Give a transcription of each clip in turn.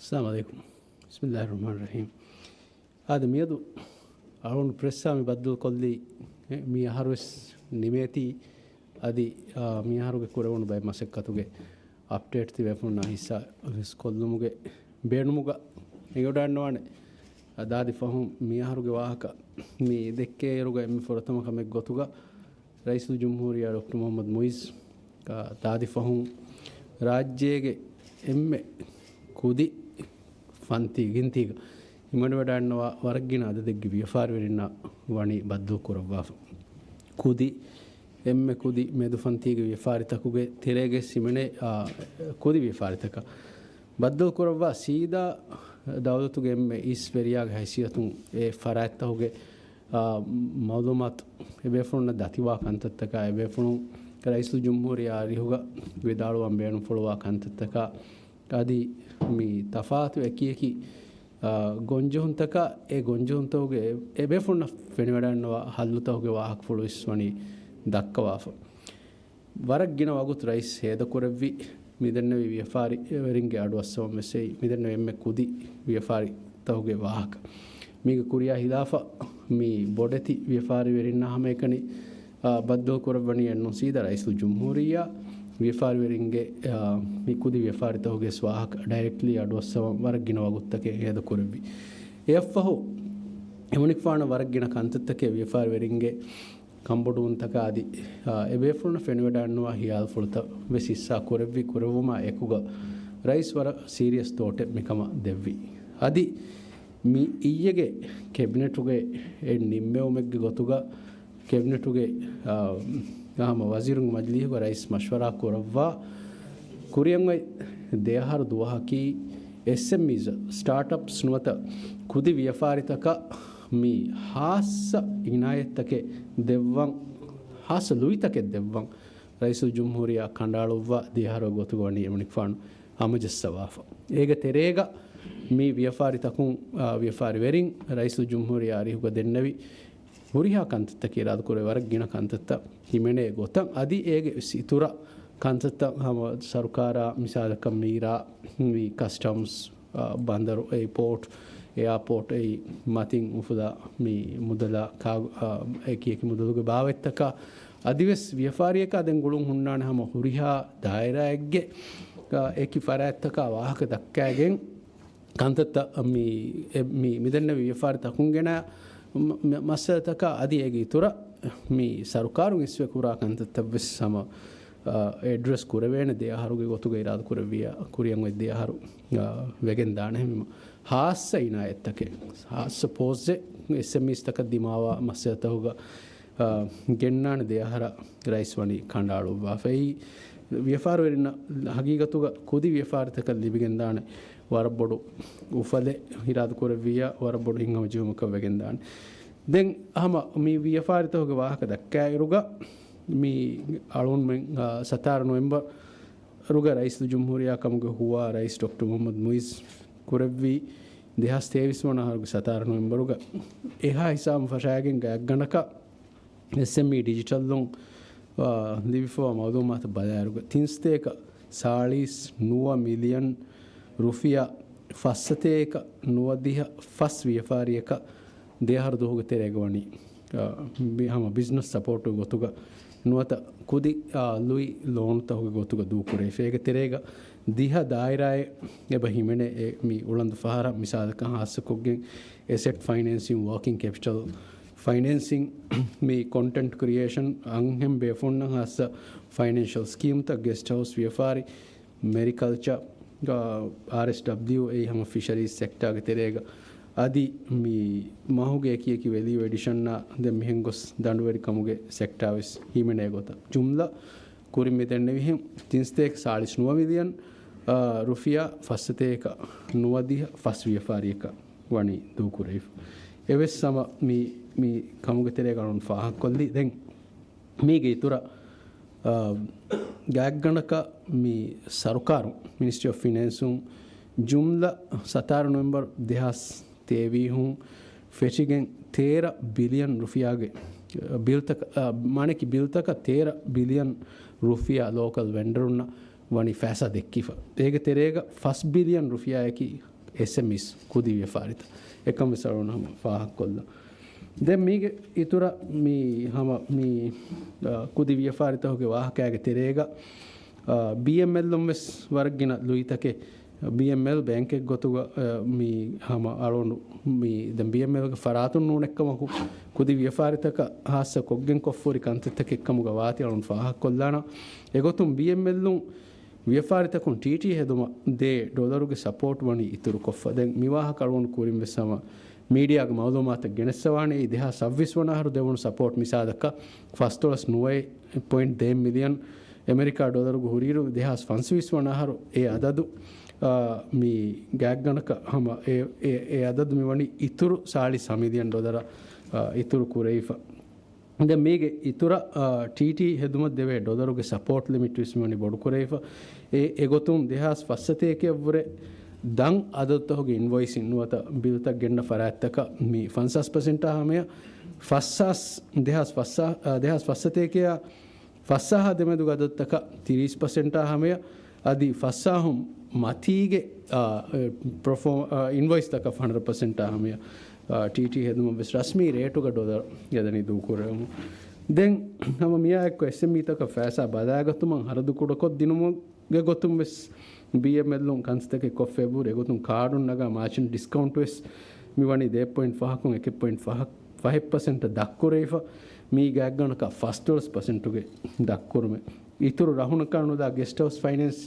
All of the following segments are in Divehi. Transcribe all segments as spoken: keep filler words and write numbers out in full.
އައްސަލާމު ޢަލައިކުމް. ބިސްމިއްލާހި ރަޙްމާނި ރަޙީމް. އާދެ، މިއަދު އަޅުގަނޑު ޕްރެސްއާ މި ބައްދަލުކޮށްލީ، އެ، މި އަހަރުވެސް ނިމޭތީ. އަދި، އާ، މި އަހަރުގެ ކުރެވުނު ބައެއް މަސައްކަތުގެ އަޕްޑޭޓް ތިބޭފުޅުންނާ ހިއްސާވެސް ކޮށްލުމުގެ ބޭނުމުގަ އެނގިވަޑައިގަންނަވާނެ. އާ، ދާދި ފަހުން މި އަހަރުގެ ވާހަކަ މި ދެއްކޭއިރުގަ އެންމެ ފުރަތަމަ ކަމެއް ގޮތުގަ، ރައީސުލްޖުމްހޫރިއްޔާ ޑޮކްޓަރ މުޙައްމަދު މުޢިއްޒު، އާ، ދާދި ފަހުން ރާއްޖޭގެ އެންމެ ކުދި ފަންތީ ގިންތީގަ ހިމަނިވަޑައިގަންނަވާ ވަރަށް ގިނަ އަދަދެއްގެ ވިޔަފާރިވެރިންނާ ވަނީ ބައްދަލު ކުރައްވާފަ. ކުދި، އެންމެ ކުދި މެދު ފަންތީގެ ވިޔަފާރިތަކުގެ ތެރޭގަ ހިމެނޭ، އާ، ކުދި ވިޔަފާރިތަކަށް ބައްދަލު ކުރައްވާ ސީދާ ދައުލަތުގެ އެންމެ އިސް ވެރިޔާގެ ހައިސިއްޔަތުން އެ ފަރާތްތަކުގެ އާ، މައުލޫމާތު އެބޭފުޅުންނަށް ދަތިވާ ކަންތައްތަކާ، އެބޭފުޅުން ރައީސުލްޖުމްހޫރިއްޔާ އަރިހުގަ ވިދާޅުވާން ބޭނުންފުޅުވާ ކަންތައްތަކާ އަދި މި ތަފާތު އެކިއެކި، އާ، ގޮންޖެހުންތަކާ، އެ ގޮންޖެހުންތަކުގެ އެ، އެބޭފުޅުންނަށް ފެނިވަޑައިގަންނަވާ ހައްލުތަކުގެ ވާހަކަފުޅު ވެސް ވަނީ ދައްކަވާފަ. ވަރަށް ގިނަ ވަގުތު ރައީސް ހޭދަކުރެއްވި މިދެންނެވި ވިޔަފާރިވެރިންގެ އަޑުއައްސަވަން ވެސް އެއީ މިދެންނެވި އެންމެ ކުދި ވިޔަފާރިތަކުގެ ވާހަކަ. މީގެ ކުރިޔާ ހިލާފަށް މި ބޮޑެތި ވިޔަފާރިވެރިންނާ ހަމައެކަނި، އާ، ބައްދަލު ކުރައްވަނީ އެންނު ސީދާ ރައީސުލްޖުމްހޫރިއްޔާ ވިޔަފާރިވެރިންގެ، އާ، މި ކުދި ވިޔަފާރިތަކުގެ ވެސް ވާހަކަ ޑައިރެކްޓްލީ އަޑުއައްސަވަން ވަރަށް ގިނަ ވަގުތުތަކެއް ހޭދަކުރެއްވި. އެއަށްފަހު އެމަނިކުފާނަށް ވަރަށް ގިނަ ކަންތައްތަކެއް ވިޔަފާރިވެރިންގެ ކަންބޮޑުވުންތަކާ އަދި، އާ، އެބޭފުޅުންނަށް ފެނިވަޑައިގަންނަވާ ހިޔާލުފުޅުތައް ވެސް ހިއްސާ ކުރެއްވި ކުރެއްވުމާ އެކުގަ ރައީސް ވަރަށް ސީރިއަސް ތޯޓެއް މިކަމަށް ދެއްވި. އަދި މި އިއްޔެގެ ކެބިނެޓުގެ އެ ނިންމެވުމެއްގެ ގޮތުގަ ކެބިނެޓުގެ، އާ، ހަމަ ވަޒީރުންގެ މަޖިލީހުގަ ރައީސް މަޝްވަރާ ކުރައްވާ ކުރިއަށް އޮތް ދެ އަހަރު ދުވަހަކީ އެސްއެމްއީޒް، ސްޓާޓްއަޕްސް ނުވަތަ ކުދި ވިޔަފާރިތަކަށް މި ހާއްސަ އިނާޔަތްތަކެއް ދެއްވަން، ހާއްސަ ލުއިތަކެއް ދެއްވަން ރައީސުލްޖުމްހޫރިއްޔާ ކަނޑައަޅުއްވާ ދެ އަހަރު ގޮތުގަ ވަނީ އެމަނިކުފާނު ހަމަޖައްސަވާފަ. އޭގެ ތެރޭގަ މި ވިޔަފާރިތަކުން، އާ، ވިޔަފާރިވެރިން ރައީސުލްޖުމްހޫރިއްޔާ އަރިހުގަ ދެންނެވި ހުރިހާ ކަންތައްތަކެއް އިރާދަކުރެ ވަރަށް ގިނަ ކަންތައްތައް ހިމެނޭ ގޮތަށް އަދި އޭގެ އިތުރަށް ކަންތައްތައް ހަމަ ސަރުކާރާ މިސާލަކަށް މީރާ މި ކަސްޓަމްސް، އާ، ބަނދަރު، އެއިޕޯޓް، އެއާޕޯޓް، އެއީ މަތިން އުފުލާ މި މުދަލާ ކާ-، އާ، އެކި އެކި މުދަލުގެ ބާވަތްތަކާ އަދިވެސް ވިޔަފާރިއަކާ ދެން ގުޅުން ހުންނާނެ ހަމަ ހުރިހާ ދާއިރާއެއްގެ، އާ، އެކި ފަރާތްތަކާ ވާހަކަ ދައްކައިގެން ކަންތައްތައް މި، އެ، މި، މިދެންނެވި ވިޔަފާރި ތަކުން ގެނަ މަ-، މަ-، މައްސަލަތަކާ އަދި އޭގެ އިތުރަށް މި ސަރުކާރުން އިސްވެ ކުރާ ކަންތައްތައް ވެސް ހަމަ، އާ، އެޑްރެސް ކުރެވޭނެ ދެ އަހަރުގެ ގޮތުގަ އިރާދަ ކުރެއްވިޔާ ކުރިއަށް އޮތް ދެ އަހަރު، އާ، ވެގެން ދާނެ ހަމަ ހާއްސަ އިނާޔަތްތަކެއް، ހާއްސަ ޕޯސްއެއް އެސްއެމްއީސްތަކަށް ދިމާވާ މައްސަލަތަކުގަ، އާ، ގެންނާނެ ދެ އަހަރަށް ރައީސް ވަނީ ކަނޑައަޅުއްވާފައި. ވިޔަފާރިވެރިންނަށް ހަގީގަތުގަ ކުދި ވިޔަފާރިތަކަށް ލިބިގެންދާނެ ވަރަށް ބޮޑު އުފަލެއް އިރާދަކުރެއްވިއްޔާ ވަރަށް ބޮޑު ހިތްހަމަޖެހުމަކަށް ވެގެންދާނެ. ދެން ހަމަ މި ވިޔަފާރިތަކުގެ ވާހަކަ ދައްކާއިރުގަ މި އަޅުންމެން، އާ، ސަތާރަ ނޮވެމްބަރުގަ ރައީސުލްޖުމްހޫރިއްޔާ ކަމުގެ ހުވާ ރައީސް ޑޮކްޓަރ މުޙައްމަދު މުޢިއްޒު ކުރެއްވީ ދެހާސް ތޭވީސް ވަނަ އަހަރުގެ ސަތާރަ ނޮވެމްބަރުގަ އެހާ ހިސާބުން ފަށާގެން ގާތްގަނޑަކަށް އެސްއެމްއީ ޑިޖިޓަލުން، އާ، ލިބިފަވާ މައުލޫމާތު ބަލާއިރުގަ ތިން ސަތޭކަ ސާޅީސް ނުވަ މިލިއަން ރުފިޔާ ފަސް ސަތޭކަ ނުވަދިހަ ފަސް ވިޔަފާރިއަކަށް ދެ އަހަރު ދުވަހުގެ ތެރޭގަ ވަނީ، އާ، ބި-، ހަމަ ބިޒްނަސް ސަޕޯޓުގެ ގޮތުގަ ނުވަތަ ކުދި، އާ، ލުއި ލޯނުތަކުގެ ގޮތުގަ ދޫކުރެވިފަ. އޭގެ ތެރޭގަ ދިހަ ދާއިރާއެއް އެބަ ހިމެނޭ އެ މި އުޅަނދު ފަހަރަށް. މިސާލަކަށް ހާއްސަކޮށްގެން އެސެޓް ފައިނޭންސިން، ވޯކިން ކެޕިޓަލް ފައިނޭންސިން، މި ކޮންޓެންޓް ކްރިއޭޝަން، އަންހެން ބޭފުޅުންނަށް ހާއްސަ ފައިނޭންޝަލް ސްކީމްތައް، ގެސްޓް ހައުސް ވިޔަފާރި، މެރިކަލްޗަ، އާ، އާރްއެސްޑަބްލިއު، އެއީ ހަމަ ފިޝަރީޒް ސެކްޓާގެ ތެރޭގަ އަދި މި މަހުގެ އެކި އެކި ވެލިއު އެޑިޝަންއާ ދެން މިހެން ގޮސް ދަނޑުވެރިކަމުގެ ސެކްޓާ ވެސް ހިމެނޭ ގޮތަށް. ޖުމްލަ ކުރިން މި ދެންނެވިހެން ތިން ސަތޭކަ ސާޅީސް ނުވަ މިލިއަން، އާ، ރުފިޔާ ފަސް ސަތޭކަ ނުވަދިހަ ފަސް ވިޔަފާރިއަކަށް ވަނީ ދޫކުރެވިފަ. އެވެސް ހަމަ މި، މި ކަމުގެ ތެރޭގަ އަޅުން ފާހަގަކޮށްލީ. ދެން މީގެ އިތުރަށް، އާ، ގާތްގަނޑަކަށް މި ސަރުކާރުން، މިނިސްޓްރީ އޮފް ފިނޭންސުން ޖުމްލަ ސަތާރަ ނޮވެމްބަރު ދެހާސް ތޭވީހުން ފެށިގެން ތޭރަ ބިލިއަން ރުފިޔާގެ ބިލްތަކަށް، އާ، މާނައަކީ ބިލްތަކަށް ތޭރަ ބިލިއަން ރުފިޔާ ލޯކަލް ވެންޑަރުންނަށް ވަނީ ފައިސާ ދެއްކިފަ. އޭގެ ތެރޭގަ ފަސް ބިލިއަން ރުފިޔާއަކީ އެސްއެމްއީސް ކުދި ވިޔަފާރިތައް. އެކަން ވެސް އަޅުގަނޑު ހަމަ ފާހަގަކޮށްލަން. ދެން މީގެ އިތުރަށް މި ހަމަ މި، އަ، ކުދި ވިޔަފާރިތަކުގެ ވާހަކައިގެ ތެރޭގަ، އަ، ބީއެމްއެލުން ވެސް ވަރަށް ގިނަ ލުއިތަކެއް، ބީއެމްއެލް ބޭންކެއް ގޮތުގަ، އަ، މި ހަމަ އަޅުގަނޑު މި ދެން ބީއެމްއެލްގެ ފަރާތުން ނޫނެއްކަމަކު، ކުދި ވިޔަފާރިތަކަށް ހާއްސަ ކޮށްގެން ކޮށްފުރި ކަންތައްތަކެއް ކަމުގަ ވާތީ އަޅުން ފާހަގަކޮށްލާނަ. އެގޮތުން ބީއެމްއެލުން ވިޔަފާރިތަކުން ޓީޓީ ހެދުމަށް ދޭ ޑޮލަރުގެ ސަޕޯޓް ވަނީ އިތުރުކޮށްފަ. ދެން މި ވާހަކަ އަޅުގަނޑު ކުރިން ވެސް ހަމަ މީޑިއާގެ މައުލޫމާތަށް ގެނެއްސަވާނެ. އެއީ ދެހާސް ސައްވީސް ވަނަ އަހަރު ދެވުނު ސަޕޯޓް މިސާލަކަށް ފަސް ޑޮލަސް ނުވައެއް ޕޮއިންޓް ދެއެއް މިލިއަން އެމެރިކާ ޑޮލަރުގެ ހުރިއިރު ދެހާސް ފަންސަވީސް ވަނަ އަހަރު އެ އަދަދު، އާ، މި ގާތްގަނޑަކަށް ހަމަ އެ، އެ، އެ އަދަދު މި ވަނީ އިތުރު ސާޅީސް މިލިއަން ޑޮލަރ، އާ، އިތުރު ކުރެވިފަ. ދެން މީގެ އިތުރަށް، އާ، ޓީޓީ ހެދުމަށް ދެވޭ ޑޮލަރުގެ ސަޕޯޓް ލިމިޓް ވެސް މިވަނީ ބޮޑުކުރެވިފަ. އެ، އެގޮތުން ދެހާސް ފަސްސަތޭކައަށްވުރެ ދަށް އަދަދުތަކުގެ އިންވޮއިސިން ނުވަތަ ބިލްތައް ގެންނަ ފަރާތްތަކަށް މި ފަންސާސް ޕަސެންޓާ ހަމަޔަށް، ފަސްސާސް، ދެހާސް ފަސްސާ، އާ، ދެހާސް ފަސްސަތޭކައާ ފަސްސާހާ ދެމެދުގެ އަދަދުތަކަށް ތިރީސް ޕަސެންޓާ ހަމަޔަށް، އަދި ފަސްސާހުން މަތީގެ، އާ، އެ، ޕްރޮފޯ-، އާ، އިންވޮއިސްތަކަށް ހަންޑްރެޑް ޕަސެންޓާ ހަމަޔަށް، އާ، ޓީޓީ ހެދުމަށް ވެސް ރަސްމީ ރޭޓުގަ ޑޮލަރު ގެދަނީ ދޫކުރެވުމުން. ދެން ހަމަ މިއާ އެއްކޮށް އެސްއެމްއީތަކަށް ފައިސާ ބަލާގަތުމަށް ހަރަދު ކުޑަކޮށްދިނުމުގެ ގޮތުން ވެސް ބީއެމްއެލުން ކަންތައްތަކެއް ކޮށްފައި އެބަހުރި. އެގޮތުން ކާޑުން ނަގާ މާޗިންޓް ޑިސްކައުންޓް ވެސް މިވަނީ ދޭއް ޕޮއިންޓް ފަހަކުން އެކެއް ޕޮއިންޓް ފަހަ، ފަހެއް ޕަސެންޓަށް ދަށްކުރެވިފަ. މީ ގާތްގަނޑަކަށް ފަސް ޑޮލަސް ޕަސެންޓުގެ ދަށްކުރުމެއް. އިތުރު ރަހުނަކާ ނުލާ ގެސްޓް ހައުސް ފައިނޭންސް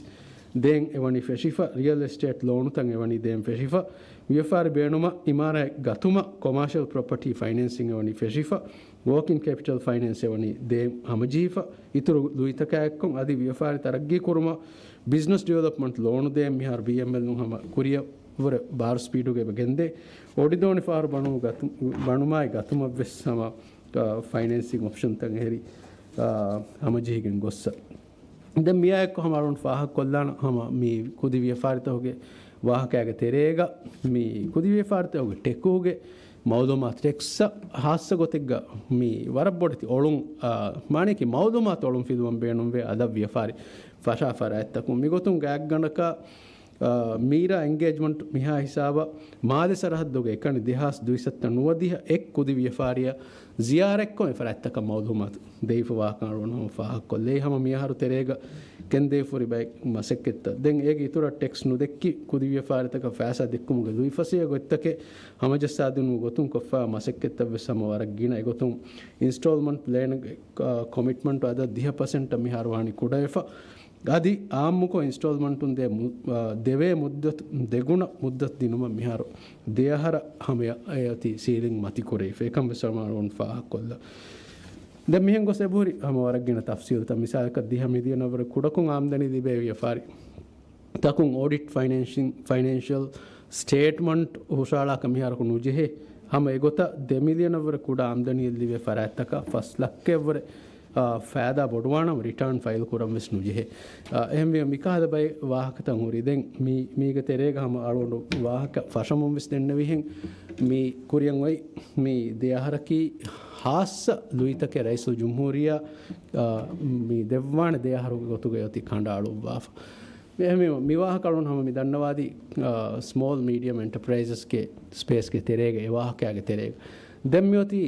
ދޭން އެވަނީ ފެށިފަ، ރިއަލް އެސްޓޭޓް ލޯނުތައް އެވަނީ ދޭން ފެށިފަ، ވިޔަފާރި ބޭނުމަށް އިމާރާތް ގަތުމަށް ކޮމާޝަލް ޕްރޮޕަޓީ ފައިނޭންސިން އެވަނީ ފެށިފަ، ވޯކިން ކެޕިޓަލް ފައިނޭންސް އެވަނީ ދޭން ހަމަޖެހިފަ، އިތުރު ލުއިތަކާއެއްކޮށް އަދި ވިޔަފާރި ތަރައްގީ ކުރުމަށް ބިޒްނަސް ޑިވެލޮޕްމަންޓް ލޯނު ދޭން މިހާރު ބީއެމްއެލުން ހަމަ ކުރިއަށްވުރެ ބާރު ސްޕީޑުގަ އެބަ ގެންދޭ. އޮޑިދޯނި ފަހަރު ބަނު ގަތު-، ބަނުމާއި ގަތުމަށް ވެސް ހަމަ، އާ، ފައިނޭންސިން އޮޕްޝަންތައް އެހެރި، އާ، ހަމަޖެހިގެން ގޮއްސަ. ދެން މިއާއެއްކޮށް ހަމަ އަޅުން ފާހަގަކޮށްލާނަ ހަމަ މި ކުދި ވިޔަފާރިތަކުގެ ވާހަކައިގެ ތެރޭގަ މި ކުދި ވިޔަފާރިތަކުގެ ޓެކުގެ މައުލޫމާތު ޓެކްސް ހާއްސަ ގޮތެއްގަ މި ވަރަށް ބޮޑެތި އޮޅުން، އާ، މާނައަކީ މައުލޫމާތު އޮޅުން ފިލުވަން ބޭނުންވޭ އަދަށް ވިޔަފާރި ފަށާ ފަރާތްތަކުން. މިގޮތުން ގާތްގަނޑަކަށް، އާ، މީރާ އެންގޭޖްމަންޓް މިހާ ހިސާބަށް މާލެ ސަރަހައްދުގަ އެކަނި ދެހާސް ދުއިސައްތަ ނުވަދިހަ އެއް ކުދި ވިޔަފާރިއަށް ޒިޔާރަތްކޮށް އެ ފަރާތްތަކަށް މައުލޫމާތު ދެވިފަ ވާކަން އަޅުގަނޑު ހަމަ ފާހަގަކޮށްލޭ. ހަމަ މިއަހަރު ތެރޭގަ ގެންދޭފަ ހުރި ބައެއް މަސައްކަތްތައް. ދެން އޭގެ އިތުރަށް ޓެކްސް ނުދެއްކި ކުދި ވިޔަފާރިތަކަށް ފައިސާ ދެއްކުމުގެ ލުއިފަސޭހަ ގޮތްތަކެއް ހަމަޖައްސާދިނުމުގެ ގޮތުން ކޮށްފައިވާ މަސައްކަތްތައް ވެސް ހަމަ ވަރަށް ގިނަ. އެގޮތުން އިންސްޓޯލްމަންޓް ޕްލޭންގެ، އާ، ކޮމިޓްމަންޓު އަދަދު ދިހަ ޕަސެންޓަށް މިހާރު ވާނީ ކުޑަވެފަ. އަދި އާއްމުކޮށް އިންސްޓޯލްމަންޓުން ދޭ މު-، އާ، ދެވޭ މުއްދަތު ދެގުނަ މުއްދަތު ދިނުމަށް މިހާރު ދެއަހަރަށް ހަމަޔަށް އެ އޮތީ ސީލިން މަތިކުރެވިފަ. އެކަން ވެސް ހަމަ އަޅުގަނޑު ފާހަގަކޮށްލަން. ދެން މިހެން ގޮސް އެބަހުރި ހަމަ ވަރަށް ގިނަ ތަފްސީލުތައް. މިސާލަކަށް ދިހަ މިލިއަނަށްވުރެ ކުޑަކޮށް އާމްދަނީ ލިބޭ ވިޔަފާރި ތަކުން އޮޑިޓް ފައިނޭންޝިން-، ފައިނޭންޝަލް ސްޓޭޓްމަންޓް ހުށަހަޅާކަށް މިހާރަކު ނުޖެހޭ. ހަމަ އެގޮތަށް ދެ މިލިއަނަށްވުރެ ކުޑަ އާމްދަނީއެއް ލިބޭ ފަރާތްތަކަށް ފަސް ލައްކައެއްވުރެ، އާ، ފައިދާ ބޮޑުވާނަމަ ރިޓާން ފައިލް ކުރަން ވެސް ނުޖެހޭ. އާ، އެހެންވީމަ މިކަހަލަ ބައެއް ވާހަކަތައް ހުރި. ދެން މީ-، މީގެ ތެރޭގަ ހަމަ އަޅުގަނޑު ވާހަކަ ފަށަމުން ވެސް ދެންނެވިހެން މީ ކުރިއަށް އޮތް މި ދެ އަހަރަކީ ހާއްސަ ލުއިތަކެއް ރައީސުލްޖުމްހޫރިއްޔާ، އާ، މި ދެއްވާނެ ދެ އަހަރުގެ ގޮތުގައި އޮތީ ކަނޑައަޅުއްވާފަ. މި-، މި-، މި ވާހަކަ އަޅުން ހަމަ މި ދަންނަވާދީ، އާ، ސްމޯލް މީޑިއަމް އެންޓަޕްރައިޒަސްގެ ސްޕޭސްގެ ތެރޭގަ އެ ވާހަކައިގެ ތެރޭގަ. ދެން މިއޮތީ،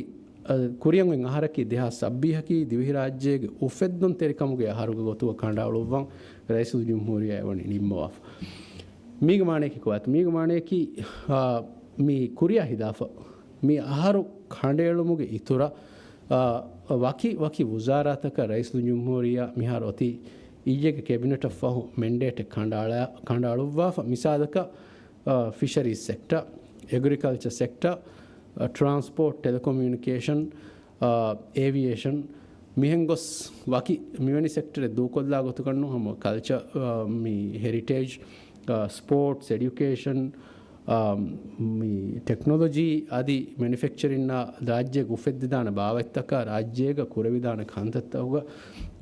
އާ، ކުރިއަށް އޮތް އަހަރަކީ ދެހާސް ސައްބީހަކީ ދިވެހިރާއްޖޭގެ އުފެއްދުންތެރިކަމުގެ އަހަރުގެ ގޮތުގަ ކަނޑައަޅުއްވަން ރައީސުލްޖުމްހޫރިއްޔާ އެވަނީ ނިންމަވާފަ. މީގެ މާނަޔަކީ ކޮބާތަ؟ މީގެ މާނަޔަކީ، އާ، މި ކުރިއަށް ހިދާފަ މި އަހަރު ކަނޑައެޅުމުގެ އިތުރަށް، އާ، ވަކި ވަކި ވުޒާރާތަކަށް ރައީސުލްޖުމްހޫރިއްޔާ މިހާރު އޮތީ އިއްޔެގެ ކެބިނެޓަށް ފަހު މެންޑޭޓެއް ކަނޑައަޅާ-، ކަނޑައަޅުއްވާފަ. މިސާލަކަށް، އާ، ފިޝަރީޒް ސެކްޓަ، އެގްރިކަލްޗަ ސެކްޓަ، އާ، ޓްރާންސްޕޯޓް، ޓެލެކޮމިއުނިކޭޝަން، އާ، އޭވިއޭޝަން، މިހެން ގޮސް ވަކި މިވެނި ސެކްޓަރެއް ދޫކޮށްލާ ގޮތަކަށް ނޫން ހަމަ ކަލްޗަ، އާ، މި ހެރިޓޭޖް، އާ، ސްޕޯޓްސް، އެޑިއުކޭޝަން، އާ، މި ޓެކްނޮލޮޖީ އަދި މެނިފެކްޗަރިންއާ ރާއްޖޭގަ އުފެއްދިދާނެ ބާވަތްތަކާ ރާއްޖޭގަ ކުރެވިދާނެ ކަންތައްތަކުގަ،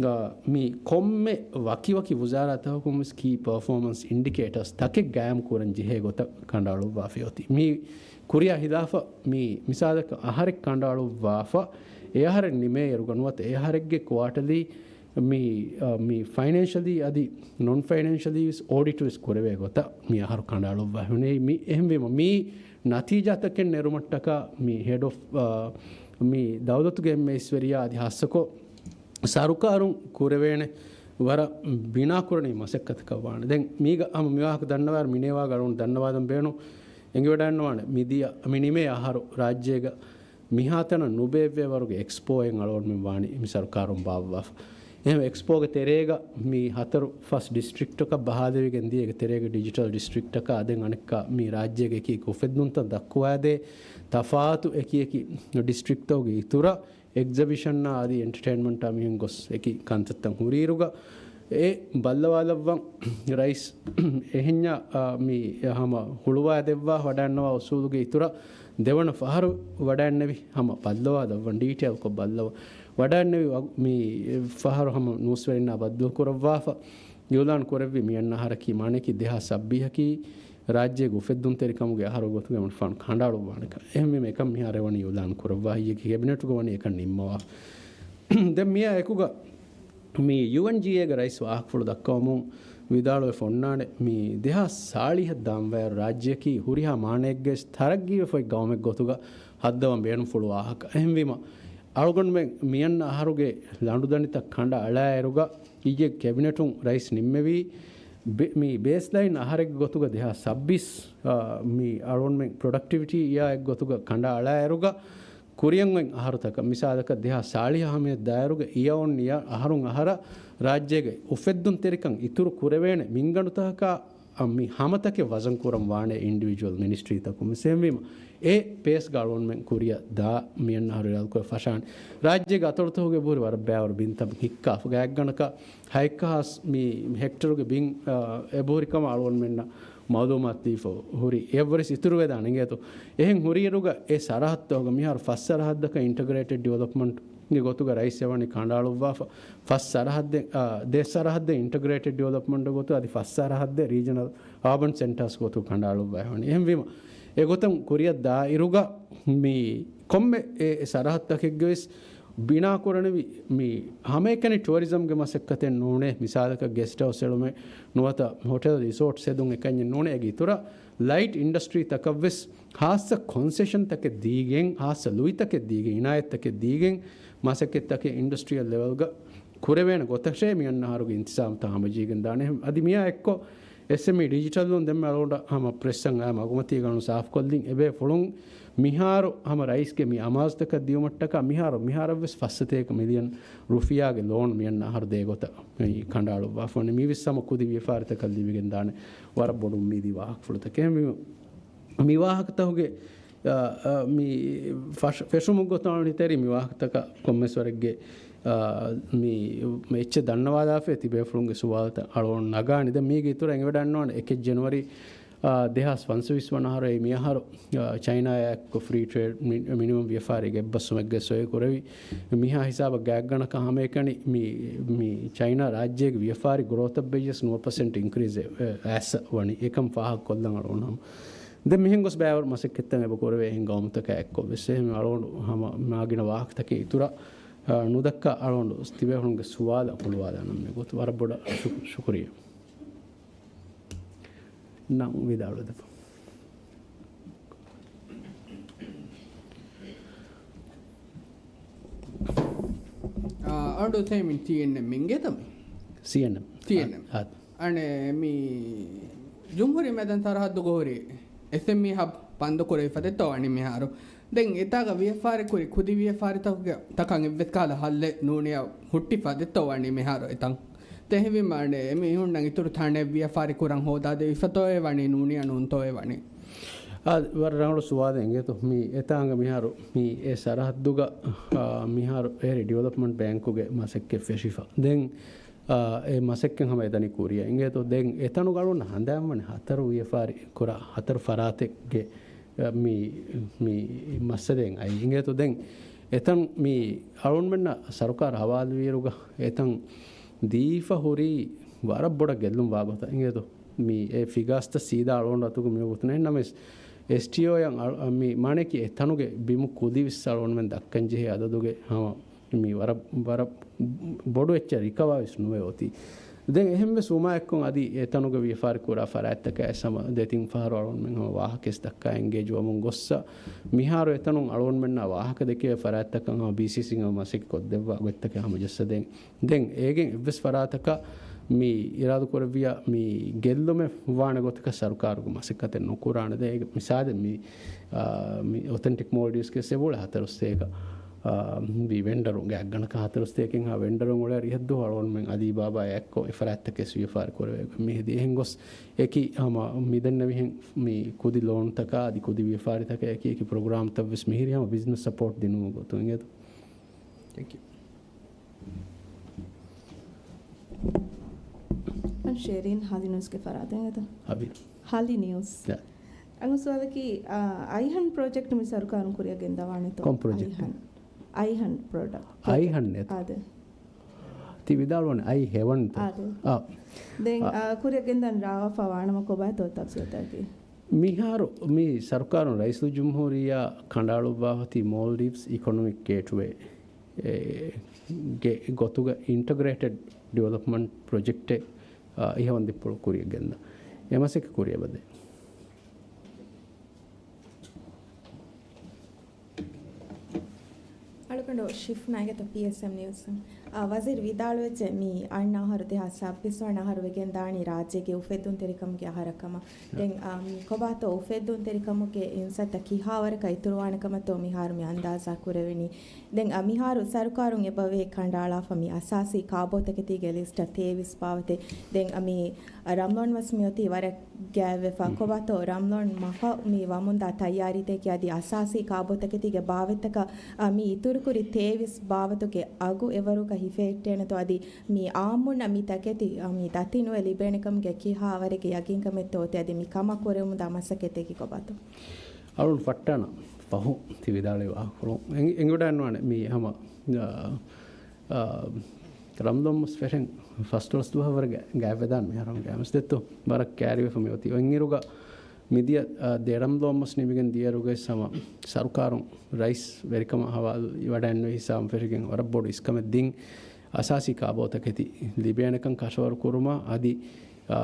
އާ، މި ކޮންމެ ވަކިވަކި ވުޒާރާތަކުން ވެސް ކީ ޕަރފޯމަންސް އިންޑިކޭޓަރސް ތަކެއް ގާއިމް ކުރަން ޖެހޭ ގޮތަށް ކަނޑައަޅުއްވާފައި އޮތީ. މި ކުރިއަށް ހިދާފަ މި މިސާލަކަށް އަހަރެއް ކަނޑައަޅުއްވާފަ، އެ އަހަރެއް ނިމޭއިރުގަ ނުވަތަ އެ އަހަރެއްގެ ކުއާޓަލީ މި، އަ، މި ފައިނޭންޝަލީ އަދި ނޮން ފައިނޭންޝަލީ ވެސް އޯޑިޓް ވެސް ކުރެވޭ ގޮތަށް މި އަހަރު ކަނޑައަޅުއްވާ ހުންނެވި. މި އެހެންވީމަ، މި ނަތީޖާތަކެއް ނެރުމަށްޓަކާ މި ހެޑް އޮފް، އަ، މި ދައުލަތުގެ އެއްމެ އިސްވެރިޔާ އަދި ހާއްސަކޮށް ސަރުކާރުން ކުރެވޭނެ ވަރަށް ބިނާކުރަނީ މަސައްކަތަކަށް ވާނެ. ދެން މީގަ ހަމަ މިވާހަކަ ދަންނަވާއިރު މިނޭވާގަ އަޅުން ދަންނަވާލަން ބޭނުން އެނގިވަޑައިންނަވާނެ. މިދިޔަ މި ނިމޭ އަހަރު ރާއްޖޭގަ މިހާތަނަށް ނުބޭއްވޭ ވަރުގެ އެކްސްޕޯއެއް އަޅުގަނޑުމެން ވާނީ މި ސަރުކާރުން ބާއްވާފަ. އެހެން އެކްސްޕޯގެ ތެރޭގަ މި ހަތަރު ފަސް ޑިސްޓްރިކްޓަކަށް ބަހާލެވިގެން ދިޔަ އޭގެ ތެރޭގަ ޑިޖިޓަލް ޑިސްޓްރިކްޓަކަށް އަދެން އަނެއްކާ މި ރާއްޖޭގެ އެކި އެކި އުފެއްދުންތައް ދައްކުވާދޭ ތަފާތު އެކި އެކި ޑިސްޓްރިކްޓްތަކުގެ އިތުރަށް އެގްޒިބިޝަންއާ އަދި އެންޓަޓައިންމަންޓާ މިހެން ގޮސް އެކި ކަންތައްތައް ހުރިއިރުގަ އެ ބައްލަވާލައްވަން ރައީސް އެހެންޏާ، އާ، މި ހަމަ ހުޅުވާ ދެއްވާ ވަޑައިންނަވާ އުސޫލުގެ އިތުރަށް ދެވަނަ ފަހަރު ވަޑައިންނެވި ހަމަ ބައްލަވާލައްވަން ޑީޓެއިލްކޮށް ބައްލަވަ ވަޑައިންނެވި ވަ-، މި ފަހަރު ހަމަ ނޫސްވެރިންނާ ބައްދަލު ކުރައްވާފަ އިއުލާން ކުރެއްވި މިއަންނަ އަހަރަކީ މާނައަކީ ދެހާސް ސައްބީސް އަކީ ރާއްޖޭގެ އުފެއްދުންތެރިކަމުގެ އަހަރު ގޮތުގައި މުންފާން ކަނޑައަޅުއްވާނެކަން. އެހެންވީމަ އެކަން މިހާރު އެވަނީ އިއުލާން ކުރައްވާ ހިއްޔަކީ ކެބިނެޓުގަ ވަނީ އެކަން ނިންމަވާ. ދެން މިއާ އެކުގަ މި ޔޫއެންޖީއޭގެ ރައީސް ވާހަކަފުޅު ދައްކަވަމުން ވިދާޅުވެފަ އޮންނާނެ، މި ދެހާސް ސާޅީހަށް ދާންވާއިރު ރާއްޖެއަކީ ހުރިހާ މާނައެއްގައި ތަރައްގީވެފައި ގައުމެއް ގޮތުގަ ހައްދަވަން ބޭނުންފުޅު ވާހަކަ. އެހެންވީމަ، އަޅުގަނޑުމެން މިއަންނަ އަހަރުގެ ލަނޑުދަނޑިތައް ކަނޑައަޅާއިރުގަ، އިއްޔެ ކެބިނެޓުން ރައީސް ނިންމެވީ، ބެ-، މި ބޭސްލައިން އަހަރެއްގެ ގޮތުގަ ދެހާސް ސައްބީސް، އާ، މި އަޅުގަނޑުމެން ޕްރޮޑަކްޓިވިޓީއާ އެއްގޮތުގަ ކަނޑައަޅާއިރުގަ، ކުރިއަށް އޮތް އަހަރުތަކަށް، މިސާލަކަށް ދެހާސް ސާޅީހަށް ހަމަޔަށް ދާއިރުގަ އިޔަ އޮން އިޔަ އަހަރުން އަހަރަށް ރާއްޖޭގެ އުފެއްދުންތެރިކަން އިތުރު ކުރެވޭނެ މިންގަނޑުތަކަކާ، އަ، މި ހަމަތަކެއް ވަޒަން ކުރަން ވާނެ އިންޑިވިޖުއަލް މިނިސްޓްރީތަކުން. މިސް އެހެންވީމަ، އެ ޕޭސްގަ އަޅުގަނޑުމެން ކުރިއަށް ދާ މިއަންނަ އަހަރު އިރާދަކުރެ ފަށާނެ. ރާއްޖޭގެ އަތޮޅުތަކުގެ ބުހުރި ވަރަށް ބައިވަރު ބިންތައް ހިއްކާފަ ގާތްގަނޑަކަށް ހައެއްކަ ހާސް މި ހެކްޓަރުގެ ބިން، އާ، އެބަހުރި ކަމަށް އަޅުގަނޑުމެންނަށް މައުލޫމާތު ދީފަ ހުރި. އެއަށްވުރެސް އިތުރުވެދާނެ އިނގޭތޯ. އެހެން ހުރިއިރުގަ އެ ސަރަހައްދުތަކުގަ މިހާރު ފަސް ސަރަހައްދަކަށް އިންޓަގްރޭޓެޑް ޑިވެލޮޕްމަންޓްގެ ގޮތުގަ ރައީސް އެވަނީ ކަނޑައަޅުއްވާފަ. ފަސް ސަރަހައްދެއް، އާ، ދެ ސަރަހައްދެއް އިންޓަގްރޭޓެޑް ޑިވެލޮޕްމަންޓްގެ ގޮތުގަ އަދި ފަސް ސަރަހައްދެއް ރީޖަނަލް އާބަން ސެންޓާސް ގޮތުގަ ކަނޑައަޅުއްވާ ހެވަނީ. އެހެންވީމަ، އެގޮތަށް ކުރިއަށް ދާއިރުގަ މި ކޮންމެ އެ، އެ ސަރަހައްދަކެއްގެ ވެސް ބިނާކުރަނިވި މި ހަމައެކަނި ޓުއަރިޒަމްގެ މަސައްކަތެއް ނޫނޭ، މިސާލަކަށް ގެސްޓް ހައުސް އެޅުމެއް ނުވަތަ ހޮޓެލް ރިސޯޓްސް ހެދުން އެކަންޏެއް ނޫނޭ. އޭގެ އިތުރަށް ލައިޓް އިންޑަސްޓްރީތަކަށްވެސް ހާއްސަ ކޮންސެޝަންތަކެއް ދީގެން، ހާއްސަ ލުއިތަކެއް ދީގެން، އިނާޔަތްތަކެއް ދީގެން، މަސައްކަތްތަކެއް އިންޑަސްޓްރިއަލް ލެވެލްގަ ކުރެވޭނެ ގޮތަށޭ މިއަންނަ އަހަރުގެ އިންތިޒާމްތައް ހަމަޖެހިގެން ދާނެ. އަދި މިއާ އެއްކޮށް، އެސްއެމްއީ ޑިޖިޓަލް ލޯން ދެންމެ އަޅުގަނޑަށް ހަމަ ޕްރެސްއަށް އައި މަގުމަތީގަ ނުސާފުކޮށްލިން އެބޭފުޅުން މިހާރު ހަމަ ރައީސްގެ މި އަމާޒުތަކަށް ދިޔުމަށްޓަކާ މިހާރު، މިހާރަށްވެސް ފައްސަތޭކަ މިލިއަން ރުފިޔާގެ ލޯން މިއަންނަ އަހަރު ދޭ ގޮތަށް މި ކަނޑައަޅުއްވާފަ ވަނީ. މީވެސް ހަމަ ކުދި ވިޔަފާރިތަކަށް ލިބިގެން ދާނެ ވަރަށް ބޮޑު އުއްމީދީ ވާހަކަފުޅުތަކެއް. މި، މި ވާހަކަތަކުގެ، އަ، އަ، މި ފަށް-، ފެށުމުގެ ގޮތުން އަޅުގަނޑު ހިތަށް އެރީ މި ވާހަކަތަކަށް ކޮންމެސް ވަރެއްގެ، އަ، މި، މި އެއްޗެއް ދަންނަވާލާފައި ތިބޭފުޅުންގެ ސުވާލުތައް އަޅުގަނޑު ނަގާނީ. ދެން މީގެ އިތުރަށް އެނގިވަޑައިގަންނަވާނެ އެކެއް ޖެނުއަރީ، އާ، ދެހާސް ފަންސަވީސް ވަނަ އަހަރު އެއީ މި އަހަރު، އާ، ޗައިނާއާއެކު ފްރީ ޓްރޭޑް މި-، މިނިމަމް ވިޔަފާރި ގެއްބަސްވުމެއްގެ ސޮއި ކުރެވި. މިހާ ހިސާބަށް ގާތްގަނޑަކަށް ހަމައެކަނި މި، މި ޗައިނާ ރާއްޖޭގެ ވިޔަފާރި ގްރޯތަށް ބެހިޔަސް ނުވަ ޕަސެންޓް އިންކްރީޒެއް، އެ، އައިސް ވަނީ. އެކަން ފާހަގަކޮށްލަން އަޅުގަނޑު ހަމަ. ދެން މިހެން ގޮސް ބައިވަރު މަސައްކަތްތައް އެބަ ކުރެވޭ އެހެން ގައުމުތަކާ އެއްކޮށް ވެސް. އެހެން އަޅުގަނޑު ހަމަ މާގިނަ ވާހަކަތަކެއް އިތުރަށް، އާ، ނުދައްކާ އަޅުގަނޑު ތިބޭފުޅުންގެ ސުވާލަށް ހުޅުވާލާނަން މި ގޮތު. ވަރަށް ބޮޑަށް ޝު-، ޝުކުރިއްޔާ. ނަން ވިދާޅުވެދެފަ. އާ، އަޑު ސޭމިން ޓީއެންއެމް އިނގޭތަ މި؟ ސީއެންއެމް. ޓީއެންއެމް. އާ، އާ. އަނެ މި ޖުމްހޫރީ މައިދާން ސަރަހައްދުގަ ހުރި އެސްއެމްއީ ހަބް ބަންދު ކުރެވި ފަދަ އެއްޗެއް ވަނީ މިހާރު. ދެން އެތާގަ ވިޔަފާރި ކުރި ކުދި ވިޔަފާރިތަކުގެ ތަކަށް އެއްވެސް ކަހަލަ ހައްލެއް ނޫނިއްޔާ ހުއްޓި ފަދަ އެއްޗެއް ވަނީ މިހާރު އެތަން. އެހެންވީމާ އަނެއް އެމީހުންނަށް އިތުރު ތަނެއް ވިޔަފާރި ކުރަން ހޯދާދެވި ފަތޯއޭ ވަނީ ނޫނިއްޔާ ނޫންތޯއޭ ވަނީ. އާ، ވަރަށް ރަނގަޅު ސުވާލެއް އިނގޭތޯ. މި އެތާނގަ މިހާރު މި އެ ސަރަހައްދުގަ، އާ، މިހާރު އެހެރީ ޑިވެލޮޕްމަންޓް ބޭންކުގެ މަސައްކަތް ފެށިފަ. ދެން އާ، އެ މަސައްކަތް ހަމަ އެދަނީ ކުރިއަށް އިނގޭތޯ. ދެން އެތަނުގަ އަޅުގަނޑަށް ހަނދާންވަނީ ހަތަރު ވިޔަފާރި ކުރާ ހަތަރު ފަރާތެއްގެ، އަ، މި، މި މައްސަލައިން އައީ އިނގޭތޯ. ދެން އެތަން މި އަޅުގަނޑުމެންނަށް ސަރުކާރު ހަވާލުވިއިރުގަ އެތަން ދީފަ ހުރީ ވަރަށް ބޮޑަށް ގެއްލުން ވާ ގޮތަށް އިނގޭތޯ. މި އެ ފިގާސްތައް ސީދާ އަޅުގަނޑު އަތުގަ މި ގޮތުން ނަމަވެސް، އެސްޓީއޯއަށް އަޅު-، މި މާނައަކީ އެތަނުގެ ބިމު ކުދި ވެސް އަޅުގަނޑުމެން ދައްކަން ޖެހޭ އަދަދުގެ ހަމަ މީ ވަރަށް، ވަރަށް ބޮޑު އެއްޗެއް ރިކަވާވެސް ނުވެ އޮތީ. ދެން އެހެންވެސް ވުމާއެއްކޮށް އަދި އެތަނުގެ ވިޔަފާރި ކުރާ ފަރާތްތަކަށް އެސަމަ ދެތިން ފަހަރު އަޅުންމެން ހަމަ ވާހަކައެސް ދައްކާ އެންގޭޖް ވަމުން ގޮއްސަ. މިހާރު އެތަނުން އަޅުންމެންނާ ވާހަކަ ދެކެވޭ ފަރާތްތަކަށް ހަމަ ބީސީސީން ހަމަ މަސައްކަތް ކޮށްދެއްވާ ގޮތްތަކެއް ހަމަޖައްސަދޭން. ދެން އޭގެން އެއްވެސް ފަރާތަކަށް މި އިރާދަކުރެއްވިޔާ މި ގެއްލުމެއް ވާނެ ގޮތަކަށް ސަރުކާރުގެ މަސައްކަތެއް ނުކުރާނެ. ދެން އޭގެ މިސާލެއް މި، އާ، މި އޮތެންޓިކް މޯލްޑިވްސްގެ އެބައުޅޭ ހަތަރު ސަތޭކަ، އާ، މި ވެންޑަރުން ގާތްގަނޑަކަށް ހަތަރު ސަތޭކައިންހާ ވެންޑަރުން އުޅޭ ރިހައްދު އަޅުގަނޑުމެން އަލީބާބާ އެއްކޮށް އެ ފަރާތްތަކެއް ވިޔަފާރި ކުރެވޭ މި ހެދީ. އެހެން ގޮސް އެކި ހަމަ މި ދެންނެވިހެން މި ކުދި ލޯންތަކާ އަދި ކުދި ވިޔަފާރިތަކާ އެކި އެކި ޕްރޮގްރާމްތައް ވެސް މިހިރީ ހަމަ ބިޒްނަސް ސަޕޯޓް ދިނުމުގެ ގޮތުން އިނގޭތޯ. ތެންކް ޔޫ. ޝޭރިން، ހާލި ނިއުސްގެ ފަރާތެއް އެދަ. ހާލި ނިއުސް. އަން ސުވާލަކީ، އައިހަން ޕްރޮޖެކްޓް މި ސަރުކާރުން ކުރިއަށް ގެންދަވާނެތޯ؟ ކޮން ޕްރޮޖެކްޓް؟ އައިހަން. އައިހަން ޕްރޮޑަކްޓް. އައިހަން ނޭތޯ؟ އާދެ. ތި ވިދާޅުވަނީ އައި ހެވަންތޯ؟ އާދެ. އާ. ދެން، އާ. އާ، ކުރިއަށް ގެންދަން ރާވާފަ ވާނަމަ ކޮބާތޯ ތަފްސީލްތަކަކީ؟ މިހާރު މި ސަރުކާރުން ރައީސުލްޖުމްހޫރިއްޔާ ކަނޑައަޅުއްވާފަ އޮތީ މޯލްޑިވްސް އިކޮނޮމިކް ގޭޓްވޭ ގެ ގޮތުގަ އިންޓަގްރޭޓެޑް ޑިވެލޮޕްމަންޓް ޕްރޮޖެކްޓެއް، އާ، އިހަވަންދިއްޕުޅު ކުރިއަށް ގެންދަން. އެ މަސައްކަތް ކުރިއަށް ވަދެ. އަޅުގަނޑު ޝިފް ނައިގެތަ ޕީއެސްއެމް ނިއުސް. އާ، ވަޒީރު ވިދާޅުވެއްޖެ މި އަންނަ އަހަރު ދެހާސް ސައްބީސް ވަނަ އަހަރު ވެގެން ދާނީ ރާއްޖޭގެ އުފެއްދުންތެރިކަމުގެ އަހަރަށް ކަމަށް. ދެން، އާ، މި ކޮބާތޯ އުފެއްދުންތެރިކަމުގެ އިންސައްތަ ކިހާވަރަކަށް އިތުރުވާނެ ކަމަށްތޯ މިހާރު މި އަންދާޒާ ކުރެވެނީ؟ ދެން، އަ، މިހާރު ސަރުކާރުން އެބަވޭ ކަނޑައަޅާފަ މި އަސާސީ ކާބޯތަކެތީގެ ލިސްޓަށް ތޭވީސް ބާވަތެއް. ދެން، އަ، މި، އަ، ރަމްޟާން މަސް މިއޮތީ ވަރަށް ގާތްވެފަ. ކޮބާތޯ ރަމްޟާން މަހަށް މި ވަމުންދާ ތައްޔާރީތަކެއް އަދި އަސާސީ ކާބޯތަކެތީގެ ބާވަތްތަކަށް، އަ، މި އިތުރުކުރި ތޭވީސް ބާވަތުގެ އަގު އެވަރުގަ ހިފެހެއްޓޭނެތޯ އަދި މި އާއްމުންނަށް މި ތަކެތި، އަ، މި ދަތި ނުވެ ލިބޭނެ ކަމުގެ ކިހާވަރެއްގެ ޔަގީންކަމެއްތޯ އޮތީ އަދި މި ކަމަށް ކުރެވެމުންދާ މަސައްކަތްތަކަކީ ކޮބާތޯ؟ އަޅުން ފައްޓާނަ ފަހު ތި ވިދާޅުވި ވާހަކަފުޅު އެނގި-، އެނގިވަޑައިންވާނެ މީ ހަމަ، އާ، އާ، ރަމްޟާން މަސް ފެށެން ފަސްދޮޅަސް ދުވަހަށް ވަރަށް ގާ-، ގާތްވެދާނެ މިހާރު ގާތްމަސް ދެއްތޯ ވަރަށް ކައިރިވެފަ މި އޮތީ. އޮތްއިރުގަ މިދިޔަ، އާ، ދެ ރަމްޟާން މަސް ނިމިގެން ދިޔައިރުގައި ހަމަ ސަރުކާރުން ރައީސް ވެރިކަމަށް ހަވާލު ވަޑައިންނެވި ހިސާބުން ފެށިގެން ވަރަށް ބޮޑު އިސްކަމެއް ދިން އަސާސީ ކާބޯތަކެތި ލިބޭނެކަން ކަށަވަރު ކުރުމަށް އަދި، އާ،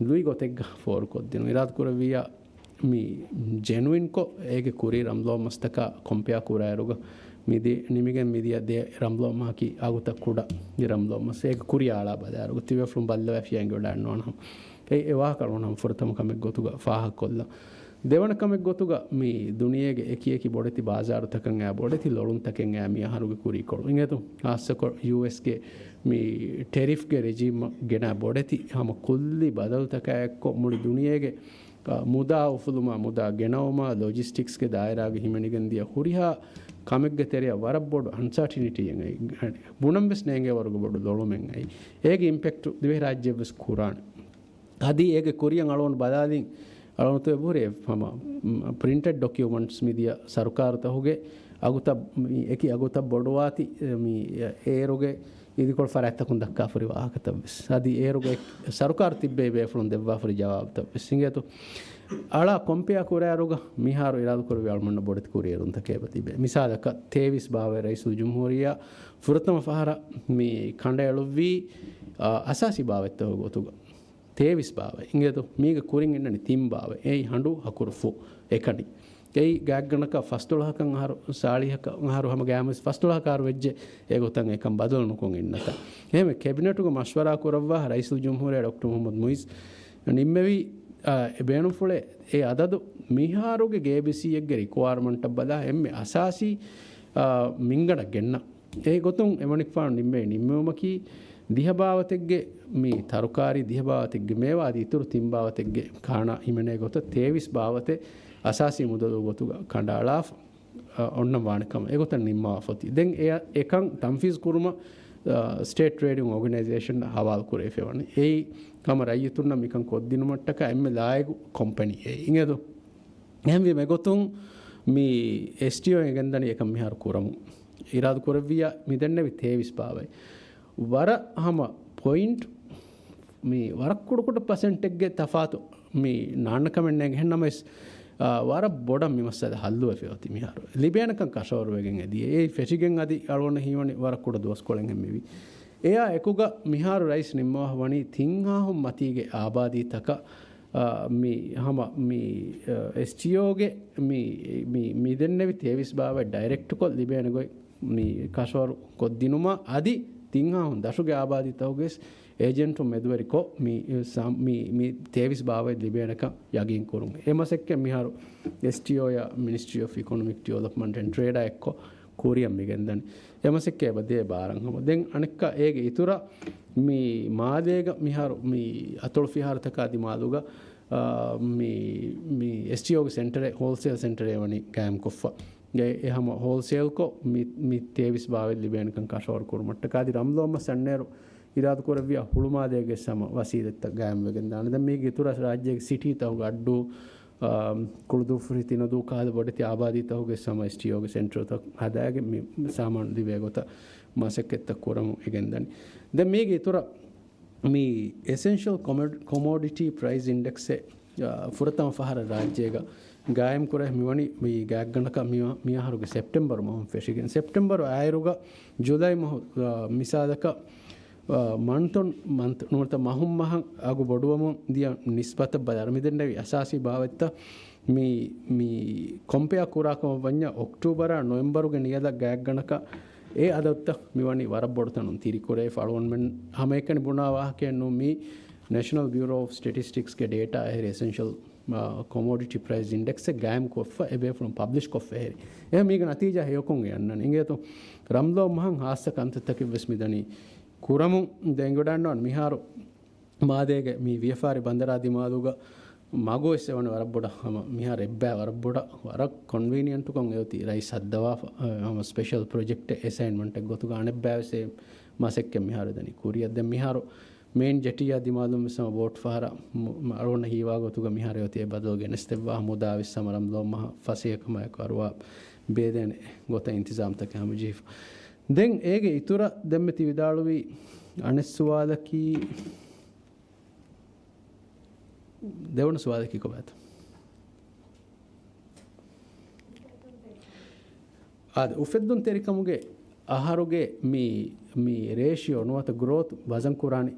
ލުއި ގޮތެއްގަ ފޯރުކޮށްދިނުން އިރާދަކުރެއްވިއްޔާ މި ޖެނުއިންކޮށް އޭގެ ކުރީ ރަމްޟާން މަސްތަކާ ކޮމްޕެއާ ކުރާއިރުގަ މިދި-، ނިމިގެން މިދިޔަ ދެ ރަމްޟާން މަހަކީ އަގުތައް ކުޑަ ރަމްޟާން މަސް. އޭގެ ކުރި އާޅާ ބަލާއިރުގަ ތިބޭފުޅުން ބައްލަވައިފިއްޔާ އެނގިވަޑައިންނަވާނަމަ އެ، އެ ވާހަކަ އަޅުން ހަމަ ފުރަތަމަ ކަމެއް ގޮތުގަ ފާހަގަކޮށްލަން. ދެވަނަ ކަމެއް ގޮތުގަ މި ދުނިޔޭގެ އެކި އެކި ބޮޑެތި ބާޒާރުތަކަށް އައި ބޮޑެތި ލޮޅުންތަކެއް އައި މި އަހަރުގެ ކުރީކޮޅު އިނގޭތޯ؟ ހާއްސަކޮށް ޔޫއެސްގެ މި ޓެރިފްގެ ރެޖީމް ގެނައި ބޮޑެތި ހަމަ ކުއްލި ބަދަލުތަކާ އެއްކޮށް މުޅި ދުނިޔޭގެ އަ، މުދާ އުފުލުމާ، މުދާ ގެނައުމާ، ލޮޖިސްޓިކްސްގެ ދާއިރާގަ ހިމެނިގެން ދިޔަ ހުރިހާ ކަމެއްގެ ތެރެއަށް ވަރަށް ބޮޑު އަންސާޓިނިޓީއެއް އައި، ބުނަން ވެސް ނޭނގޭ ވަރުގެ ބޮޑު ލޮޅުމެއް އައި. އޭގެ އިމްޕެކްޓު ދިވެހިރާއްޖެއަށް ވެސް ކުރާނެ. އަދި އޭގެ ކުރިއަށް އަޅުގަނޑު ބަލާލިން، އަޅުގަނޑު އެބަހުރޭ ހަމަ، މް، ޕްރިންޓެޑް ޑޮކިއުމަންޓްސް މިދިޔަ ސަރުކާރުތަކުގެ އަގުތައް، މި އެކި އަގުތައް ބޮޑުވާތި، މި އޭރުގެ އިދިކޮޅު ފަރާތްތަކުން ދައްކާފަހުރި ވާހަކަތައް ވެސް. އަދި އޭރުގެ ސަރުކާރު ތިއްބެވި ބޭފުޅުން ދެއްވާފަހުރި ޖަވާބުތައް ވެސް އިނގޭތޯ. އަޅާ ކޮމްޕެއާ ކުރާއިރުގަ މިހާރު އިރާދަކުރެއްވި އަޅުމެންނަށް ބޮޑެތި ކުރިއެރުންތަކެއް އެބަ ތިބޭ. މިސާލަކަށް ތޭވީސް ބާވަތް ރައީސުލްޖުމްހޫރިއްޔާ ފުރަތަމަ ފަހަރަށް މި ކަނޑައެޅުއްވީ، އާ، އަސާސީ ބާވަތްތަކުގެ ގޮތުގަ. ތޭވީސް ބާވަތް އިނގޭތޯ. މީގެ ކުރިން އިންނަނީ ތިން ބާވަތް. އެއީ ހަނޑޫ ހަކުރު ފުށް އެކަނި. އެއީ ގާތްގަނޑަކަށް ފަސްދޮޅަހަކަށް އަހަރު، ސާޅީހަކަށް އަހަރު ހަމަ ގާތްމަސް ފަސްދޮޅަހަކަށް އަހަރު ވެއްޖެ އެގޮތަށް އެކަން ބަދަލު ނުކޮށް އިންނަތާ. އެހެންވެ ކެބިނެޓުގެ މަޝްވަރާ ކުރައްވާ ރައީސުލްޖުމްހޫރިއްޔާ ޑޮކްޓަރ މުޙައްމަދު މުޢިއްޒު ނިންމެވި، އާ، އެ ބޭނުންފުޅެއް އެ އަދަދު މިހާރުގެ ގޭބީސީއެއްގެ ރިކުއަރމަންޓަށް ބަލާ އެންމެ އަސާސީ، އާ، މިންގަނޑަށް ގެންނަ. އެ ގޮތުން އެމަނިކުފާނު ނިންމޭ ނިންމެވުމަކީ ދިހަ ބާވަތެއްގެ މި ތަރުކާރީ ދިހަ ބާވަތެއްގެ މޭވާ އަދި އިތުރު ތިން ބާވަތެއްގެ ކާނާ ހިމެނޭ ގޮތަށް ތޭވީސް ބާވަތެއް އަސާސީ މުދަލު ގޮތުގަ ކަނޑައަޅާފަ، އަ، އޮންނަން ވާނެ ކަމަށް އެގޮތަށް ނިންމާފަ އޮތީ. ދެން އެ، އެކަން ތަންފީޒު ކުރުމަށް، އަ، ސްޓޭޓް ޓްރޭޑިން އޯގަނައިޒޭޝަން ހަވާލު ކުރެވިފައިވަނީ. އެއީ ހަމަ ރައްޔިތުންނަށް މިކަން ކޮށްދިނުމަށްޓަކާ އެންމެ ލާއިގު ކޮމްޕަނީ އެއީ. އިނގޭތޯ؟ އެހެންވީމަ އެގޮތުން މި އެސްޓީއޯ އެނގެންދަނީ އެކަން މިހާރު ކުރަމުން. އިރާދަ ކުރެއްވިއްޔާ މި ދެންނެވި ތޭވީސް ބާވަތް. ވަރަށް ހަމަ ޕޮއިންޓް މި ވަރަށް ކުޑަކުޑަ ޕަސެންޓެއްގެ ތަފާތު މި ނާންނަ ކަމެއް ނޭނގެ. އެހެން ނަމަވެސް ވަރަށް ބޮޑަށް މި މައްސަލަ ހައްލުވެފަ އޮތީ މިހާރު. ލިބޭނެކަން ކަށަވަރުވެގެން އެދިޔަ. އެއީ ފެށިގެން އަދި އަޅުގަނޑަށް ހީވަނީ ވަރަށް ކުޑަ ދުވަސްކޮޅެއްހެން މިވީ. އެއާ އެކުގަ މިހާރު ރައީސް ނިންމަވާ ވަނީ ތިން ހާހުން މަތީގެ އާބާދީތަކަށް، އާ، މި ހަމަ މި، އާ، އެސްޓީއޯގެ މި، މި، މި ދެންނެވި ތޭވީސް ބާވަތް ޑައިރެކްޓްކޮށް ލިބޭނެ ގޮތް މި ކަށަވަރު ކޮށްދިނުމަށް އަދި ތިން ހާހުން ދަށުގެ އާބާދީތަކުގެ އޭޖެންޓުން މެދުވެރިކޮށް މި ސާ-، މި، މި ތޭވީސް ބާވަތް ލިބޭނެކަން ޔަގީން ކުރުން. އެ މަސައްކަތް މިހާރު އެސްޓީއޯއާ މިނިސްޓްރީ އޮފް އިކޮނޮމިކް ޑިވެލޮޕްމަންޓް އެންޑް ޓްރޭޑާ އެއްކޮށް ކުރިއަށް މިގެންދަނީ. އެ މަސައްކަތް އެބަ ދޭ ބާރަށް ހަމަ. ދެން އަނެއްކާ އޭގެ އިތުރަށް މި މާލޭގަ މިހާރު މި އަތޮޅު ފިހާރަތަކާ ދިމާލުގަ، އާ، މި، މި އެސްޓީއޯގެ ސެންޓަރެއް، ހޯލްސޭލް ސެންޓަރެއް ވަނީ ގާއިމްކޮށްފަ. އެ، އެ ހަމަ ހޯލްސޭލްކޮށް މި، މި ތޭވީސް ބާވަތް ލިބޭނެކަން ކަށަވަރު ކުރުމަށްޓަކާ އަދި ރަމްލޯ މަސް އަންނައިރު އިރާދަކުރެއްވިޔާ ހުޅުމާލޭގެ ހަމަ ވަސީލަތްތައް ގާއިމްވެގެން ދާނެ. ދެން މީގެ އިތުރަށް ރާއްޖޭގެ ސިޓީތަކުގެ އައްޑޫ، އާ، ކުޅުދުއްފުށި ތިނަދޫ ކަހަލަ ބޮޑެތި އާބާދީތަކުގެ ހަމަ އެސްޓީއޯގެ ސެންޓަރުތައް ހަދާގެން މި ސާމާނު ލިބޭ ގޮތަށް މަސައްކަތްތައް ކުރަމުން އެގެންދަނީ. ދެން މީގެ އިތުރަށް މި އެސެންޝަލް ކޮމޮޑި-، ކޮމޯޑިޓީ ޕްރައިސް އިންޑެކްސެއް، އާ، ފުރަތަމަ ފަހަރަށް ރާއްޖޭގަ ގާއިމްކުރެ މިވަނީ މި ގާތްގަނޑަކަށް މި، މިއަހަރުގެ ސެޕްޓެމްބަރު މަހުން ފެށިގެން. ސެޕްޓެމްބަރު އާއިރުގަ ޖުލައި މަހު، އާ، މިސާލަކަށް، އާ، މަންތުން، މަންތު ނުވަތަ މަހުން މަހަށް އަގު ބޮޑުވަމުން ދިޔަ ނިސްބަތަށް ބަލާ މިދެންނެވި އަސާސީ ބާވަތްތައް މި، މި ކޮމްޕެއާ ކުރާ ކަމަށް ވަންޏާ އޮކްޓޫބަރާ ނޮވެމްބަރުގެ ނިޔަލަށް ގާތްގަނޑަކަށް އެ އަދަދުތައް މިވަނީ ވަރަށް ބޮޑު ތަނުން ތިރިކުރެވިފަ. އަޅުގަނޑުމެން ހަމައެކަނި ބުނާ ވާހަކައެއް ނޫން. މި ނޭޝަނަލް ބިއުރޯ އޮފް ސްޓެޓިސްޓިކްސްގެ ޑޭޓާ އެހެރި އެސެންޝަލް، އާ، ކޮމޯޑިޓީ ޕްރައިސް އިންޑެކްސެއް ގާއިމްކޮށްފަ އެބޭފުޅުން ޕަބްލިޝްކޮށްފަ އެހެރި. އެހެން މީގެ ނަތީޖާ ހެޔޮކޮށް އެ އަންނަނީ. އިނގޭތޯ ރަމްލޯ މަހަށް ހާއްސަ ކަންތައްތަކެއް ވެސް މިދަނީ ކުރަމުން. ދެން އެނގިވަޑައިގަންނަވާނެ މިހާރު މާލޭގެ މި ވިޔަފާރި ބަނދަރާ ދިމާލުގަ މަގު ވެސް އެވަނީ ވަރަށް ބޮޑަށް ހަމަ މިހާރު އެއްބައި ވަރަށް ބޮޑަށް ވަރަށް ކޮންވީނިއެންޓުކަން އެއޮތީ ރައީސް ހައްދަވާފަ، އަ، ހަމަ ސްޕެޝަލް ޕްރޮޖެކްޓެއް އެސައިންމަންޓެއް ގޮތުގަ އަނެއްބައި ވެސް އެ މަސައްކަތް މިހާރު ދަނީ ކުރިއަށް. ދެން މިހާރު މެއިން ޖެޓީއާ ދިމާލުން ވެސް ހަމަ ބޯޓް ފަހަރަށް މު-، މަ-، އަޅުގަނޑަށް ހީވާ ގޮތުގަ މިހާރު އެއޮތީ އެ ބަދަލު ގެނެސްދެއްވާ މުދާ ވެސް ހަމަ ރަމްލޯ މަހަށް ފަސޭހަކަމާއެކު އަރުވާ ބޭދޭނެ ގޮތަށް އިންތިޒާމްތަކެއް ހަމަޖެހިފަ. ދެން އޭގެ އިތުރަށް ދެންމެ ތި ވިދާޅުވީ އަނެއް ސުވާލަކީ، ދެވަނަ ސުވާލަކީ ކޮބާތަ؟ އާދެ، އުފެއްދުންތެރިކަމުގެ އަހަރުގެ މި، މި ރޭޝިއޯ ނުވަތަ ގްރޯތު ވަޒަން ކުރާނެ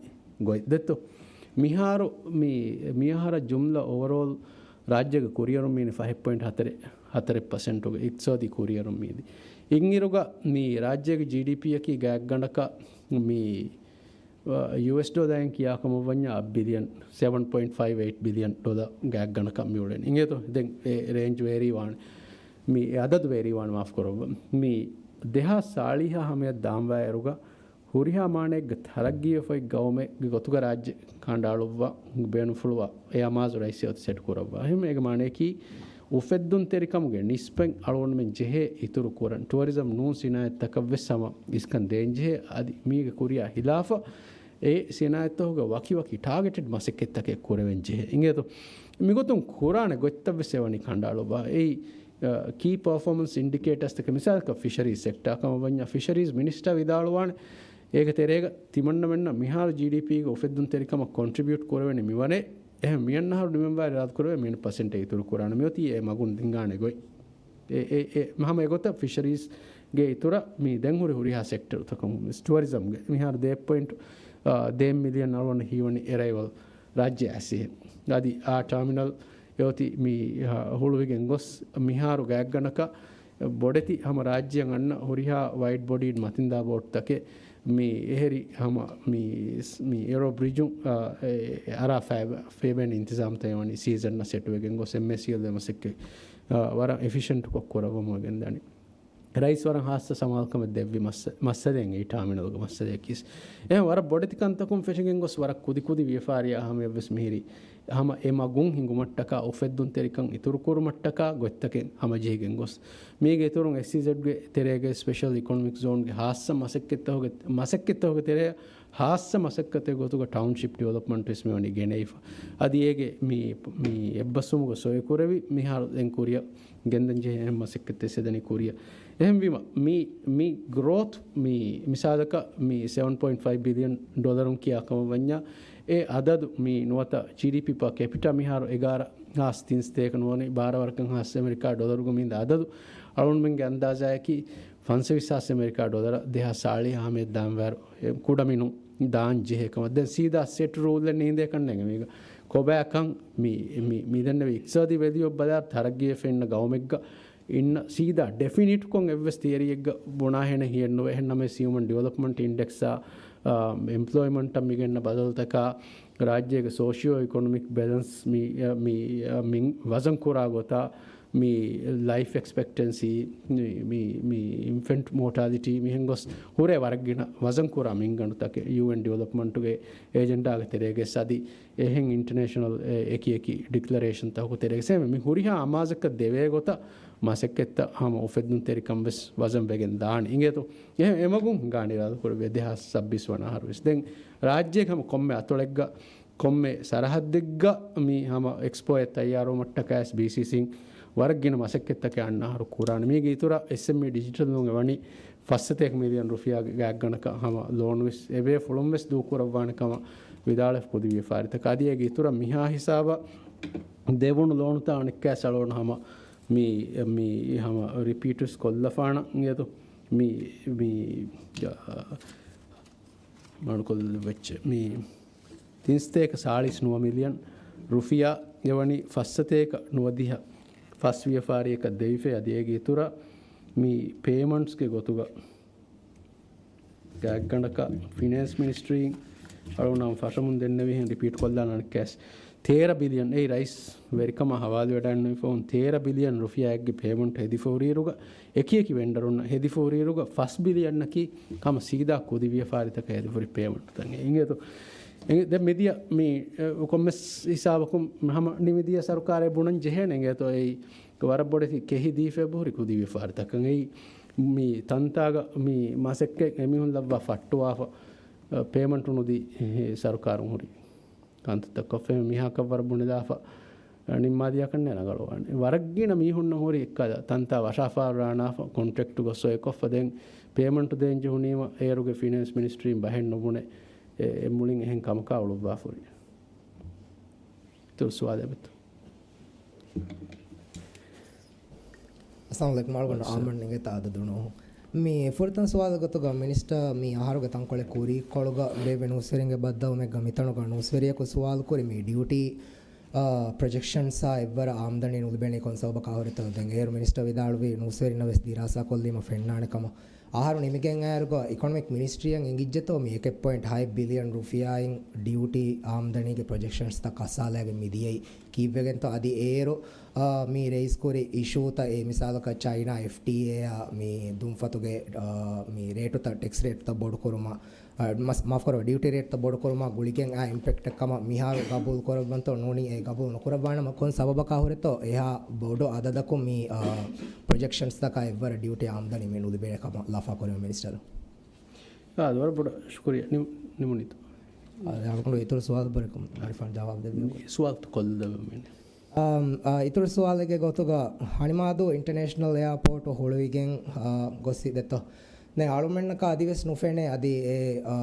ގޮތް ދެއްތޯ؟ މިހާރު މި، މިއަހަރަށް ޖުމްލަ އޯވަރޯލް ރާއްޖޭގެ ކުރިއެރުން މީނީ ފަހެއް ޕޮއިންޓް ހަތަރެއް، ހަތަރެއް ޕަސެންޓުގެ އިޤްތިޞާދީ ކުރިއެރުން މީދީ. އިންއިރުގަ މި ރާއްޖޭގެ ޖީޑީޕީއަކީ ގާތްގަނޑަކަށް މި އާ، ޔޫއެސް ޑޮލަރެއް ކިޔާ ކަމަށް ވަންޏާ އަށް ބިލިއަން، ސެވަން ޕޮއިންޓް ފައިވް އެއިޓް ބިލިއަން ޑޮލަރ ގާތްގަނޑަކަށް މިއުޅެނީ. އިނގޭތޯ؟ ދެން އެ ރޭންޖް ވޭރީ ވާނެ. މި އެ އަދަދު ވޭރީ ވާނެ، މާފު ކުރައްވަ. މި ދެހާސް ސާޅީހާ ހަމަޔަށް ދާންވާއިރުގަ ހުރިހާ މާނައެއްގެ ތަރައްގީވެފައި ގައުމެއްގެ ގޮތުގަ ރާއްޖެ ކަނޑައަޅުއްވާ ބޭނުންފުޅުވާ އެ އަމާޒު ރައީސް އޮތީ ސެޓް ކުރައްވާ. އެހެން އޭގެ މާނަޔަކީ އުފެއްދުންތެރިކަމުގެ ނިސްބަތް އަޅުގަނޑުމެން ޖެހޭ އިތުރު ކުރަން. ޓުއަރިޒަމް ނޫން ސިނާއަތްތަކަށް ވެސް ހަމަ އިސްކަން ދޭންޖެހޭ. އަދި މީގެ ކުރިއަށް ހިލާފަށް އެ ސިނާއަތްތަކުގެ ވަކިވަކި ޓާގެޓެޑް މަސައްކަތްތަކެއް ކުރެވެން ޖެހޭ. އިނގޭތޯ؟ މިގޮތުން ކުރާނެ ގޮތްތައް ވެސް އެވަނީ ކަނޑައަޅުއްވާ. އެއީ، އަ، ކީ ޕަރފޯމަންސް އިންޑިކޭޓާސްތަކެއް މިސާލަކަށް ފިޝަރީޒް ސެކްޓާ ކަމަށް ވަންޏާ ފިޝަރީޒް މިނިސްޓާ ވިދާޅުވާނެ. އޭގެ ތެރޭގަ ތިމަންނަމެންނަށް މިހާރު ޖީޑީޕީގެ އުފެއްދުންތެރިކަމަށް ކޮންޓްރިބިއުޓް ކުރެވެނީ މިވަނޭ. އެހެން މިއަންނަ އަހަރު ނޮވެމްބަރު އިރާދަކުރެވޭ މިއަންނަ ޕަސެންޓެއް އިތުރު ކުރާނެ. މިއޮތީ އެ މަގުން ދިންގާނެ ގޮތް. އެ، އެ، އެ، ހަމަ އެގޮތަށް ފިޝަރީޒްގެ އިތުރަށް މި ދެން ހުރި ހުރިހާ ސެކްޓަރުތަކުން ޓުއަރިޒަމްގެ މިހާރު ދޭއް ޕޮއިންޓް، އާ، ދޭއް މިލިއަން އަޅުގަނޑަށް ހީވަނީ އެރައިވަލް ރާއްޖެ އައިސް. އަދި އާ ޓާމިނަލް އެއޮތީ މި، އާ، ހުޅުވިގެން ގޮސް މިހާރު ގާތްގަނޑަކަށް ބޮޑެތި ހަމަ ރާއްޖެއަށް އަންނަ ހުރިހާ ވައިޑް ބޮޑީޑް މަތިންދާ ބޯޓްތަކެއް މި އެހެރި ހަމަ މި، މި އެރޯ ބްރިޖު، އާ، އެ، އެ އަރާ ފޭ-، ފޭބޭނެ އިންތިޒާމްތައް ވަނީ ސީޒަންއަށް ސެޓުވެގެން ގޮސް އެމްއޭސީއެލް އެ މަސައްކަތް، އާ، ވަރަށް އެފިޝަންޓްކޮށް ކުރައްވަމުން ގެންދަނީ. ރައީސް ވަރަށް ހާއްސަ ސަމާލުކަމެއް ދެއްވި މައްސަ-، މައްސަލައެއް އެއީ ޓާމިނަލްގެ މައްސަލަޔަކީ. އެހެން ވަރަށް ބޮޑެތި ކަންތަކުން ފެށިގެން ގޮސް ވަރަށް ކުދި ކުދި ވިޔަފާރިއާ ހަމަޔަށްވެސް މިހިރީ. ހަމަ އެ މަގުން ހިނގުމަށްޓަކާ އުފެއްދުންތެރިކަން އިތުރުކުރުމަށްޓަކާ ގޮތްތަކެއް ހަމަޖެހިގެން ގޮސް، މީގެ އިތުރުން އެސްއީޒެޑްގެ ތެރޭގައި ސްޕެޝަލް އިކޮނޮމިކް ޒޯންގެ ހާއްސަ މަސައްކަތްތަކުގެ، މަސައްކަތްތަކުގެ ތެރެއަށް ހާއްސަ މަސައްކަތެއް ގޮތުގަ ޓައުންޝިޕް ޑިވެލޮޕްމަންޓް ވެސް މިވަނީ ގެނައިފަ. އަދި އޭގެ މި، މި އެއްބަސްވުމުގެ ސޮއި ކުރެވި މިހާރު ދެން ކުރިއަށް ގެންދަން ޖެހޭ އެހެން މަސައްކަތްތައް ވެސް އެދަނީ ކުރިއަށް. އެހެންވީމަ، މި، މި ގްރޯތް، މި މިސާލަކަށް މި ސެވަން ޕޮއިންޓް ފައިވް ބިލިއަން ޑޮލަރުން ކިޔާ ކަމަށް ވަންޏާ، އެ އަދަދު މި ނުވަތަ ޖީޑީޕީ ޕާ ކެޕިޓާ މިހާރު އެގާރަ ހާސް ތިން ސަތޭކަ ނުވަނީ ބާރަ ވަރަކަށް ހާސް އެމެރިކާ ޑޮލަރުގަ މި އަދަދު އަޅުގަނޑުމެންގެ އަންދާޒާއަކީ ފަންސަވީސް ހާސް އެމެރިކާ ޑޮލަރ ދެހާސް ހާޅީސް ހާމެއް ދާން ވާރު ކުޑަމިނު ދާން ޖެހޭ ކަމަށް. ދެން ސީދާ ސެޓް ރޫލްއެއް ނީނދޭ ކަންނޭނގެ މީގަ ކޮބާކަން މި، މި، މި ދެންނެވި އިޤްތިޞާދީ ވެލިއު ބަލާ ތަރައްގީއެއް ފެންނަ ގައުމެއްގަ އިންނަ ސީދާ ޑެފިނިޓްކޮން އެއްވެސް ތިއަރީއެއްގަ ބުނާހެނެއް ހިއެއްނުވޭ. އެހެންނަމަވެސް ހިއުމަން ޑިވެލޮޕްމަންޓް އިންޑެކްސާ، އާ، އެމްޕްލޯއިމަންޓަށް މިގެންނަ ބަދަލުތަކާ، ރާއްޖޭގެ ސޯޝިއޯ އިކޮނޮމިކް ބެލަންސް މި، މި، މި ވަޒަން ކުރާ ގޮތާ، މި ލައިފް އެކްސްޕެކްޓެންސީ، މި، މި، މި އިންފެންޓް މޯޓާލިޓީ މިހެން ގޮސް ހުރޭ ވަރަށް ގިނަ ވަޒަން ކުރާ މިންގަނޑުތަކެއް ޔޫއެން ޑިވެލޮޕްމަންޓުގެ އެޖެންޑާގެ ތެރޭގަ އަދި އެހެން އިންޓަރނޭޝަނަލް އެ، އެކި އެކި ޑިކްލަރޭޝަންތަކު ތެރޭގަ މި ހުރިހާ އަމާޒަކަށް ދެވޭ ގޮތަށް މަސައްކަތްތައް ހަމަ އުފެއްދުންތެރިކަން ވެސް ވަޒަން ވެގެން ދާނެ. އިނގޭތޯ؟ އެ، އެމަގުން ގާނި އިރާދަކުރެއްވި ދެހާސް ސައްބީސް ވަނަ އަހަރު ވެސް. ދެން ރާއްޖޭގެ ހަމަ ކޮންމެ އަތޮޅެއްގަ ކޮންމެ ސަރަހައްދެއްގަ މި ހަމަ އެކްސްޕޯއެއް ތައްޔާރުވުމަށްޓަކައި ވެސް ބީސީސީން ވަރަށް ގިނަ މަސައްކަތްތަކެއް އަންނަ އަހަރު ކުރާނެ. މީގެ އިތުރަށް އެސްއެމްއީ ޑިޖިޓަލް ނޫން އެ ވަނީ ފަސް ސަތޭކަ މިލިއަން ރުފިޔާގެ ގާތްގަނޑަކަށް ހަމަ ލޯނު ވެސް އެބޭފުޅުން ވެސް ދޫކުރައްވާނެ ކަމަށް ވިދާޅުވެފަ ކުދި ވިޔަފާރިތަކަށް. އަދި އޭގެ އިތުރަށް މިހާ ހިސާބަށް ދެވުނު ލޯނުތައް އަނެއްކާސް އަޅުގަނޑު ހަމަ މި، މި ހަމަ ރިޕީޓް ވެސް ކޮށްލަފާނަން އިނގޭތޯ. މި، މި، އަ، މަޑުކޮށްލެއްވިއްޖެ. މި ތިން ސަތޭކަ ސާޅީސް ނުވަ މިލިއަން ރުފިޔާ އެވަނީ ފަސް ސަތޭކަ ނުވަދިހަ ފަސް ވިޔަފާރިއަކަށް ދެވިފައި. އަދި އޭގެ އިތުރަށް މި ޕޭމަންޓްސްގެ ގޮތުގަ ގާތްގަނޑަކަށް ފިނޭންސް މިނިސްޓްރީން އަޅުގަނޑު ފަށަމުން ދެންނެވިހެން ރިޕީޓް ކޮށްލާނަން ކޭސް ތޭރަ ބިލިއަން އެއީ ރައީސް ވެރިކަމާ ހަވާލުވެޑައިން ނުވިފަހުން ތޭރަ ބިލިއަން ރުފިޔާއެއްގެ ޕޭމަންޓް ހެދިފަ ހުރިއިރުގަ، އެކިއެކި ވެންޑަރުންނަށް ހެދިފަ ހުރިއިރުގަ ފަސް ބިލިއަންނަކީ ހަމަ ސީދާ ކުދި ވިޔަފާރިތަކަށް ހެދިފަ ހުރި ޕޭމަންޓްތައް. އިނގޭތޯ؟ އިނގޭ، ދެން މިދިޔަ މި، އެ، ކޮންމެސް ހިސާބަކުން ހަމަ ނިމިދިޔަ ސަރުކާރޭ ބުނަން ޖެހޭނެ އިނގޭތޯ އެއީ ވަރަށް ބޮޑެތި ކެހި ދީފަ ހުރި ކުދި ވިޔަފާރިތަކަށް. އެއީ މި ތަންތާގަ މި މަސައްކަތް އެމީހުން ލައްވާ ފައްޓުވާފަ، އެ، ޕޭމަންޓު ނުދީ، އެ، ސަރުކާރުން ހުރި ކަންތައްތައް ކޮށްފަ މީހާކަށް ވަރަށް ބުނެލާފަ، ނިންމާލިޔާކަންނޭ ރަނގަޅުވާނެ. ވަރަށް ގިނަ މީހުންނަށް ހުރި އެއްކަލަ ތަންތާ ވަށާފާރާނާފަ، ކޮންޓްރެކްޓުގަ ސޮއިކޮށްފަ ދެން ޕޭމަންޓު ދޭން ޖެހުނީމަ އޭރުގެ ފިނޭންސް މިނިސްޓްރީން ބަހެއް ނުބުނެ، އެ، އެ މުޅިން އެހެން ކަމަކާ އުޅުއްވާފަ ހުރި. އިތުރު ސުވާލެއް އެބަތޯ؟ އައްސަލާމު އަލައިކުމް. އަޅުގަނޑު އާމަން ނިނގޭތާ އަދަދު ނޫހު. މި ފުރަތަމަ ސުވާލު ގޮތުގަ މިނިސްޓަރ މި އަހަރުގެ ތަންކޮޅެއް ކުރީކޮޅުގަ ބޭއްވި ނޫސްވެރިންގެ ބައްދަލުމެއްގަ މިތަނުގަ ނޫސްވެރިޔަކު ސުވާލު ކުރި މި ޑިއުޓީ، އާ، ޕްރޮޖެކްޝަންސްއާ އެއްވަރަށް އާމްދަނީ ނުލިބޭނީ ކޮން ސަބަބަކާ ހުރެތޯ؟ ދެން އޭރު މިނިސްޓަރ ވިދާޅުވީ ނޫސްވެރިންނަށް ވެސް ދިރާސާ ކޮށްލީމަ ފެންނާނެ ކަމަށް. އަހަރު ނިމިގެން އައިރުގަ އިކޮނޮމިކް މިނިސްޓްރީއަށް އެނގިއްޖެތޯ މި އެކެއް ޕޮއިންޓް ހައެއް ބިލިއަން ރުފިޔާއިން ޑިއުޓީ އާމްދަނީގެ ޕްރޮޖެކްޝަންސްތައް ކަސާލައިގެން މިދިޔައީ ކީއްވެގެންތޯ؟ އަދި އޭރު، އާ، މި ރައީސް ކުރި އިޝޫތައް އެ މިސާލަކަށް ޗައިނާ އެފްޓީއޭއާ މި ދުންފަތުގެ، އާ، މި ރޭޓުތައް، ޓެކްސް ރޭޓުތައް ބޮޑުކުރުމަށް، އާ، މަސް-، މާފުކުރައްވާ، ޑިއުޓީ ރޭޓްތައް ބޮޑުކުރުމަށް ގުޅިގެން އާ އިމްޕެކްޓެއް ކަމަށް މިހާރު ގަބޫލު ކުރައްވަންތޯ ނޫނީ އެ ގަބޫލު ނުކުރައްވާނަމަ ކޮން ސަބަބަކާ ހުރެތޯ އެހާ ބޮޑު އަދަދަކުން މި، އާ، ޕްރޮޖެކްޝަންސްތަކާ އެއްވަރަށް ޑިއުޓީ އާމްދަނީ މި ނުލިބޭނެ ކަމަށް ލަފާ ކުރެވޭ މިނިސްޓަރު؟ އާ، ވަރަށް ބޮޑަށް ޝުކުރިއްޔާ. ނިމު-، ނިމުނީތޯ؟ އާ، އަޅުގަނޑު އިތުރު ސުވާލު ބުރެކުން އަރިފާން ޖަވާބު ދެއްވި. ސުވާލުތައް ކޮށްލަދެއްވަމޭނެ. އާ، އާ، އިތުރު ސުވާލެއްގެ ގޮތުގަ ހަނިމާދޫ އިންޓަރނޭޝަނަލް އެއާޕޯޓު ހުޅުވިގެން، އާ، ގޮއްސި ދެއްތޯ؟ ދެން އަޅުމެންނަކަށް އަދިވެސް ނުފެނޭ އަދި އެ، އާ،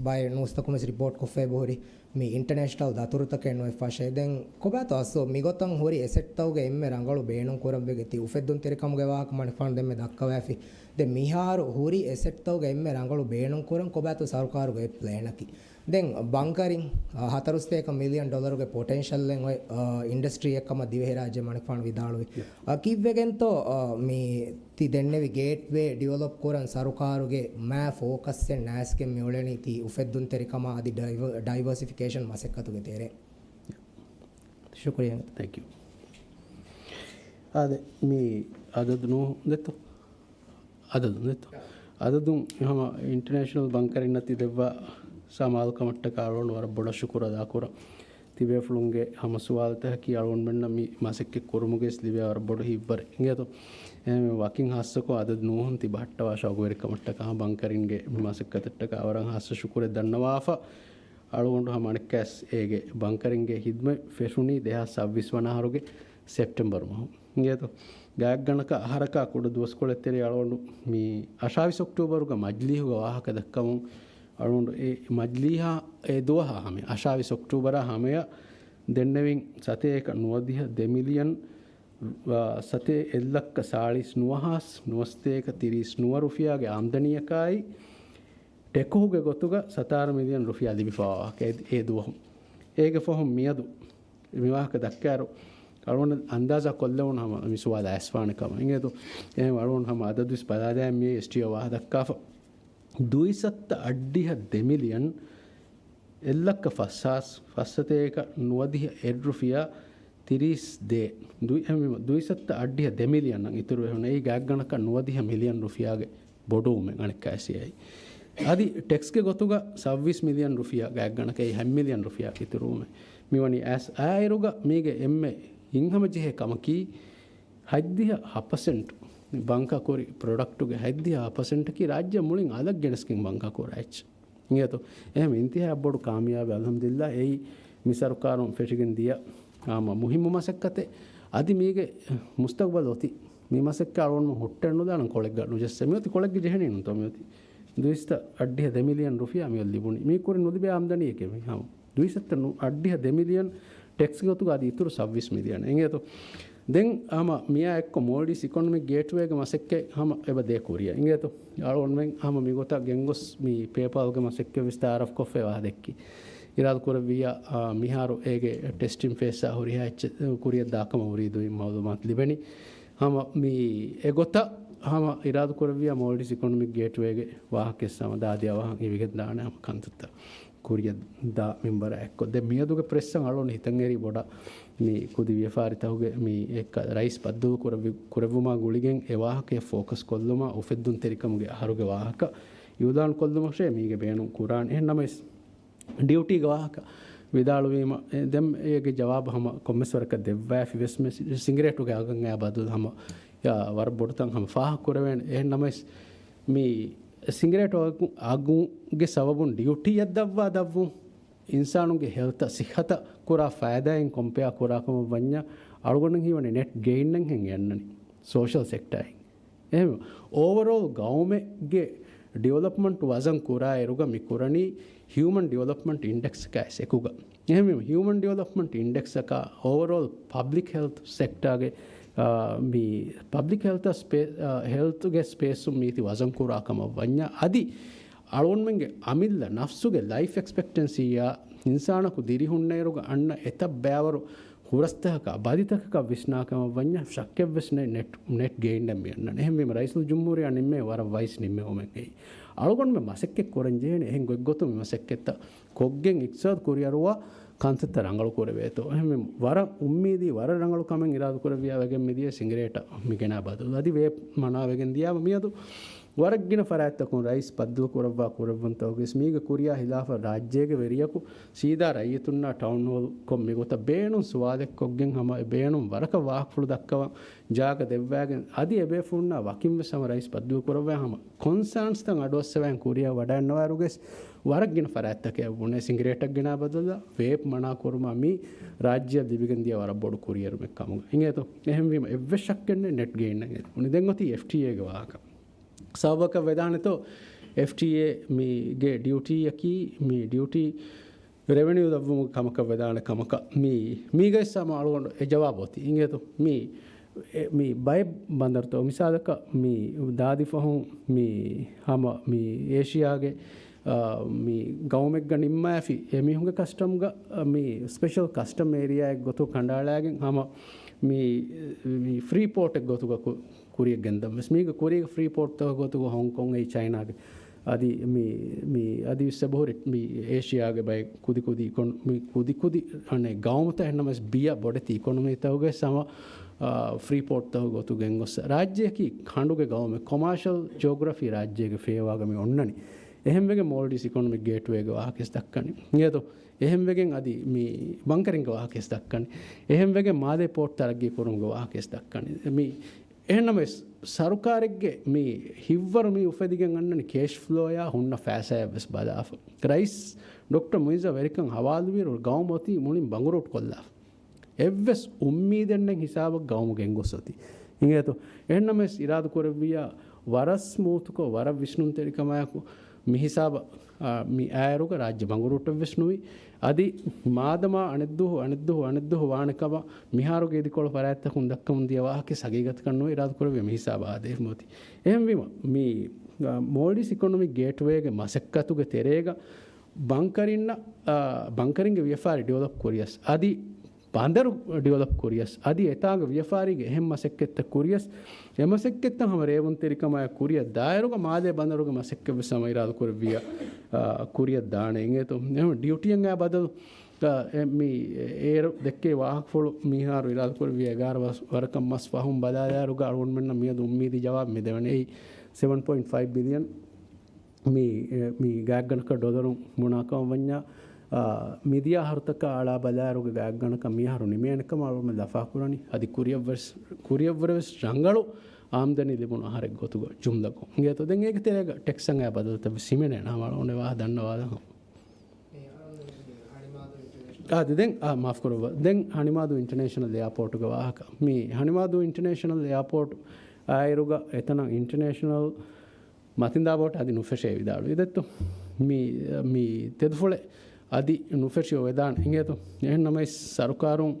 ބައެއް ނޫސްތަކުން ވެސް ރިޕޯޓް ކޮށްފައި ހުރި މި އިންޓަރނޭޝަނަލް ދަތުރުތަކެއް ނުވެފަށޭ. ދެން ކޮބާތޯ އަސްލު މިގޮތަށް ހުރި އެސެޓްތަކުގެ އެންމެ ރަނގަޅު ބޭނުން ކުރަން ވެގެތީ އުފެއްދުންތެރިކަމުގެ ވާހަކަ މަނިކުފާނު ދެންމެ ދައްކަވައިފި. ދެން މިހާރު ހުރި އެސެޓްތަކުގެ އެންމެ ރަނގަޅު ބޭނުން ކުރަން ކޮބާތޯ ސަރުކާރުގެ ޕްލޭނަކީ؟ ދެން ބަންކަރިން، އާ، ހަތަރުސަތޭކަ މިލިއަން ޑޮލަރުގެ ޕޮޓެންޝަލްއެއް އޮތް، އާ، އިންޑަސްޓްރީއެއް ކަމަށް ދިވެހިރާއްޖެ މަނިކުފާނު ވިދާޅުވި. އާ، ކީއްވެގެންތޯ، އާ، މި ތި ދެންނެވި ގޭޓްވޭ ޑިވެލޮޕް ކުރަން ސަރުކާރުގެ މާ ފޯކަސްއެއް ނާސްގެން މިއުޅެނީ ތި އުފެއްދުންތެރިކަމާ އަދި ޑައިވަ-، ޑައިވަރސިފިކޭޝަން މަސައްކަތުގެ ތެރޭ. ޝުކުރިއްޔާ. ތެންކް ޔޫ. އާދެ، މި އަދަދު ނޫ ދެއްތޯ؟ އަދަދު ދެއްތޯ؟ އަދަދުން ހަމަ އިންޓަރނޭޝަނަލް ބަންކަރިންނަށް ތި ދެއްވާ ސަމާލުކަމަށްޓަކާ އަޅުގަނޑު ވަރަށް ބޮޑަށް ޝުކުރު އަދާކުރަން. ތިބޭފުޅުންގެ ހަމަ ސުވާލުތަކަކީ އަޅުގަނޑުމެންނަށް މި މަސައްކަތް ކުރުމުގައި ލިބޭ ވަރަށް ބޮޑު ހިތްވަރެއް. އިނގޭތޯ؟ އެހެން ވަކިން ހާއްސަކޮށް އަދަދު ނޫހުން ތި ބަހައްޓަވާ ޝައުގުވެރިކަމަށްޓަކާ ބަންކަރިންގެ މި މަސައްކަތަށްޓަކާ ވަރަށް ހާއްސަ ޝުކުރެއް ދަންނަވާފަ. އަޅުގަނޑު ހަމަ އަނެއްކާސް އޭގެ ބަންކަރިންގެ ހިދްމަތް ފެށުނީ ދެހާސް ސައްބީސް ވަނަ އަހަރުގެ ސެޕްޓެމްބަރު މަހު. އިނގޭތޯ؟ ގާތްގަނޑަކަށް އަހަރަކާ ކުޑަ ދުވަސްކޮޅެއް ތެރޭ އަޅުގަނޑު މި އަށާވީސް އޮކްޓޫބަރުގަ މަޖިލީހުގަ ވާހަކަ ދައްކަމުން އަޅުގަނޑު އެ މަޖިލީހާ އެ ދުވަހާ ހަމަ، އަށާވީސް އޮކްޓޫބަރާ ހަމަޔަށް ދެންނެވިން ސަތޭކަ ނުވަދިހަ ދެ މިލިއަން، އާ، ސަތޭ އެއް ލައްކަ ސާޅީސް ނުވަހާސް ނުވަސަތޭކަ ތިރީސް ނުވަ ރުފިޔާގެ އާމްދަނީއަކާއި، ޓެކުހުގެ ގޮތުގަ ސަތާރަ މިލިއަން ރުފިޔާ ލިބިފަވާ ވާހަކަ އެ، އެ ދުވަހު. އޭގެ ފަހުން މިއަދު މި ވާހަކަ ދައްކާއިރު، އަޅުގަނޑު އަންދާޒާ ކޮށްލެވުނު ހަމަ މި ސުވާލު އައިސްފާނެ ކަމަށް. އިނގޭތޯ؟ އެހެން އަޅުގަނޑު ހަމަ އަދަދުވެސް ބަލާލާ މި އެސްޓީއޯ ވާހަކަ ދައްކާފަ. ދުއިސައްތަ އަށްޑިހަ ދެ މިލިއަން އެއްލައްކަ ފަސްހާސް ފަސްސަތޭކަ ނުވަދިހަ އެއް ރުފިޔާ ތިރީސް ދޭ. ދުއި-، އެ، މި-، ދުއިސައްތަ އަށްޑިހަ ދެ މިލިއަން އަށް އިތުރު ވެހުނު. އެއީ ގާތްގަނޑަކަށް ނުވަދިހަ މިލިއަން ރުފިޔާގެ ބޮޑުވުމެއް އަނެއްކާ އެސިއައި. އަދި ޓެކްސްގެ ގޮތުގަ ސައުވީސް މިލިއަން ރުފިޔާ ގާތްގަނޑަކަށް އެއީ ހަތް މިލިއަން ރުފިޔާ އިތުރުވުމެއް. މިވަނީ އައިސް އާއިރުގަ މީގެ އެންމެ ހިތްހަމަޖެހޭ ކަމަކީ، ހަތްދިހަ ހަ ޕަސެންޓް ބަންކާ ކުރި ޕްރޮޑަކްޓުގެ ހަތްދިހަ ހަ ޕަސެންޓަކީ ރާއްޖެ މުޅިން އަލަށް ގެނެސްގެން ބަންކާ ކުރާ އެއްޗެއް. އިނގޭތޯ؟ އެހެން އިންތިހާއަށް ބޮޑު ކާމިޔާބެއް އަލްހަމްދުލިއްލާ. އެއީ މި ސަރުކާރުން ފެށިގެން ދިޔަ ހަމަ މުހިއްމު މަސައްކަތެއް. އަދި މީގެ މުސްތަގްބަލް އޮތީ. މި މަސައްކަތް އަޅުގަނޑު ހުއްޓަން ނުދާނަން ކޮޅެއްގަ ނުޖައްސަ. މިއޮތީ ކޮޅެއްގެ ޖެހެނީ ނޫންތޯ މިއޮތީ. ދުއިސައްތަ އަށްޑިހަ ދެ މިލިއަން ރުފިޔާ މިއޮތީ ލިބުނީ. މީ ކުރިން ނުލިބޭ އާމްދަނީއެކޭ މީ ހަމަ. ދުއިސައްތަ ނު-، އަށްޑިހަ ދެ މިލިއަން ޓެކްސްގެ ގޮތުގަ އަދި އިތުރު ސައުވީސް މިލިއަން. އިނގޭތޯ؟ ދެން ހަމަ މިއާ އެއްކޮށް މޯލްޑިވްސް އިކޮނޮމިކް ގޭޓްވޭގެ މަސައްކަތް ހަމަ އެބަ ދޭ ކުރިއަށް. އިނގޭތޯ؟ އަޅުގަނޑުމެން ހަމަ މިގޮތަށް ގެންގޮސް މި ޕޭޕާލްގެ މަސައްކަތް ވެސް ތައާރަފް ކޮށްފައި ވާ ދެއްކި. އިރާދަ ކުރެއްވިއްޔާ، އާ، މިހާރު އޭގެ ޓެސްޓިން ފޭސްއާ ހުރިހާ އެއްޗެއް ކުރިއަށް ދާކަމަށް ހުރީ ދުވި މައުލޫމާތު ލިބެނީ. ހަމަ މި އެގޮތަށް ހަމަ އިރާދަ ކުރެއްވިއްޔާ މޯލްޑިވްސް އިކޮނޮމިކް ގޭޓްވޭގެ ވާހަކަ ވެސް ހަމަ ދާދިޔަ ވާހަކަ ހިވިގެން ދާނެ ހަމަ ކަންތައްތައް ކުރިއަށް ދާ މިންވަރާ އެއްކޮށް. ދެން މިއަދުގެ ޕްރެސްއަށް އަޅުގަނޑު ހިތަށްއެރީ ބޮޑަށް މި ކުދި ވިޔަފާރިތަކުގެ މި އެއްކަ ރައީސް ބައްދަލު ކުރެއްވި-، ކުރެއްވުމާ ގުޅިގެން އެ ވާހަކަޔަށް ފޯކަސް ކޮށްލުމާ އުފެއްދުންތެރިކަމުގެ އަހަރުގެ ވާހަކަ އިއުލާން ކޮށްލުމަށޭ މީގެ ބޭނުން ކުރާނެ. އެހެން ނަމަވެސް، ޑިއުޓީގެ ވާހަކަ ވިދާޅުވީމަ، އެ، ދެން އޭގެ ޖަވާބު ހަމަ ކޮންމެސް ވަރަކަށް ދެއްވާފި ވެސް މެ-، ސި-، ސިނގިރޭޓުގެ އަގަށް އާ ބަދަލު ހަމަ، ޔާ، ވަރަށް ބޮޑުތަން ހަމަ ފާހަގަ ކުރެވޭނެ. އެހެން ނަމަވެސް، މި ސިނގިރޭޓު އަގު-، އަގުގެ ސަބަބުން ޑިއުޓީއަށް ދަށްވާ ދަށްވުން އިންސާނުންގެ ހެލްތަށް، ސިއްހަތަށް ކުރާ ފައިދާއިން ކޮމްޕެއާ ކުރާ ކަމަށް ވަންޏާ، އަޅުގަނޑަށް ހީވަނީ ނެޓް ގެއިންއެއްހެން އެންނަނީ ސޯޝަލް ސެކްޓާއިން. އެހެން އޯވަރޯލް ގައުމެއްގެ ޑިވެލޮޕްމަންޓް ވަޒަން ކުރާ އިރުގަ މި ކުރަނީ ހިއުމަން ޑިވެލޮޕްމަންޓް އިންޑެކްސްއަކާ އެކުގަ. އެހެންވީމަ، ހިއުމަން ޑިވެލޮޕްމަންޓް އިންޑެކްސްއަކާ އޯވަރޯލް ޕަބްލިކް ހެލްތް ސެކްޓާގެ، އާ، މި ޕަބްލިކް ހެލްތަށް ސްޕޭ-، އާ، ހެލްތުގެ ސްޕޭސުން މީތި ވަޒަން ކުރާ ކަމަށް ވަންޏާ، އަދި އަޅުގަނޑުމެންގެ އަމިއްލަ ނަފްސުގެ ލައިފް އެކްސްޕެކްޓެންސީއާ އިންސާނަކު ދިރިހުންނައިރުގަ އަންނަ އެތައް ބައިވަރު ހުރަސްތަކަކާ ބަދިތަކަކަށް ވިސްނާ ކަމަށް ވަންޏާ ޝައްކެއްވެސް ނެތް، ނެޓް، ނެޓް ގެއިންއެއް މި އަންނަނީ. އެހެންވީމަ ރައީސުލްޖުމްހޫރިއްޔާ ނިންމޭ ވަރަށް ވައިސް ނިންމެވުމެއް އެއީ. އަޅުގަނޑުމެން މަސައްކަތް ކުރަން ޖެހޭނެ އެހެން ގޮތްގޮތުން މި މަސައްކަތްތައް ކޮށްގެން އިޤްތިޞާދު ކުރިއަރުވާ ކަންތައްތައް ރަނގަޅު ކުރެވޭތޯ. އެހެންވީމަ ވަރަށް އުއްމީދީ ވަރަށް ރަނގަޅު ކަމެއް އިރާދަ ކުރެއްވިއްޔާ ވެގެން މިދިޔަ ސިނގިރޭޓަށް މި ގެނާ ބަދަލު. އަދި ވޭޕް މަނާވެގެން ދިޔާމަ މިއަދު ވަރަށް ގިނަ ފަރާތްތަކުން ރައީސް ބައްދަލު ކުރައްވާ ކުރެއްވުންތަކުގެ މީގެ ކުރިއާ ހިލާފަށް ރާއްޖޭގެ ވެރިޔަކު ސީދާ ރައްޔިތުންނާ ޓައުން ހޯލް ކޮށް މިގޮތަށް ބޭނުން ސުވާލެއް ކޮށްގެން ހަމަ އެ ބޭނުން ވަރަކަށް ވާހަކަފުޅު ދައްކަވަން ޖާގަ ދެއްވާގެން އަދި އެބޭފުޅުންނާ ވަކިން ވެސް ހަމަ ރައީސް ބައްދަލު ކުރައްވާ ހަމަ ކޮންސާންސްތައް އަޑުއައްސަވާން ކުރިއަށް ވަޑައިންނަވާއިރުގެސް ވަރަށް ގިނަ ފަރާތްތަކެއް ބުނޭ ސިނގިރޭޓަށް ގެނާ ބަދަލަށް ވޭޕް މަނާ ކުރުމާ މީ ރާއްޖެއަށް ލިބިގެން ދިޔަ ވަރަށް ބޮޑު ކުރިއެރުމެއް ކަމުގަ. އިނގޭތޯ؟ އެހެންވީމަ އެއްވެސް ޝައްކެއް ނެތް ނެޓް ގެއިންއެއް ލިބުނީ. ދެން އޮތީ އެފްޓީއޭގެ ވާހަކަ. ސަބަބަކަށް ވެދާނެތޯ، އެފްޓީއޭ މީގެ ޑިއުޓީއަކީ، މީ ޑިއުޓީ ރެވެނިއު ލައްވުމުގެ ކަމަކަށް ވެދާނެ ކަމަކަށް. މީ، މީގައި ސަމަ އަޅުގަނޑު އެ ޖަވާބު އޮތީ. އިނގޭތޯ؟ މީ، އެ، މީ ބައެއް ބަނދަރުތައް މިސާލަކަށް މީ ދާދި ފަހުން މީ ހަމަ މީ އޭޝިޔާގެ، އާ، މީ ގައުމެއްގަ ނިންމާފި އެމީހުންގެ ކަސްޓަމްގަ، މީ ސްޕެޝަލް ކަސްޓަމް އޭރިއާއެއް ގޮތު ކަނޑައަޅާގެން ހަމަ މީ، މީ ފްރީ ޕޯޓެއް ގޮތުގަ ކު-، ކުރިއަށް ގެންދަން ވެސް. މީގަ ކުރީގެ ފްރީ ޕޯޓްތަކުގެ ގޮތުގަ ހޮންކޮން އެއީ ޗައިނާގެ. އަދި މި، މި އަދި އިސް އެބަހުރި މި އޭޝިޔާގެ ބައެއް ކުދި ކުދި އިކޮން-، މި ކުދި ކުދި އަނެއް ގައުމުތައް އެހެންނަމަވެސް ބިޔަ ބޮޑެތި އިކޮނޮމީތަކުގެ ސަމަ، އާ، ފްރީ ޕޯޓްތަކުގެ ގޮތު ގެންގޮސް ރާއްޖެއަކީ ކަނޑުގެ ގައުމެއް ކޮމާޝަލް ޖިއޮގްރަފީ ރާއްޖޭގެ ފޭވާގަ މި އޮންނަނީ. އެހެންވެގެން މޯލްޑިވްސް އިކޮނޮމިކް ގޭޓްވޭގެ ވާހަކަވެސް ދައްކަނީ. އިނގޭތޯ؟ އެހެންވެގެން އަދި މި ބަންކަރިންގެ ވާހަކަވެސް ދައްކަނީ. އެހެންވެގެން މާލޭ ޕޯޓް ތަރައްގީ ކުރުމުގެ ވާހަކަވެސް ދައްކަނީ. މި އެހެންނަމަވެސް، ސަރުކާރެއްގެ މި ހިތްވަރު މި އުފެދިގެން އަންނަނީ ކޭޝް ފްލޯޔާ ހުންނަ ފައިސާޔަށް ވެސް ބަލާފަ. ރައީސް ޑޮކްޓަރ މުއިއްޒާ ވެރިކަން ހަވާލުވިއިރު ގައުމު އޮތީ މުޅިން ބަނގުރޫޓް ކޮށްލާފަ. އެއްވެސް އުއްމީދެއް ނެތް ހިސާބަށް ގައުމު ގެންގޮސް އޮތީ. އިނގޭތޯ؟ އެހެންނަމަވެސް އިރާދަ ކުރެއްވިއްޔާ ވަރަށް ސްމޫތުކޮށް، ވަރަށް ވިސްނުންތެރިކަމާއެކު، މި ހިސާބަށް، އާ، މި އާއިރުގަ ރާއްޖެ ބަނގުރޫޓެއްވެސް ނުވި. އަދި މާދަމާ އަނެއްދުވަހު، އަނެއްދުވަހު، އަނެއްދުވަހު ވާނެ ކަމަށް މިހާރުގެ އިދިކޮޅު ފަރާތްތަކުން ދައްކަމުން ދިޔަ ވާހަކަ ހަގީގަތަކަށް ނުވެ އިރާދަ ކުރެއްވިޔާ މި ހިސާބަށް އާދޭ މޯތި. އެހެންވީމަ، މި، އާ، މޯލްޑިވްސް އިކޮނޮމިކް ގޭޓްވޭގެ މަސައްކަތުގެ ތެރޭގަ ބަންކަރިންނަށް، އާ، ބަންކަރިންގެ ވިޔަފާރި ޑިވެލޮޕް ކުރިޔަސް، އަދި ބަނދަރު ޑިވެލޮޕް ކުރިޔަސް، އަދި އެތާގަ ވިޔަފާރީގެ އެހެން މަސައްކަތްތައް ކުރިޔަސް، އެ މަސައްކަތްތައް ހަމަ ރޭވުންތެރިކަމާއެކު ކުރިއަށް ދާއިރުގަ މާލޭ ބަނދަރުގެ މަސައްކަތްވެސް ހަމަ އިރާދަ ކުރެއްވިޔާ، އާ، ކުރިއަށް ދާނެ އިނގޭތޯ. އެހެން ޑިއުޓީއެއް އާ ބަދަލު، އާ، އެ، މި އޭރު ދެއްކޭ ވާހަކަފުޅު މިހާރު އިރާދަ ކުރެއްވިޔާ އެގާރަ ވަސް ވަރަކަށް މަސް ފަހުން ބަލާލާއިރުގަ އަޅުގަނޑުމެންނަށް މިއަދު އުއްމީދީ ޖަވާބު މި ދެވެނީ. އެއީ ސެވަން ޕޮއިންޓް ފައިވް ބިލިއަން މި، މި ގާތްގަނޑަކަށް ޑޮލަރު ބުނާކަމަށް ވަންޏާ، އާ، މިދިޔަ އަހަރުތަކާ އަޅާ ބަލާއިރުގަ ގާތްގަނޑަކަށް މިއަހަރު ނިމޭނެ ކަމަށް އަޅުގަނޑު ލަފާކުރަނީ. އަދި ކުރިއަށްވެސް، ކުރިއަށްވުރެވެސް ރަނގަޅު އާމްދަނީ ލިބުނު އަހަރެއް ގޮތުގަ ޖުމްލަކޮށް. އިނގޭތޯ ދެން އޭގެ ތެރޭގަ ޓެކްސް އަށް އައި ބަދަލުތައްވެސް ހިމެނޭނެ ހަމަ އަޅުގަނޑު ވާހަކަ ދަންނަވާލަން. އާ، ދެ-، ދެން، އާ، މާފު ކުރައްވާ. ދެން ހަނިމާދޫ އިންޓަރނޭޝަނަލް އެއާޕޯޓުގެ ވާހަކަ. މި ހަނިމާދޫ އިންޓަރނޭޝަނަލް އެއާޕޯޓު އާއިރުގަ އެތަނަށް އިންޓަރނޭޝަނަލް މަތިންދާ ބޯޓް އަދި ނުފެށޭ ވިދާޅުވި ދެއްތޯ. މި، މި ތެދުފުޅެއް އަދި ނުފެށި އޮވެދާނެ އިނގޭތޯ. އެހެން ނަމަވެސް ސަރުކާރުން،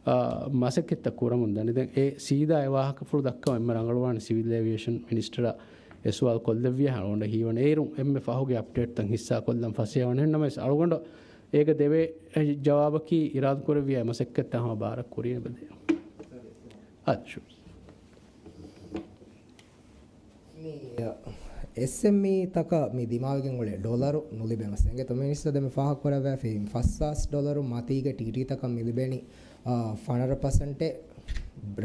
އާ، މަސައްކަތްތައް ކުރަމުން ދަނީ. ދެން އެ ސީދާ އެ ވާހަކަފުޅު ދައްކަވަން އެންމެ ރަނގަޅުވާނެ ސިވިލް އޭވިއޭޝަން މިނިސްޓަރަށް އެ ސުވާލު ކޮށްލެއްވިޔާ އަޅުގަނޑަށް ހީވަނީ. އޭރުން އެންމެ ފަހުގެ އަޕްޑޭޓްތައް ހިއްސާ ކޮށްލަން ފަސޭހަވަނީ. އެހެން ނަމަވެސް އަޅުގަނޑަށް އޭގަ ދެވޭ ޖަވާބަކީ އިރާދަ ކުރެއްވިޔާ މަސައްކަތްތައް ހަމަ ބާރަށް ކުރިޔަށް އެބަދޭ. އާ، ޝު. މި އެސްއެމްއީ ތަކަށް މި ދިމާވެގެން އުޅޭ ޑޮލަރު ނުލިބޭ މައްސަލަ އިނގޭތޯ. މިނިސްޓަރ ދެންމެ ފާހަގަކުރައްވާފައި ފަސް ހާސް ޑޮލަރު މަތީގެ ޓީޓީ ތަކަށް މި ލިބޭނީ، އާ، ފަނަރަ ޕަސެންޓެއް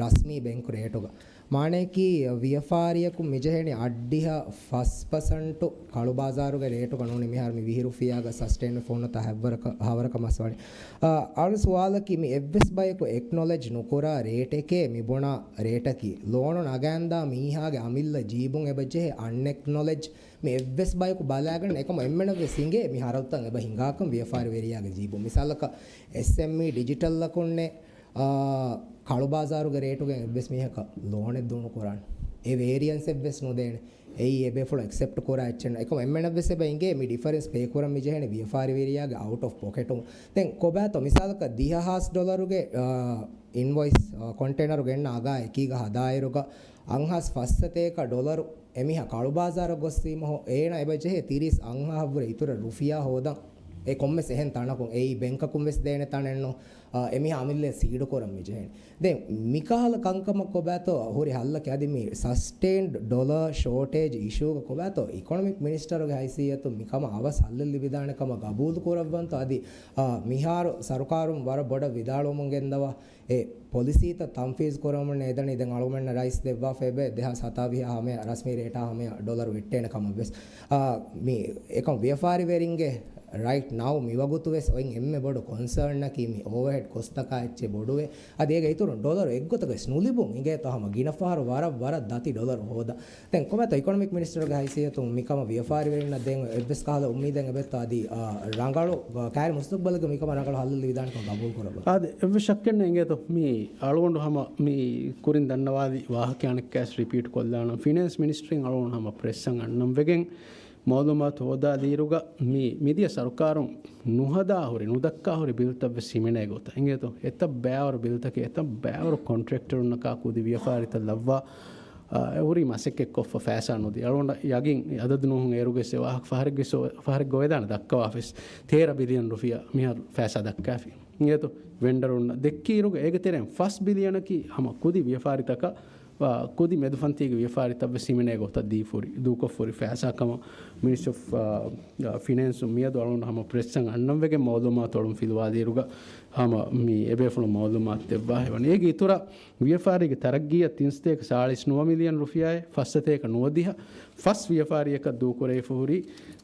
ރަސްމީ ބެންކު ރޭޓުގަ. މާނަޔަކީ ވިޔަފާރިޔަކު މިޖެހެނީ އަށްޑިހަ ފަސް ޕަސެންޓު ކަޅު ބާޒާރުގެ ރޭޓުގަ ނޫނީ މިހާރު މި ވިހި ރުފިޔާގަ ސަސްޓެއިން ފޯނުތަ ހައްވަރަކަ-، ހަވަރަކަ މަސް ވަނީ. އާ، އަޅު ސުވާލަކީ މި އެއްވެސް ބަޔަކު އެކްނޮލެޖް ނުކުރާ ރޭޓެކޭ މި ބުނާ ރޭޓަކީ. ލޯނު ނަގާންދާ މީހާގެ އަމިއްލަ ޖީބުން އެބަ ޖެހޭ އަންއެކްނޮލެޖް މި އެއްވެސް ބަޔަކު ބަލާގަން އެކަމަ އެންމެނަށްވެސް އިނގޭ މި ހަރަދުތައް އެބަ ހިނގާކަން ވިޔަފާރިވެރިޔާގެ ޖީބުން. މިސާލަކަށް އެސްއެމްއީ ޑިޖިޓަލްއަކުންނެ އާ، ކަޅު ބާޒާރުގެ ރޭޓުގެ އެއްވެސް މީހަކަށް ލޯނެއް ދޫނުކުރާނެ. އެ ވޭރިއަންސެއްވެސް ނުދޭނެ. އެއީ އެބޭފުޅުން އެކްސެޕްޓް ކުރާ އެއްޗެއް ނޫން. އެކަމަ އެންމެނަށްވެސް އެބަ އިނގޭ މި ޑިފަރެންސް ޕޭ ކުރަން މިޖެހޭނެ ވިޔަފާރިވެރިޔާގެ އައުޓް އޮފް ޕޮކެޓުން. ދެން ކޮބާތޯ މިސާލަކަށް ދިހަ ހާސް ޑޮލަރުގެ، އާ، އިންވޮއިސް، އާ، ކޮންޓޭނަރު ގެންނަ އަގާ އެކީގަ ހަދާއިރުގަ އަށްހާސް ފަސްސަތޭކަ ޑޮލަރު އެމީހާ ކަޅު ބާޒާރަށް ގޮއްސީމަހު އޭނަ އެބަ ޖެހޭ ތިރީސް އަށްހާހަށްވުރެ އިތުރަށް ރުފިޔާ ހޯދަން. އެ ކޮންމެސް އެހެން ތަނަކުން އެއީ ބެންކަކުން ވެސް ދޭނެ ތަނެއްނު. އާ، އެމީހާ އަމިއްލަ ސީޑު ކުރަން މިޖެހެނީ. ދެން މިކަހަލަ ކަންކަމަށް ކޮބާތޯ ހުރި ހައްލަކީ އަދި މި ސަސްޓެއިންޑް ޑޮލަރ ޝޯޓޭޖް އިޝޫގަ ކޮބާތޯ އިކޮނޮމިކް މިނިސްޓަރުގެ ހައިސިއްޔަތުން މިކަމަށް އަވަސް ހައްލެއް ލިބިދާނެ ކަމަށް ގަބޫލު ކުރައްވަންތޯ އަދި، އާ، މިހާރު ސަރުކާރުން ވަރަށް ބޮޑަށް ވިދާޅުވަމުން ގެންދަވާ އެ ޕޮލިސީތައް ތަންފީޒް ކުރަމުން އެދަނީ. ދެން އަޅުގަނޑަށް ރައީސް ދެއްވާފައި އެބަ ދެހާސް ހަތާވީހާ ހަމަޔަށް ރަސްމީ ރޭޓާ ހަމަޔަށް ޑޮލަރު ވެއްޓޭނެ ކަމަށް ވެސް. އާ، މި އެކަމް ވިޔަފާރިވެރިންގެ ރައިޓް ނައު މިވަގުތު ވެސް އޮތް އެންމެ ބޮޑު ކޮންސާނަކީ މި އޯވަހެޑް ކޮސްޓްތަކާ އެއްޗެއް ބޮޑުވެ. އަދި އޭގެ އިތުރުން ޑޮލަރު އެއްގޮތަކަށް ވެސް ނުލިބުން އިނގޭތޯ ހަމަ ގިނަ ފަހަރު ވަރަށް ވަރަށް ދަތި ޑޮލަރު ހޯދަން. ދެން ކޮބާތޯ އިކޮނޮމިކް މިނިސްޓަރުގެ ހައިސިއްޔަތުން މިކަމަށް ވިޔަފާރިވެރިންނަށް ދޭން އެއްވެސް ކަހަލަ އުއްމީދެއް އެބައޮތްތޯ އަދި، އާ، ރަނގަޅު، އާ، ކައިރި މުސްތަގްބަލެއްގަ މިކަމަށް ރަނގަޅު ހައްލެއް ލިބިދާނެކަން ގަބޫލު ކުރައްވާ. އާދެ، އެއްވެސް ޝައްކެއް ނެތް އިނގޭތޯ. މި އަޅުގަނޑު ހަމަ މި ކުރިން ދަންނަވާލި ވާހަކަ އަނެއްކާވެސް ރިޕީޓް ކޮށްލާނަން. ފިނޭންސް މިނިސްޓްރީން އަޅުގަނޑު ހަމަ ޕްރެސްއަށް އަންނަން ވެގެން މައުލޫމާތު ހޯދާލިއިރުގަ މި މިދިޔަ ސަރުކާރުން ނުހަދާ ހުރި، ނުދައްކާ ހުރި ބިލްތައްވެސް ހިމެނޭ ގޮތަށް އިނގޭތޯ. އެތައް ބައިވަރު ބިލްތަކެއް، އެތައް ބައިވަރު ކޮންޓްރެކްޓަރުންނަކާ ކުދި ވިޔަފާރިތައް ލައްވާ، އާ، އެ ހުރީ މަސައްކަތްކޮށްފަ ފައިސާ ނުދީ. އަޅުގަނޑަށް ޔަގީން އަދަދު ނޫހުން އޭރުގެ އެއް ވާހަކަ ފަހަރެއްގެ ސޯ-، ފަހަރެއްގަ އޮވެދާނެ ދައްކަވާފަސް. ތޭރަ ބިލިއަން ރުފިޔާ މިހާރު ފައިސާ ދައްކާފި. އިނގޭތޯ ވެންޑަރުންނަށް ދެއްކިއިރުގަ އޭގެ ތެރެއިން ފަސް ބިލިއަނަކީ ހަމަ ކުދި ވިޔަފާރިތަކަށް، އާ، ކުދި މެދުފަންތީގެ ވިޔަފާރިތައްވެސް ހިމެނޭ ގޮތަށް ދީފުރި، ދޫކޮށްފުރި ފައިސާ ކަމަށް މިނިސްޓްރީ އޮފް، އާ، ފިނޭންސުން މިއަދު އަޅުގަނޑު ހަމަ ޕްރެސްއަށް އަންނަން ވެގެން މައުލޫމާތު އަޅުން ފިލުވާލިއިރުގަ ހަމަ މި އެބޭފުޅުން މައުލޫމާތު ދެއްވާ ހެވަނީ. އޭގެ އިތުރަށް ވިޔަފާރީގެ ތަރައްގީއަށް ތިން ސަތޭކަ ސާޅީސް ނުވަ މިލިއަން ރުފިޔާއެއް، ފަސް ސަތޭކަ ނުވަދިހަ ފަސް ވިޔަފާރިއަކަށް ދޫކުރެވިފަ ހުރީ.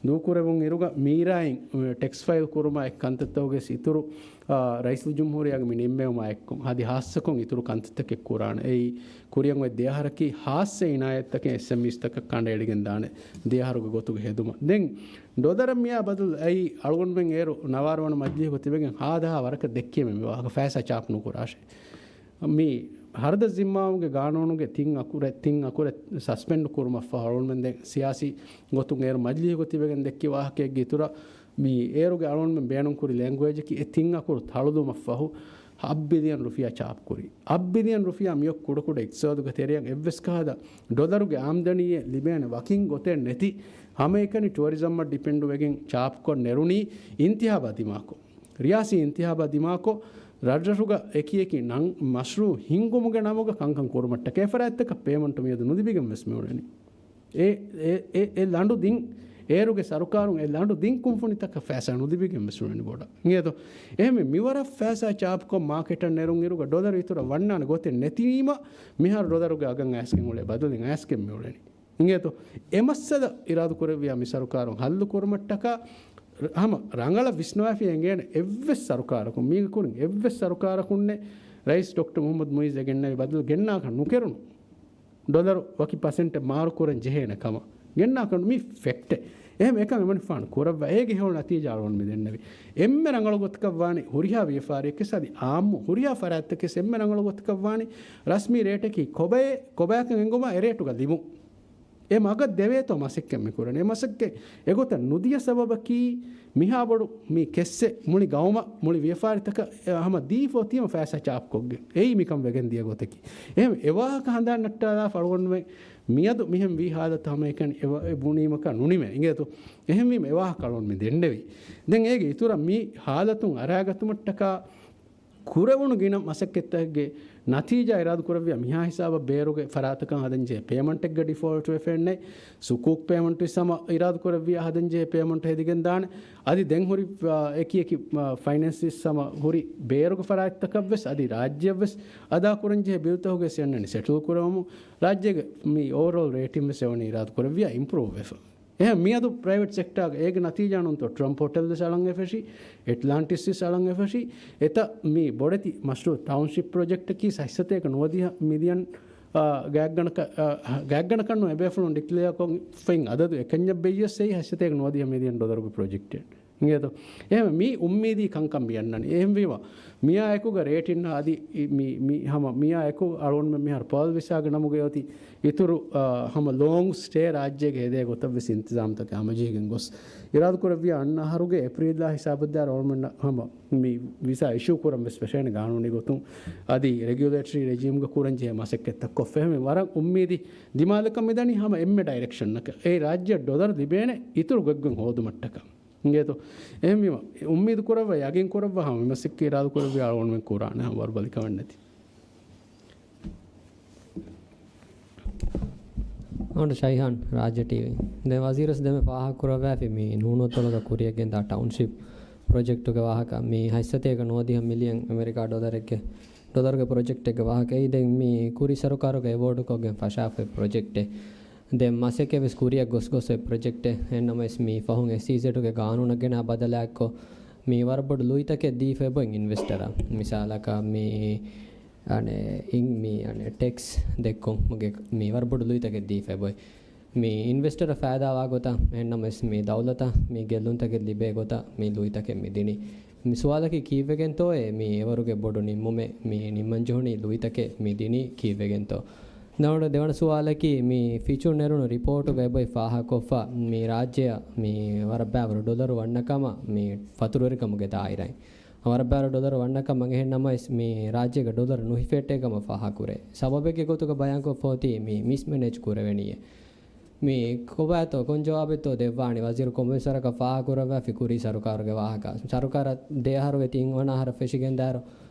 ދޫކުރެވުން އިރުގަ މީރާއިން، އެ، ޓެކްސް ފައިލް ކުރުމާ އެއް ކަންތައްތަކުގެ އިތުރު، އާ، ރައީސުލްޖުމްހޫރިއްޔާގެ މި ނިންމެވުމާ އެއްކޮށް އަދި ހާއްސަކޮށް އިތުރު ކަންތައްތަކެއް ކުރާނެ. އެއީ، ކުރިއަށް އޮތް ދެ އަހަރަކީ ހާއްސަ އިނާޔަތްތަކެއް އެސްއެމްއީސްތަކަށް ކަނޑައެޅިގެން ދާނެ ދެ އަހަރުގެ ގޮތުގަ ހެދުމަށް. ދެން ޑޮލަރަށް މިއާ ބަދަލު އެއީ އަޅުގަނޑުމެން އޭރު ނަވާރަ ވަނަ މަޖިލީހުގަ ތިބެގެން ހާދަހާ ވަރަކަށް ދެއްކީމެ މި ވާހަކަ ފައިސާ ޗާޕް ނުކުރާށޭ. މި ހަރަދަށް ޒިންމާވުމުގެ ގާނޫނުގެ ތިން އަކުރެއް، ތިން އަކުރެއް ސަސްޕެންޑް ކުރުމަށްފަހު އަޅުގަނޑުމެން ދެން ސިޔާސީ ގޮތުން އޭރު މަޖިލީހުގަ ތިބެގެން ދެއްކި ވާހަކައެއްގެ އިތުރަށް މި އޭރުގެ އަޅުގަނޑުމެން ބޭނުންކުރި ލެންގުއޭޖަކީ އެ ތިން އަކުރު ތަޅުލުމަށްފަހު ހަ ބިލިއަން ރުފިޔާ ޗާޕްކުރި. ހަ ބިލިއަން ރުފިޔާ މިއޮއް ކުޑަކުޑަ އިޤްތިޞާދުގެ ތެރެއަށް އެއްވެސް ކަހަލަ ޑޮލަރުގެ އާމްދަނީއެއް ލިބޭނެ ވަކިން ގޮތެއް ނެތި ހަމައެކަނި ޓުއަރިޒަމަށް ޑިޕެންޑުވެގެން ޗާޕްކޮށް ނެރުނީ އިންތިހާބާ ދިމާކޮށް. ރިޔާސީ އިންތިހާބާ ދިމާކޮށް، ރަށްރަށުގަ އެކިއެކި ނަން މަޝްރޫއު ހިންގުމުގެ ނަމުގަ ކަންކަން ކުރުމަށްޓަކައި ފަރާތްތަކަށް ޕޭމަންޓު މިއަދު ނުލިބިގެން ވެސް މިއުޅެނީ. އެ، އެ، އެ، އެ ލަނޑު ދިން، އޭރުގެ ސަރުކާރުން އެ ލަނޑު ދިން ކުންފުނިތަކަށް ފައިސާ ނުލިބިގެން ވެސް މިއުޅެނީ ބޮޑަށް. އިނގޭތޯ؟ އެހެންވެ މިވަރަށް ފައިސާ ޗާޕްކޮށް މާކެޓަށް ނެރުން އިރުގަ ޑޮލަރު އިތުރަށް ވަންނާނެ ގޮތެއް ނެތީމަ، މިހާރު ޑޮލަރުގެ އަގަށް އައިސްގެން އުޅޭ ބަދަލެއް އައިސްގެން މިއުޅެނީ. އިނގޭތޯ؟ އެ މައްސަލަ އިރާދަކުރެއްވިޔާ މި ސަރުކާރުން ހައްލު ކުރުމަށްޓަކާ، ހަމަ ރަނގަޅަށް ވިސްނަވާފި އެނގޭނެ އެއްވެސް ސަރުކާރަކުން، މީގެ ކުރިން އެއްވެސް ސަރުކާރަކުންނެއް ރައީސް ޑޮކްޓަރ މުހައްމަދު މުއިއްޒަށް ގެންނެވި ބަދަލު ގެންނާކަށް ނުކެރުނު. ޑޮލަރު ވަކި ޕަސެންޓެއް މާރު ކުރަން ޖެހޭނެ ކަމަށް ގެންނާކަށް ނު، މީ ފެކްޓެއް. އެހެން އެކަން އެމަނިކުފާނު ކުރައްވާ. އޭގެ ހެޔޮ ނަތީޖާ އަޅުގަނޑު މި ދެންނެވި. އެންމެ ރަނގަޅު ގޮތަކަށް ވާނީ ހުރިހާ ވިޔަފާރިއެއްގެ ސަދި އާއްމު ހުރިހާ ފަރާތްތަކެސް އެންމެ ރަނގަޅު ގޮތަކަށް ވާނީ ރަސްމީ ރޭޓަކީ ކޮބައޭ، ކޮބަޔަކަށް އެނގުމާ އެ ރޭޓުގަ ލިބުން. އެ މަގަށް ދެވޭތޯ މަސައްކަތް މި ކުރަނީ. އެ މަސައްކަތް އެގޮތަށް ނުދިޔަ ސަބަބަކީ މިހާ ބޮޑު މި ކެއްސެއް މުޅި ގައުމަށް މުޅި ވިޔަފާރިތަކަށް އެ ހަމަ ދީފަ އޮތީމަ ފައިސާ ޗާޕްކޮށްގެން. އެއީ މިކަން ވެގެން ދިޔަ ގޮތަކީ. އެހެން އެ ވާހަކަ ހަނދާން ނައްޓާލާފަ އަޅުގަނޑުމެން މިއަދު މިހެން ވީ ހާލަތު ހަމައެކަނި އެ ވަ-، އެ ބުނީމަކާ ނުނިމޭ. އިނގޭތޯ؟ އެހެންވީމަ އެ ވާހަކަ އަޅުގަނޑު މި ދެންނެވީ. ދެން އޭގެ އިތުރަށް މި ހާލަތުން އަރާގަތުމަށްޓަކާ ކުރެވުނު ގިނަ މަސައްކަތްތަކެއްގެ ނަތީޖާ އިރާދަކުރެއްވިޔާ މިހާ ހިސާބަށް ބޭރުގެ ފަރާތަކަށް ހަދަންޖެހޭ ޕޭމަންޓެއްގަ ޑިފޯލްޓް ވެފައެއްނެތް، ސުކޫކް ޕޭމަންޓު ވެސް ހަމަ އިރާދަކުރެއްވިޔާ ހަދަންޖެހޭ ޕޭމަންޓް ހެދިގެންދާނެ. އަދި ދެން ހުރި، އާ، އެކި އެކި، އާ، ފައިނޭންސް ވެސް ހަމަ ހުރި ބޭރުގެ ފަރާތްތަކަށްވެސް އަދި ރާއްޖެއަށްވެސް އަދާކުރަންޖެހޭ ބިލްތަކުގެ ސެންނަނި ސެޓްލް ކުރެވުމުން ރާއްޖޭގެ މި އޯވަރޯލް ރޭޓިން ވެސް އެވަނީ އިރާދަކުރެއްވިޔާ އިމްޕްރޫވް ވެފަ. އެހެން މިއަދު ޕްރައިވެޓް ސެކްޓާގެ އޭގެ ނަތީޖާ ނޫންތޯ ޓްރަމްޕް ހޮޓެލް ވެސް އަޅަން އެފަށި، އެޓްލާންޓިސް ވެސް އަޅަން އެފަށި. އެތައް މި ބޮޑެތި މަޝްރޫ ޓައުންޝިޕް ޕްރޮޖެކްޓަކީ ހަތްސަތޭކަ ނުވަދިހަ މިލިއަން، އާ، ގާތްގަނޑަކަށް، އާ، ގާތްގަނޑަކަށް ނޫން އެބޭފުޅުން ޑިކްލެއާކޮށް ފެން އަދަދު އެކަންޏަށް ބެއްޔަސް އެއީ ހަތްސަތޭކަ ނުވަދިހަ މިލިއަން ޑޮލަރުގެ ޕްރޮޖެކްޓެއް. އިނގޭތޯ؟ އެހެން މީ އުއްމީދީ ކަންކަން މި އަންނަނީ. އެހެންވީމަ، މިއާ އެކުގަ ރޭޓިން އަދި މި، މި ހަމަ މިއާ އެކު އަޅުގަނޑުމެން މިހާރު ޕާލް ވިސާގެ ނަމުގަ އޮތީ އިތުރު، އާ، ހަމަ ލޯންގް ސްޓޭ ރާއްޖޭގަ ހެދޭ ގޮތަށް ވެސް އިންތިޒާމްތަކެއް ހަމަޖެހިގެން ގޮސް، އިރާދަކުރެއްވިޔާ އަންނަ އަހަރުގެ އޭޕްރީލް އާ ހިސާބަށްދާއިރު އަޅުގަނޑުމެންނަށް ހަމަ މި ވިސާ އިޝޫ ކުރަން ވެސް ފެށޭނެ ގާނޫނީ ގޮތުން އަދި ރެގިއުލޭޓަރީ ރެޖީމްގަ ކުރަންޖެހޭ މަސައްކަތްތައް ކޮށްފަ. އެހެންވެ ވަރަށް އުއްމީދީ ދިމާލަކަށް މިދަނީ ހަމަ އެންމެ ޑައިރެކްޝަންއަކަށް. އެ ރާއްޖެއަށް ޑޮލަރު ލިބޭނެ އިތުރު ގޮތްގޮތް ހޯދުމަށްޓަކާ. އިނގޭތޯ؟ އެހެންވީމަ، އުއްމީދު ކުރައްވާ، ޔަގީން ކުރައްވާ، ހަމަ މި މަސައްކަތް އިރާދަ ކުރެއްވިޔާ އަޅުގަނޑުމެން ކުރާނެ، ހަމަ ވަރުބަލިކަމެއް ނެތި. އަހަރު ޝައިހާން، ރާއްޖެ ޓީވީ. ދެން ވަޒީރުވެސް ދެންމެ ފާހަގަ ކުރައްވާފި މި ނޫނުއަތޮޅުގަ ކުރިޔަށް ގެންދާ ޓައުންޝިޕް ޕްރޮޖެކްޓުގެ ވާހަކަ، މި ހަތްސަތޭކަ ނުވަދިހަ މިލިއަން އެމެރިކާ ޑޮލަރެއްގެ، ޑޮލަރުގެ ޕްރޮޖެކްޓެއްގެ ވާހަކަ. އެއީ ދެން މި ކުރީ ސަރުކާރުގެ އެވޯޑުކޮށްގެން ފަށާފައި ޕްރޮޖެކްޓެއް. ދެން މަސައްކަތްވެސް ކުރިއަށް ގޮސްގޮސް އޮތް ޕްރޮޖެކްޓެއް. އެހެންނަމަވެސް މި ފަހުން އެސްއީޒެޑުގެ ގާނޫނަށް ގެނާ ބަދަލާއެއްކޮށް، މި ވަރަށް ބޮޑު ލުއިތަކެއް ދީފަ އެބައޮތް އިންވެސްޓަރަށް. މިސާލަކަށް މި، އަނެ، އިން-، މި، އަނެ، ޓެކްސް ދެއްކުމުގެ މި ވަރަށް ބޮޑު ލުއިތަކެއް ދީފަ އެބައޮތް. މި އިންވެސްޓަރަށް ފައިދާވާ ގޮތަށް، އެހެންނަމަވެސް މި ދައުލަތަށް މި ގެއްލުންތަކެއް ލިބޭ ގޮތަށް މި ލުއިތަކެއް މި ދިނީ. މި ސުވާލަކީ ކީއްވެގެންތޯއޭ މި އެވަރުގެ ބޮޑު ނިންމުމެއް މި ނިންމަންޖެހުނީ ލުއިތަކެއް މި ދިނީ ކީއްވެގެންތޯ؟ ދެވަނަ، ދެވަނަ ސުވާލަކީ މި ފިޗުން ނެރުނު ރިޕޯޓުގަ އެބައޮތް ފާހަގަކޮށްފަ މި ރާއްޖެއަށް މި ވަރަށް ބައިވަރު ޑޮލަރު ވަންނަ ކަމަށް މި ފަތުރުވެރިކަމުގެ ދާއިރާއިން. ވަރަށް ބައިވަރު ޑޮލަރު ވަންނަ ކަމަށް އެހެން ނަމަވެސް މި ރާއްޖޭގަ ޑޮލަރު ނުހިފެއްޓޭ ކަމަށް ފާހަގަކުރޭ. ސަބަބެއްގެ ގޮތުގަ ބަޔާންކޮށްފަ އޮތީ މި މިސްމެނޭޖް ކުރެވެނީއޭ. މި ކޮބާތޯ ކޮން ޖަވާބެއްތޯ ދެއްވާނީ؟ ވަޒީރު ކޮންމެވެސް ވަރަކަށް ފާހަގަކުރައްވާފި ކުރީ ސަރުކާރުގެ ވާހަކަ. ސަރުކާރަށް ދެ އަހަރުގެ ތިން ވަނަ އަހަރަށް ފެށިގެންދާއިރު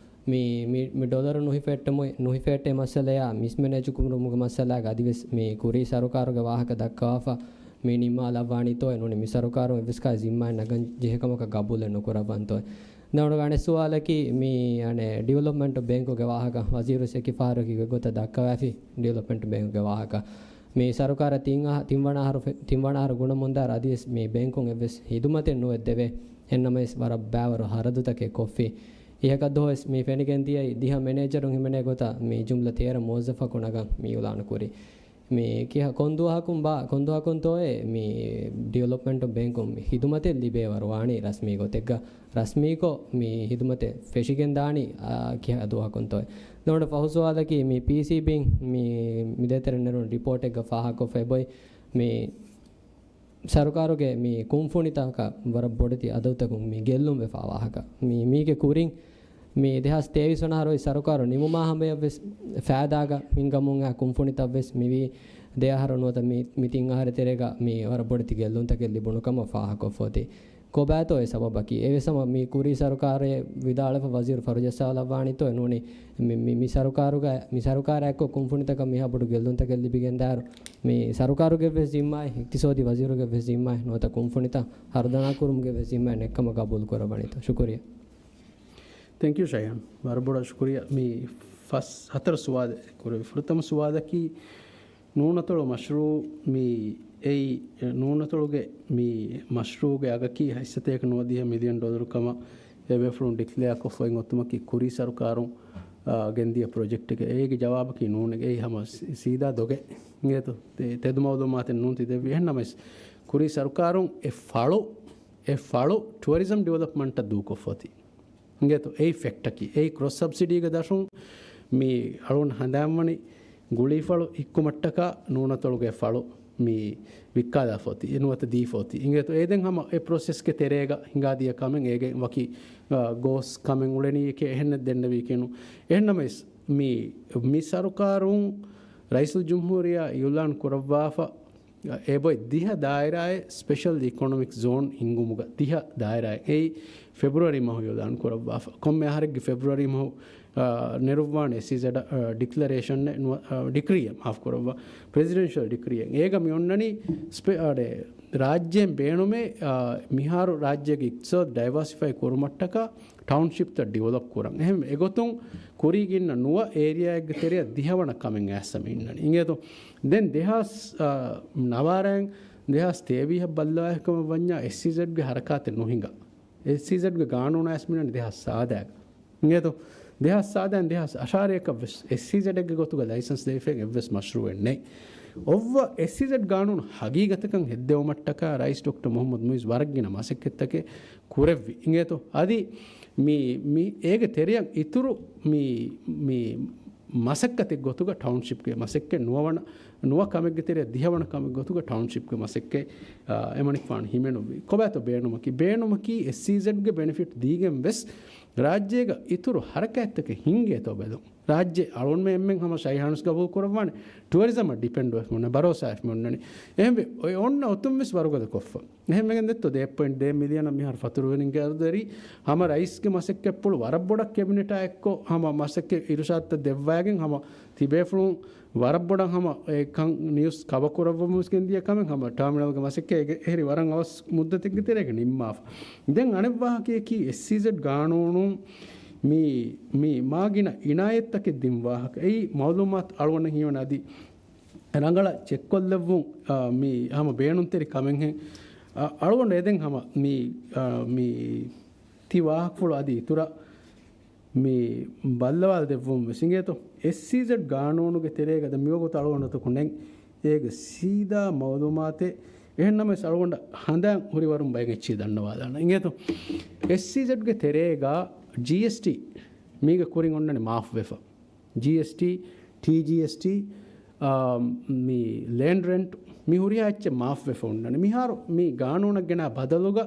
މި، މި، މި ޑޮލަރު ނުހިފެއްޓުމު-، ނުހިފެއްޓޭ މައްސަލަޔާ މިސްމެނޭޖު ކުރުމުގެ މައްސަލާގަ އަދިވެސް މި ކުރީ ސަރުކާރުގެ ވާހަކަ ދައްކަވާފަ މި ނިންމާލައްވާނީތޯއޭ ނޫނީ މި ސަރުކާރުން އެއްވެސް ކަހަލަ ޒިންމާއެއް ނަގަން ޖެހޭ ކަމަކަށް ގަބޫލެއް ނުކުރައްވަންތޯއޭ. ދެން އަނެއް ސުވާލަކީ މި އަނެއް ޑިވެލޮޕްމަންޓް ބޭންކުގެ ވާހަކަ ވަޒީރުވެސް އެކި ފަހަރަކީ ގޮތަށް ދައްކަވާފި ޑިވެލޮޕްމަންޓް ބޭންކުގެ ވާހަކަ. މި ސަރުކާރަށް ތިން އަހަ-، ތިން ވަނަ އަހަރު ފެ-، ތިން ވަނަ އަހަރު ގުނަމުންދާއިރު އަދިވެސް މި ބޭންކުން އެއްވެސް ހިދުމަތެއް ނުއެއް ދެވޭ. އެހެންނަމަވެސް ވަރަށް ބައިވަރު ހަރަދުތަކެއް ކޮށްފި. އިހަކަށް ދުވަހުވެސް މި ފެނިގެން ދިޔައީ ދިހަ މެނޭޖަރުން ހިމެނޭ ގޮތަށް މި ޖުމްލަ ތޭރަ މުވައްޒަފަކު ނަގަން މި އިއުލާނު ކުރީ. މި ކިހާ ކޮންދުވަހަކުން ބާ، ކޮންދުވަހަކުންތޯއޭ މި ޑިވެލޮޕްމަންޓް ބޭންކުން މި ހިދުމަތެއް ލިބޭވަރު ވާނީ ރަސްމީ ގޮތެއްގަ، ރަސްމީކޮށް މި ހިދުމަތެއް ފެށިގެން ދާނީ، އާ، ކިހާ ދުވަހަކުންތޯއޭ. ދެން ފަހު ސުވާލަކީ މި ޕީސީބީން މި، މި ދޭތެރެ ނެރުނު ރިޕޯޓެއްގަ ފާހަގަކޮށްފައި އެބޮތް މި ސަރުކާރުގެ މި ކުންފުނިތަކަށް ވަރަށް ބޮޑެތި އަދަދުތަކުން މި ގެއްލުން ވެފާ ވާހަކަ. މި، މީގެ ކުރިން މި ދެހާސް ތޭވީސް ވަނަ އަހަރު އޮތް ސަރުކާރު ނިމުމާ ހަމަޔަށްވެސް ފައިދާގަ ހިނގަމުން އާ ކުންފުނިތައްވެސް މިވީ ދެ އަހަރު ނުވަތަ މި، މި ތިން އަހަރެއް ތެރޭގަ މި ވަރަށް ބޮޑެތި ގެއްލުންތަކެއް ލިބުނު ކަމަށް ފާހަގަކޮށްފަ އޮތީ. ކޮބާތޯ އެ ސަބަބަކީ؟ އެވެސް ހަމަ މި ކުރީ ސަރުކާރޭ ވިދާޅުވެފަ ވަޒީރު ފަރުޖައްސާލައްވާނީތޯ ނޫނީ މި، މި، މި ސަރުކާރުގަ، މި ސަރުކާރާއެއްކޮށް ކުންފުނިތަކަށް މިހާ ބޮޑު ގެއްލުންތަކެއް ލިބިގެންދާއިރު، މި ސަރުކާރުގެވެސް ޒިންމާއެއް، އިޤްތިޞާދީ ވަޒީރުގެވެސް ޒިންމާއެއް ނުވަތަ ކުންފުނިތައް ހަރުދަނާ ކުރުމުގެވެސް ޒިންމާއެއް ނެތްކަމަށް ގަބޫލު ކުރައްވަނީތޯ؟ ޝުކުރިއްޔާ. ތެންކް ޔޫ ޝަޔާން. ވަރަށް ބޮޑަށް ޝުކުރިއްޔާ. މި ފަސް ހަތަރު ސުވާލެއް ކުރެވި. ފުރަތަމަ ސުވާލަކީ، ނޫނަތޮޅު މަޝްރޫޢު މި އެއީ، ނޫނަތޮޅުގެ މި މަޝްރޫޢުގެ އަގަކީ ހަތްސަތޭކަ ނުވަދިހަ މިލިއަން ޑޮލަރު ކަމަށް އެ ބޭފުޅުން ޑިކްލެއާ ކޮށްފައި އޮތުމަކީ ކުރީ ސަރުކާރުން، އާ، ގެންދިޔަ ޕްރޮޖެކްޓެކޭ. އޭގެ ޖަވާބަކީ ނޫނެކޭ. އެއީ ހަމަ ސީ-، ސީދާ ދޮގެއް. އިނގޭތޯ؟ ތެ-، ތެދު މައުލޫމާތެއް ނޫން ތި ދެއްވި. އެހެންނަމަވެސް ކުރީ ސަރުކާރުން އެ ފަޅު، އެ ފަޅު ޓުއަރިޒަމް ޑިވެލޮޕްމަންޓަށް ދޫކޮށްފަ އޮތީ. އިނގޭތޯ؟ އެއީ ފެކްޓަކީ. އެއީ ކްރޮސް ސަބްސިޑީގެ ދަށުން މި އަޅުން ހަނދާންވަނީ ގުޅީފަޅު އިއްކުމަށްޓަކާ ނޫނަތޮޅުގެ ފަޅު މި ވިއްކާލާފަ އޮތީ، ނުވަތަ ދީފަ އޮތީ. އިނގޭތޯ؟ އެ ދެން ހަމަ އެ ޕްރޮސެސްގެ ތެރޭގަ ހިނގާދިޔަ ކަމެއް އޭގެ ވަކި، އާ، ގޯސް ކަމެއް އުޅެނީކޭ އެހެންނެއް ދެންނެވިކެނު. އެހެންނަމަވެސް މި، މި ސަރުކާރުން ރައީސުލްޖުމްހޫރިއްޔާ އިއުލާން ކުރައްވާފަ އެބޮތް ދިހަ ދާއިރާއެއް ސްޕެޝަލް އިކޮނޮމިކް ޒޯން ހިންގުމުގަ ދިހަ ދާއިރާއެއް. އެއީ ފެބްރުއަރީ މަހު އިއުލާން ކުރައްވާފަ. ކޮންމެ އަހަރެއްގެ ފެބްރުއަރީ މަހު، އާ، ނެރުއްވާނެ އެސްއީޒެޑް، އާ، ޑިކްލަރޭޝަން، ނުވަ-، އާ، ޑިކްރީއެއް މާފު ކުރައްވާ، ޕްރެޒިޑެންޝަލް ޑިކްރީއެއް. އޭގަ މި އޮންނަނީ ސްޕެ-، އާ، ރާއްޖޭން ބޭނުމޭ، އާ، މިހާރު ރާއްޖޭގެ އިޤްތިޞާދު ޑައިވާސިފައި ކުރުމަށްޓަކާ ޓައުންޝިޕްތައް ޑިވެލޮޕް ކުރަން. އެހެން އެގޮތުން ކުރީގެ އިންނަ ނުވަ އޭރިއާއެއްގެ ތެރެއަށް ދިހަވަނަ ކަމެއް އައިސް މި އިންނަނީ. އިނގޭތޯ؟ ދެން ދެހާސް، އާ، ނަވާރައިން ދެހާސް ތޭވީހަށް ބައްލަވާފަ ކަމަށް ވަންޏާ އެސްއީޒެޑްގެ ހަރަކާތެއް ނުހިނގާ. އެސްއީޒެޑްގެ ގާނޫނު އައިސް މި އިންނަނީ ދެހާސް ސާދައިގަ. އިނގޭތޯ؟ ދެހާސް ސާދައިން ދެހާސް އަށާރައަކަށް ވެސް އެސްއީޒެޑްގެ ގޮތުގަ ލައިސަންސް ދެވިފައި އެއްވެސް މަޝްރޫއެއް ނެތް. އޮއްވަ އެސްއީޒެޑް ގާނޫނު ހަގީގަތަކަށް ހެއްދެވުމަށްޓަކާ ރައީސް ޑޮކްޓަރ މުހައްމަދު މުއިއްޒު ވަރަށް ގިނަ މަސައްކަތްތަކެއް ކުރެއްވި. އިނގޭތޯ؟ އަދި މި، މި އޭގެ ތެރެއަށް އިތުރު މި، މި މަސައްކަތެއް ގޮތުގަ ޓައުންޝިޕްގެ މަސައްކަތް ނުވަވަނަ، ނުވަ ކަމެއްގެ ތެރެއަށް ދިހަވަނަ ކަމެއް ގޮތުގަ ޓައުންޝިޕްގެ މަސައްކަތް، އާ، އެމަނިކުފާނު ހިމެނުއްވި. ކޮބާތޯ ބޭނުމަކީ؟ ބޭނުމަކީ އެސްއީޒެޑްގެ ބެނެފިޓް ދީގެން ވެސް ރާއްޖޭގަ އިތުރު ހަރަކާތްތަކެއް ހިނގޭތޯ ބެލުން. ރާއްޖެ އަޅުންމެ އެންމެން ހަމަ ޝައިހާނުސް ގަބޫލު ކުރައްވާނެ ޓުއަރިޒަމަށް ޑިޕެންޑް ވެފަ އޮންނަ، ބަރޯސާ ވެފަ އޮންނަނީ. އެހެންވެ، އޮތް އޮންނަ އޮތުން ވެސް ވަރުގަދަ ކޮށްފަ. އެހެންވެގެން ދެއްތޯ ދޭއް ޕޮއިންޓް ދޭއް މިލިއަނަށް މިހާރު ފަތުރުވެރިންގެ އަރުދަރީ ހަމަ ރައީސްގެ މަސައްކަތްޕުޅު ވަރަށް ބޮޑަށް ކެބިނެޓާ އެއްކޮށް ހަމަ މަސައްކަތް އިރުޝާދުތައް ދެއްވައިގެން ހަމަ ތިބޭފުޅުން ވަރަށް ބޮޑަށް ހަމަ އެ ކަން ނިއުސް ކަވަ ކުރައްވަމުން ގެންދިޔަ ކަމެއް ހަމަ ޓާމިނަލްގެ މަސައްކަތް އެ އެހެރި ވަރަށް އަވަސް މުއްދަތެއްގެ ތެރޭގަ ނިންމާފަ. ދެން އަނެއް ވާހަކަޔަކީ އެސްއީޒެޑް ގާނޫނުން މި، މި މާ ގިނަ އިނާޔަތްތަކެއް ދިން ވާހަކަ. އެއީ މައުލޫމާތު އަޅުގަނޑަށް ހީވަނީ އަދި ރަނގަޅަށް ޗެކްކޮށްލެއްވުން، އާ، މި ހަމަ ބޭނުންތެރި ކަމެއްހެން. އަ، އަޅުގަނޑު އެދެން ހަމަ މި، އާ، މި ތި ވާހަކަފުޅު އަދި އިތުރަށް މި ބައްލަވާލަ ދެއްވުން ވެސް އިނގޭތޯ. އެސްއީޒެޑް ގާނޫނުގެ ތެރޭގަ ދެ މިވަގުތު އަޅުގަނޑު ތަކު ނެން އޭގެ ސީދާ މައުލޫމާތެއް. އެހެންނަމަވެސް އަޅުގަނޑަށް ހަނދާން ހުރިވަރުން ބައެއް އެއްޗިހި ދަންނަވާލާނަން. އިނގޭތޯ، އެސްއީޒެޑްގެ ތެރޭގަ ޖީއެސްޓީ މީގެ ކުރިން އޮންނަނީ މާފުވެފަ. ޖީއެސްޓީ، ޓީޖީއެސްޓީ، އާ، މި ލޭންޑް ރެންޓް މި ހުރިހާ އެއްޗެއް މާފުވެފަ އޮންނަނީ. މިހާރު މި ގާނޫނަށް ގެނާ ބަދަލުގަ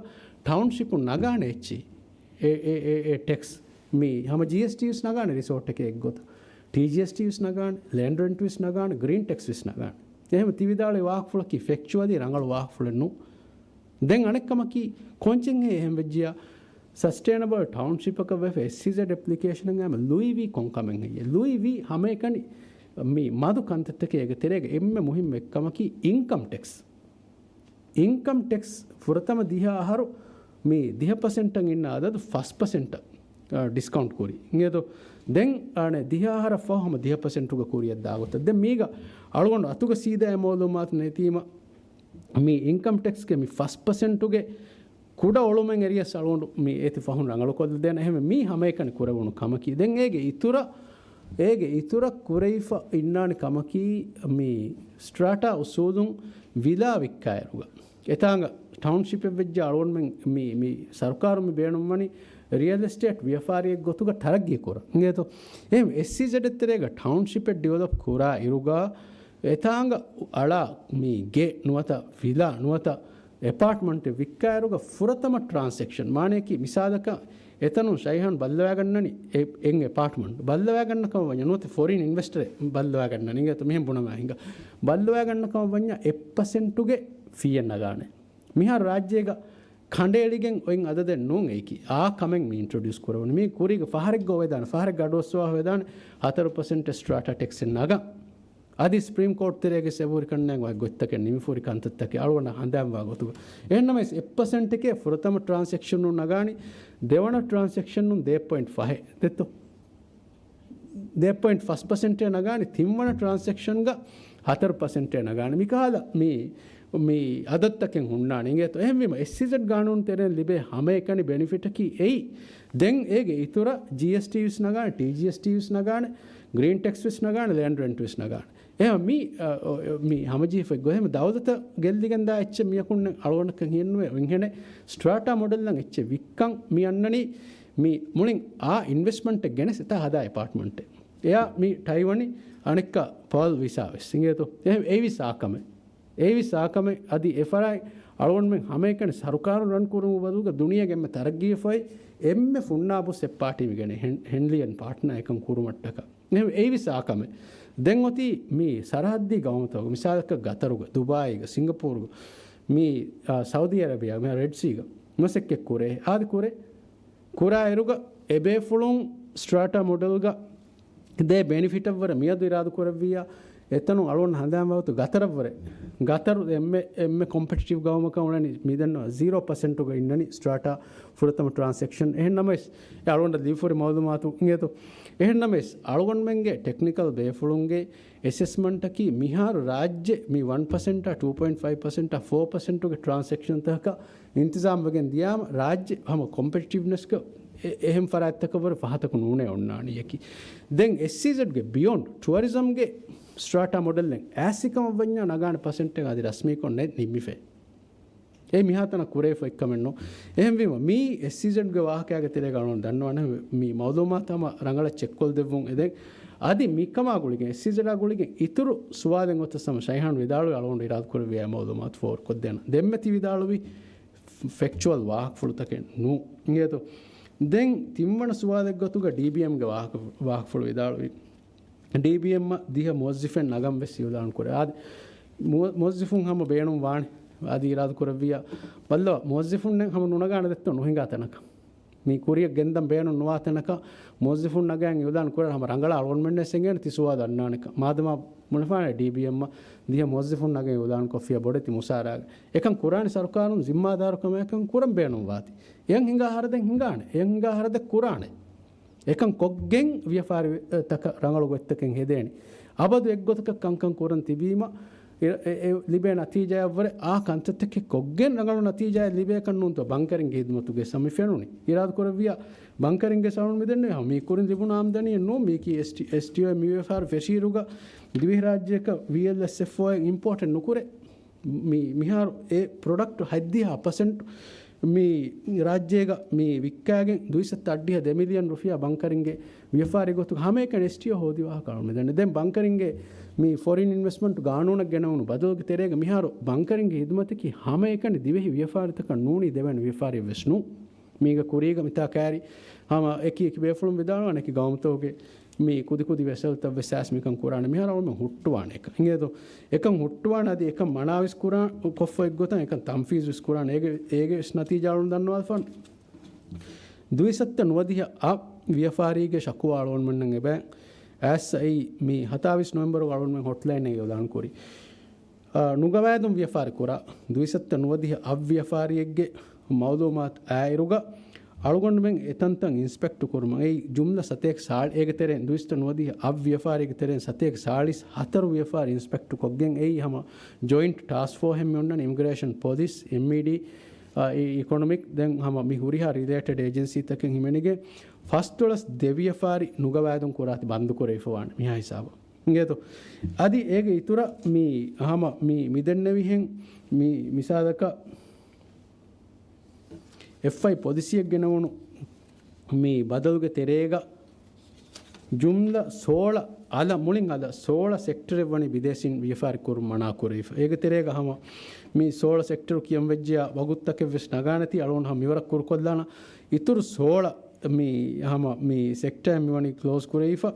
ޓައުންޝިޕުން ނަގާނެ އެއްޗިހި އެ، އެ، އެ، އެ ޓެކްސް. މި ހަމަ ޖީއެސްޓީ ވެސް ނަގާނެ ރިސޯޓެކޭ އެއްގޮތަށް. ޓީޖީއެސްޓީ ވެސް ނަގާނެ، ލޭންޑް ރެންޓް ވެސް ނަގާނެ، ގްރީން ޓެކްސް ވެސް ނަގާނެ. އެހެން ތި ވިދާޅުވި ވާހަކަފުޅަކީ ފެކްޗުއަލީ ރަނގަޅު ވާހަކަފުޅެއް ނޫން. ދެން އަނެއްކަމަކީ، ކޮންޗެއްހޭ އެހެން ވެއްޖިއްޔާ ސަސްޓެއިނަބަލް ޓައުންޝިޕަކަށް ވެފަ އެސްއީޒެޑް އެޕްލިކޭޝަނަށް އައިމަ ލުއިވީ ކޮން ކަމެއްހެއްޔޭ؟ ލުއިވީ ހަމައެކަނި މި މަދު ކަންތައްތަކެއް އޭގެ ތެރޭގަ އެންމެ މުހިންމު އެއްކަމަކީ އިންކަމް ޓެކްސް. އިންކަމް ޓެކްސް ފުރަތަމަ ދިހަ އަހަރު މި ދިހަ ޕަސެންޓަށް އިންނަ އަދަދު ފަސް ޕަސެންޓަށް، އާ، ޑިސްކައުންޓް ކުރި. އިނގޭތޯ؟ ދެން އަނެއް ދިހަ އަހަރަށް ފަހު ހަމަ ދިހަ ޕަސެންޓުގަ ކުރިއަށް ދާގޮތަށް. ދެން މީގަ އަޅުގަނޑު އަތުގަ ސީދާ އެ މައުލޫމާތު ނެތީމަ، މި އިންކަމް ޓެކްސްގެ މި ފަސް ޕަސެންޓުގެ ކުޑަ އޮޅުމެއް އެރިޔަސް އަޅުގަނޑު މި އޭތި ފަހުން ރަނގަޅުކޮށްލަދޭނަ. އެހެންވެ މީ ހަމައެކަނި ކުރެވުނު ކަމަކީ. ދެން އޭގެ އިތުރަށް އޭގެ އިތުރަށް ކުރެވިފަ އިންނާނެ ކަމަކީ، މި ސްޓްރާޓާ އުސޫލުން ވިލާ ވިއްކާއިރުގަ، އެތާނގަ ޓައުންޝިޕެއް ވެއްޖެ އަޅުގަނޑުމެން މި، މި ސަރުކާރުން މި ބޭނުންވަނީ ރިއަލް އެސްޓޭޓް ވިޔަފާރިއެއް ގޮތުގަ ތަރައްގީ ކުރަން. އިނގޭތޯ؟ އެހެން އެސްއީޒެޑް ތެރޭގަ ޓައުންޝިޕެއް ޑިވެލޮޕް ކުރާ އިރުގަ، އެތާނގަ އަޅާ މި ގެ ނުވަތަ ވިލާ ނުވަތަ އެޕާޓްމަންޓެއް ވިއްކާއިރުގަ ފުރަތަމަ ޓްރާންސެކްޝަން، މާނަޔަކީ މިސާލަކަށް އެތަނުން ޝައިހާން ބައްލަވާގަންނަނީ އެ-، އެއް އެޕާޓްމަންޓް. ބައްލަވާގަންނަ ކަމަށް ވަންޏާ ނުވަތަ ފޮރިން އިންވެސްޓަރެއް ބައްލަވާގަންނަނީ. އިނގޭތޯ؟ މިހެން ބުނަމާ ހިނގާ. ބައްލަވާގަންނަ ކަމަށް ވަންޏާ އެއް ޕަސެންޓުގެ ފީއެއް ނަގާނެ. މިހާރު ރާއްޖޭގަ ކަނޑައެޅިގެން އޮތް އަދަދެއް ނޫން އެއީކީ. އާ ކަމެއް މި އިންޓްރޮޑިއުސް ކުރެވުނީ. މީ ކުރީގަ ފަހަރެއްގަ އޮވެދާނެ، ފަހަރެއްގަ އަޑުއައްސަވާ ހޮވެދާނެ ހަތަރު ޕަސެންޓް ސްޓްރާޓާ ޓެކްސެއް ނަގަން. އަދި ސްޕްރީމް ކޯޓް ތެރޭގެ އެބަހުރި ކަންނޭނގެ ގޮތްތަކެއް ނިމިފަހުރި ކަންތައްތަކެއް އަޅުގަނޑަށް ހަނދާންވާ ގޮތުގަ. އެހެންނަމަވެސް އެއް ޕަސެންޓެކޭ ފުރަތަމަ ޓްރާންސެކްޝަނުން ނަގާނީ، ދެވަނަ ޓްރާންސެކްޝަނުން ދޭއް ޕޮއިންޓް ފަހެއް. ދެއްތޯ؟ ދެއް ޕޮއިންޓް ފަސް ޕަސެންޓޭ ނަގާނީ، ތިންވަނަ ޓްރާންސެކްޝަންގަ ހަތަރު ޕަސެންޓޭ ނަގާނީ. މިކަހަލަ މި، މި އަދަދުތަކެއް ހުންނާނެ. އިނގޭތޯ؟ އެހެންވީމަ އެސްއީޒެޑް ގާނޫނު ތެރެއިން ލިބޭ ހަމައެކަނި ބެނިފިޓަކީ އެއީ. ދެން އޭގެ އިތުރަށް ޖީއެސްޓީ ވެސް ނަގާނެ، ޓީޖީއެސްޓީ ވެސް ނަގާނެ، ގްރީން ޓެކްސް ވެސް ނަގާނެ، ލޭންޑް ރެންޓް ވެސް ނަގާނެ. އެހެން މި، އަ، އޮ، މި ހަމަޖެހިފައި ގޮތް ހަމަ ދައުލަތަށް ގެއްލިގެންދާ އެއްޗެއް މިއަކުންނެއް އަޅުގަނޑަކަށް ހިއެއްނުވޭ. އިނގޭނެ ސްޓްރާޓާ މޮޑެލްއަށް އެއްޗެއް ވިއްކަން މި އަންނަނީ މި މުޅިން އާ އިންވެސްޓްމަންޓެއް ގެނެސް އެތާ ހަދާ އެޕާޓްމަންޓެއް. އެއާ މި ޓައިވަނީ އަނެއްކާ ޕާލް ވިސާ ވެސް. އިނގޭތޯ؟ އެ-، އެއީވެސް އާ ކަމެއް. އެއީވެސް އާ ކަމެއް. އަދި އެ ފަރާތް އަޅުގަނޑުމެން ހަމައެކަނި ސަރުކާރުން ރަން ކުރުމުގެ ބަދަލުގަ ދުނިޔޭގެ އެންމެ ތަރައްގީވެފައި އެންމެ ފުންނާބުސް އެއް ޕާޓީ މި ގެނެ ހެން-، ހެންލިއަން ޕާޓްނާ އެކަން ކުރުމަށްޓަކާ. އެހެން އެއީވެސް އާ ކަމެއް. ދެން އޮތީ މި ސަރަހައްދީ ގައުމުތަކުގަ، މިސާލަކަށް ގަތަރުގަ، ދުބާއީގަ، ސިންގަޕޫރުގަ، މި، އާ، ސައުދީ އަރަބިޔާ، މި ރެޑް ސީގަ މަސައްކަތް ކުރޭ، އާދެ ކުރޭ. ކުރާ އިރުގަ އެބޭފުޅުން ސްޓްރާޓާ މޮޑެލްގަ ދޭ ބެނިފިޓަށްވުރެ މިއަދު އިރާދަ ކުރެއްވިއްޔާ، އެތަނުން އަޅުގަނޑު ހަނދާންވާ ގޮތު ގަތަރަށްވުރެ، ގަތަރު އެންމެ، އެންމެ ކޮމްޕެޓިޓިވް ގައުމަކަށް އުޅެނީ މިދެންނެވި ޒީރޯ ޕަސެންޓުގަ އިންނަނީ ސްޓްރާޓާ ފުރަތަމަ ޓްރާންސެކްޝަން. އެހެން ނަމަވެސް، އެ އަޅުގަނޑަށް ލިބިފަހުރި މައުލޫމާތު އިނގޭތޯ. އެހެން ނަމަވެސް، އަޅުގަނޑުމެންގެ ޓެކްނިކަލް ބޭފުޅުންގެ އެސެސްމަންޓަކީ މިހާރު ރާއްޖެ މި ވަން ޕަސެންޓާ، ޓޫ ޕޮއިންޓް ފައިވް ޕަސެންޓާ، ފޯ ޕަސެންޓުގެ ޓްރާންސެކްޝަންތަކަށް އިންތިޒާމް ވެގެން ދިޔާމަ، ރާއްޖެ ހަމަ ކޮމްޕެޓިޓިވްނެސްގަ އެ-، އެހެން ފަރާތްތަކަށްވުރެ ފަހަތަކު ނޫނޭ އޮންނާނީއަކީ. ދެން އެސްއީޒެޑްގެ ބިޔޮންޑް ޓުއަރިޒަމްގެ ސްޓްރާޓާ މޮޑެލްއެއް އައިސް ކަމަށް ވަންޏާ ނަގާނެ ޕަސެންޓެއް އަދި ރަސްމީކޮށް ނެތް ނިންމިފައި. އެ މިހާތަނަށް ކުރެވިފައި ކަމެއް ނޫން. އެހެންވީމަ، މީ އެސްއީޒެޑްގެ ވާހަކައިގެ ތެރޭގަ އަޅުގަނޑު ދަންނަވާނެ މި މައުލޫމާތު ހަމަ ރަނގަޅަށް ޗެކްކޮށްދެއްވުން. އެދެން އަދި މިކަމާ ގުޅިގެން، އެސްއީޒެޑާ ގުޅިގެން އިތުރު ސުވާލެއް އޮތަސް ހަމަ ޝައިހާން ވިދާޅުވި އަޅުގަނޑު އިރާދަކުރެއްވިޔާ މައުލޫމާތު ފޯރުކޮށްދޭނަން. ދެންމެ ތި ވިދާޅުވި ފެކްޗުއަލް ވާހަކަފުޅުތަކެއް ނޫން. އިނގޭތޯ؟ ދެން ތިންވަނަ ސުވާލެއް ގޮތުގަ ޑީބީއެމްގެ ވާހަކަ، ވާހަކަފުޅު ވިދާޅުވި. ޑީބީއެމްއަށް ދިހަ މުވައްޒިފެއް ނަގަން ވެސް އިއުލާން ކުރޭ. އާދެ، މު-، މުވައްޒިފުން ހަމަ ބޭނުން ވާނެ. އަދި އިރާދަ ކުރެއްވިއްޔާ، ބައްލަވާ، މުވައްޒިފުންނެއް ހަމަ ނުނަގާނެ ދެއްތޯ ނުހިނގާ ތަނަކަށް. މި ކުރިއަށް ގެންދަން ބޭނުން ނުވާ ތަނަކަށް މުވައްޒިފުން ނަގަން އިއުލާން ކުރާ ހަމަ ރަނގަޅަށް އަޅުގަނޑުމެންނަށް އެނގޭނެ ތި ސުވާލު އަންނާނެކަން. މާދަމާ ބުނެފާނެ ޑީބީއެމްއަށް ދިހަ މުވައްޒިފުން ނަގަން އިއުލާން ކޮށްފިޔާ ބޮޑެތި މުސާރައިގެ. އެކަން ކުރާނެ ސަރުކާރުން ޒިންމާދާރުކަމާއެކަން ކުރަން ބޭނުން ވާތީ. އެހެން ހިނގާ ހަރަދެއް ހިނގާނެ. އެހެން ހިނގާ ހަރަދެއް ކުރާނެ. އެކަން ކޮށްގެން ވިޔަފާރި، އެ، ތަކަށް ރަނގަޅު ގޮތްތަކެއް ހެދޭނެ. އަބަދު އެއްގޮތަކަށް ކަންކަން ކުރަން ތިބީމަ، އެ، އެ، އެ ލިބޭ ނަތީޖާއަށްވުރެ އާ ކަންތައްތަކެއް ކޮށްގެން ރަނގަޅު ނަތީޖާއެއް ލިބޭކަށް ނޫންތޯ ބަންކަރިންގެ ހިދުމަތުގެ ސަމި ފެނުނީ. އިރާދަ ކުރެއްވިޔާ ބަންކަރިންގެ ސަމި މިދެންނެވި ހަމަ މީ ކުރިން ލިބުނު އާމްދަނީއެއް ނޫން. މީކީ އެސްޓީ، އެސްޓީއޯ މި ވިޔަފާރި ފެށިއިރުގަ ދިވެހިރާއްޖެއަކަށް ވީއެލްއެސްއެފްއޯއެއް އިމްޕޯޓެއް ނުކުރޭ. މި، މިހާރު އެ ޕްރޮޑަކްޓް ހަތްދިހަ ޕަސެންޓް މި ރާއްޖޭގަ މި ވިއްކާގެން ދުއިސައްތަ އަށްޑިހަ ދެ މިލިއަން ރުފިޔާ ބަންކަރިންގެ ވިޔަފާރި ގޮތުގަ ހަމައެކަނި އެސްޓީއޯ ހޯދި ވާހަކަ އަޅުމެދަންނެ. ދެން ބަންކަރިންގެ މި ފޮރިން އިންވެސްޓްމަންޓް ގާނޫނަށް ގެނެވުނު ބަދަލުގެ ތެރޭގަ މިހާރު ބަންކަރިންގެ ހިދުމަތަކީ ހަމައެކަނި ދިވެހި ވިޔަފާރިތަކަށް ނޫނީ ދެވޭނެ ވިޔަފާރިއެއް ވެސް ނޫން. މީގަ ކުރީގަ މިތާ ކައިރި ހަމަ އެކި އެކި ބޭފުޅުން ވިދާޅުވާނެ އެކި ގައުމުތަކުގެ މި ކުދި ކުދި ވެސަލްތައް ވެސް އައިސް މިކަން ކުރާނެ. މިހާރު އަޅުމެން ހުއްޓުވާނެ އެކަން. އިނގޭތޯ؟ އެކަން ހުއްޓުވާނެ އަދި އެކަން މަނާވެސް ކުރާ، ކޮށްފަ އެއްގޮތަށް އެކަން ތަންފީޒު ވެސް ކުރާނެ. އޭގެ، އޭގެ ވެސް ނަތީޖާ އަޅުން ދަންނަވާފަން. ދުއިސައްތަ ނުވަދިހަ އަށް ވިޔަފާރީގެ ޝަކުވާ އަޅުގަނޑުމެންނަށް އެބައި އައިސް އެއީ މި ހަތާވީސް ނޮވެމްބަރު އަޅުގަނޑުމެން ހޮޓްލައިން އެއް އިއުލާން ކުރި. އާ، ނުގަވާއިދުން ވިޔަފާރި ކުރާ ދުއިސައްތަ ނުވަދިހަ އަށް ވިޔަފާރިއެއްގެ މައުލޫމާތު އާއިރުގަ އަޅުގަނޑުމެން އެތަންތަން އިންސްޕެކްޓް ކުރުމަށް އެއީ ޖުމްލަ ސަތޭކަ ސާޅީސް އޭގެ ތެރެއިން ދުއިސައްތަ ނުވަދިހަ އަށް ވިޔަފާރީގެ ތެރެއިން ސަތޭކަ ސާޅީސް ހަތަރު ވިޔަފާރި އިންސްޕެކްޓް ކޮށްގެން އެއީ ހަމަ ޖޮއިންޓް ޓާސްކް ފޯހެއް މި އޮންނަނީ އިމިގްރޭޝަން ޕޮލިސް، އެމްއީޑީ، އާ، އި-، އިކޮނޮމިކް ދެން ހަމަ މި ހުރިހާ ރިލޭޓެޑް އޭޖެންސީތަކެއް ހިމެނިގެން ފަސްދޮޅަސް ދެ ވިޔަފާރި ނުގަވާދުން ކުރާތި ބަންދު ކުރެވިފަ ވާނެ މިހާ ހިސާބަށް. އިނގޭތޯ؟ އަދި އޭގެ އިތުރަށް މި ހަމަ މި މިދެންނެވިހެން މި މިސާލަކަށް އެފްއައި ޕޮލިސީއެއް ގެނަވުނު މި ބަދަލުގެ ތެރޭގަ ޖުމްލަ ސޯޅަ އަލަށް، މުޅިން އަލަށް ސޯޅަ ސެކްޓަރެއް ވަނީ ބިދޭސީން ވިޔަފާރި ކުރުން މަނާ ކުރެވިފަ. އޭގެ ތެރޭގަ ހަމަ މި ސޯޅަ ސެކްޓަރު ކިޔަން ވެއްޖިޔާ ވަގުތުތަކެއް ވެސް ނަގާނެތީ އަޅުގަނޑު ހަމަ މިވަރަށް ކުރުކޮށްލާނަ. އިތުރު ސޯޅަ މި ހަމަ މި ސެކްޓަރ މިވަނީ ކްލޯޒް ކުރެވިފަ.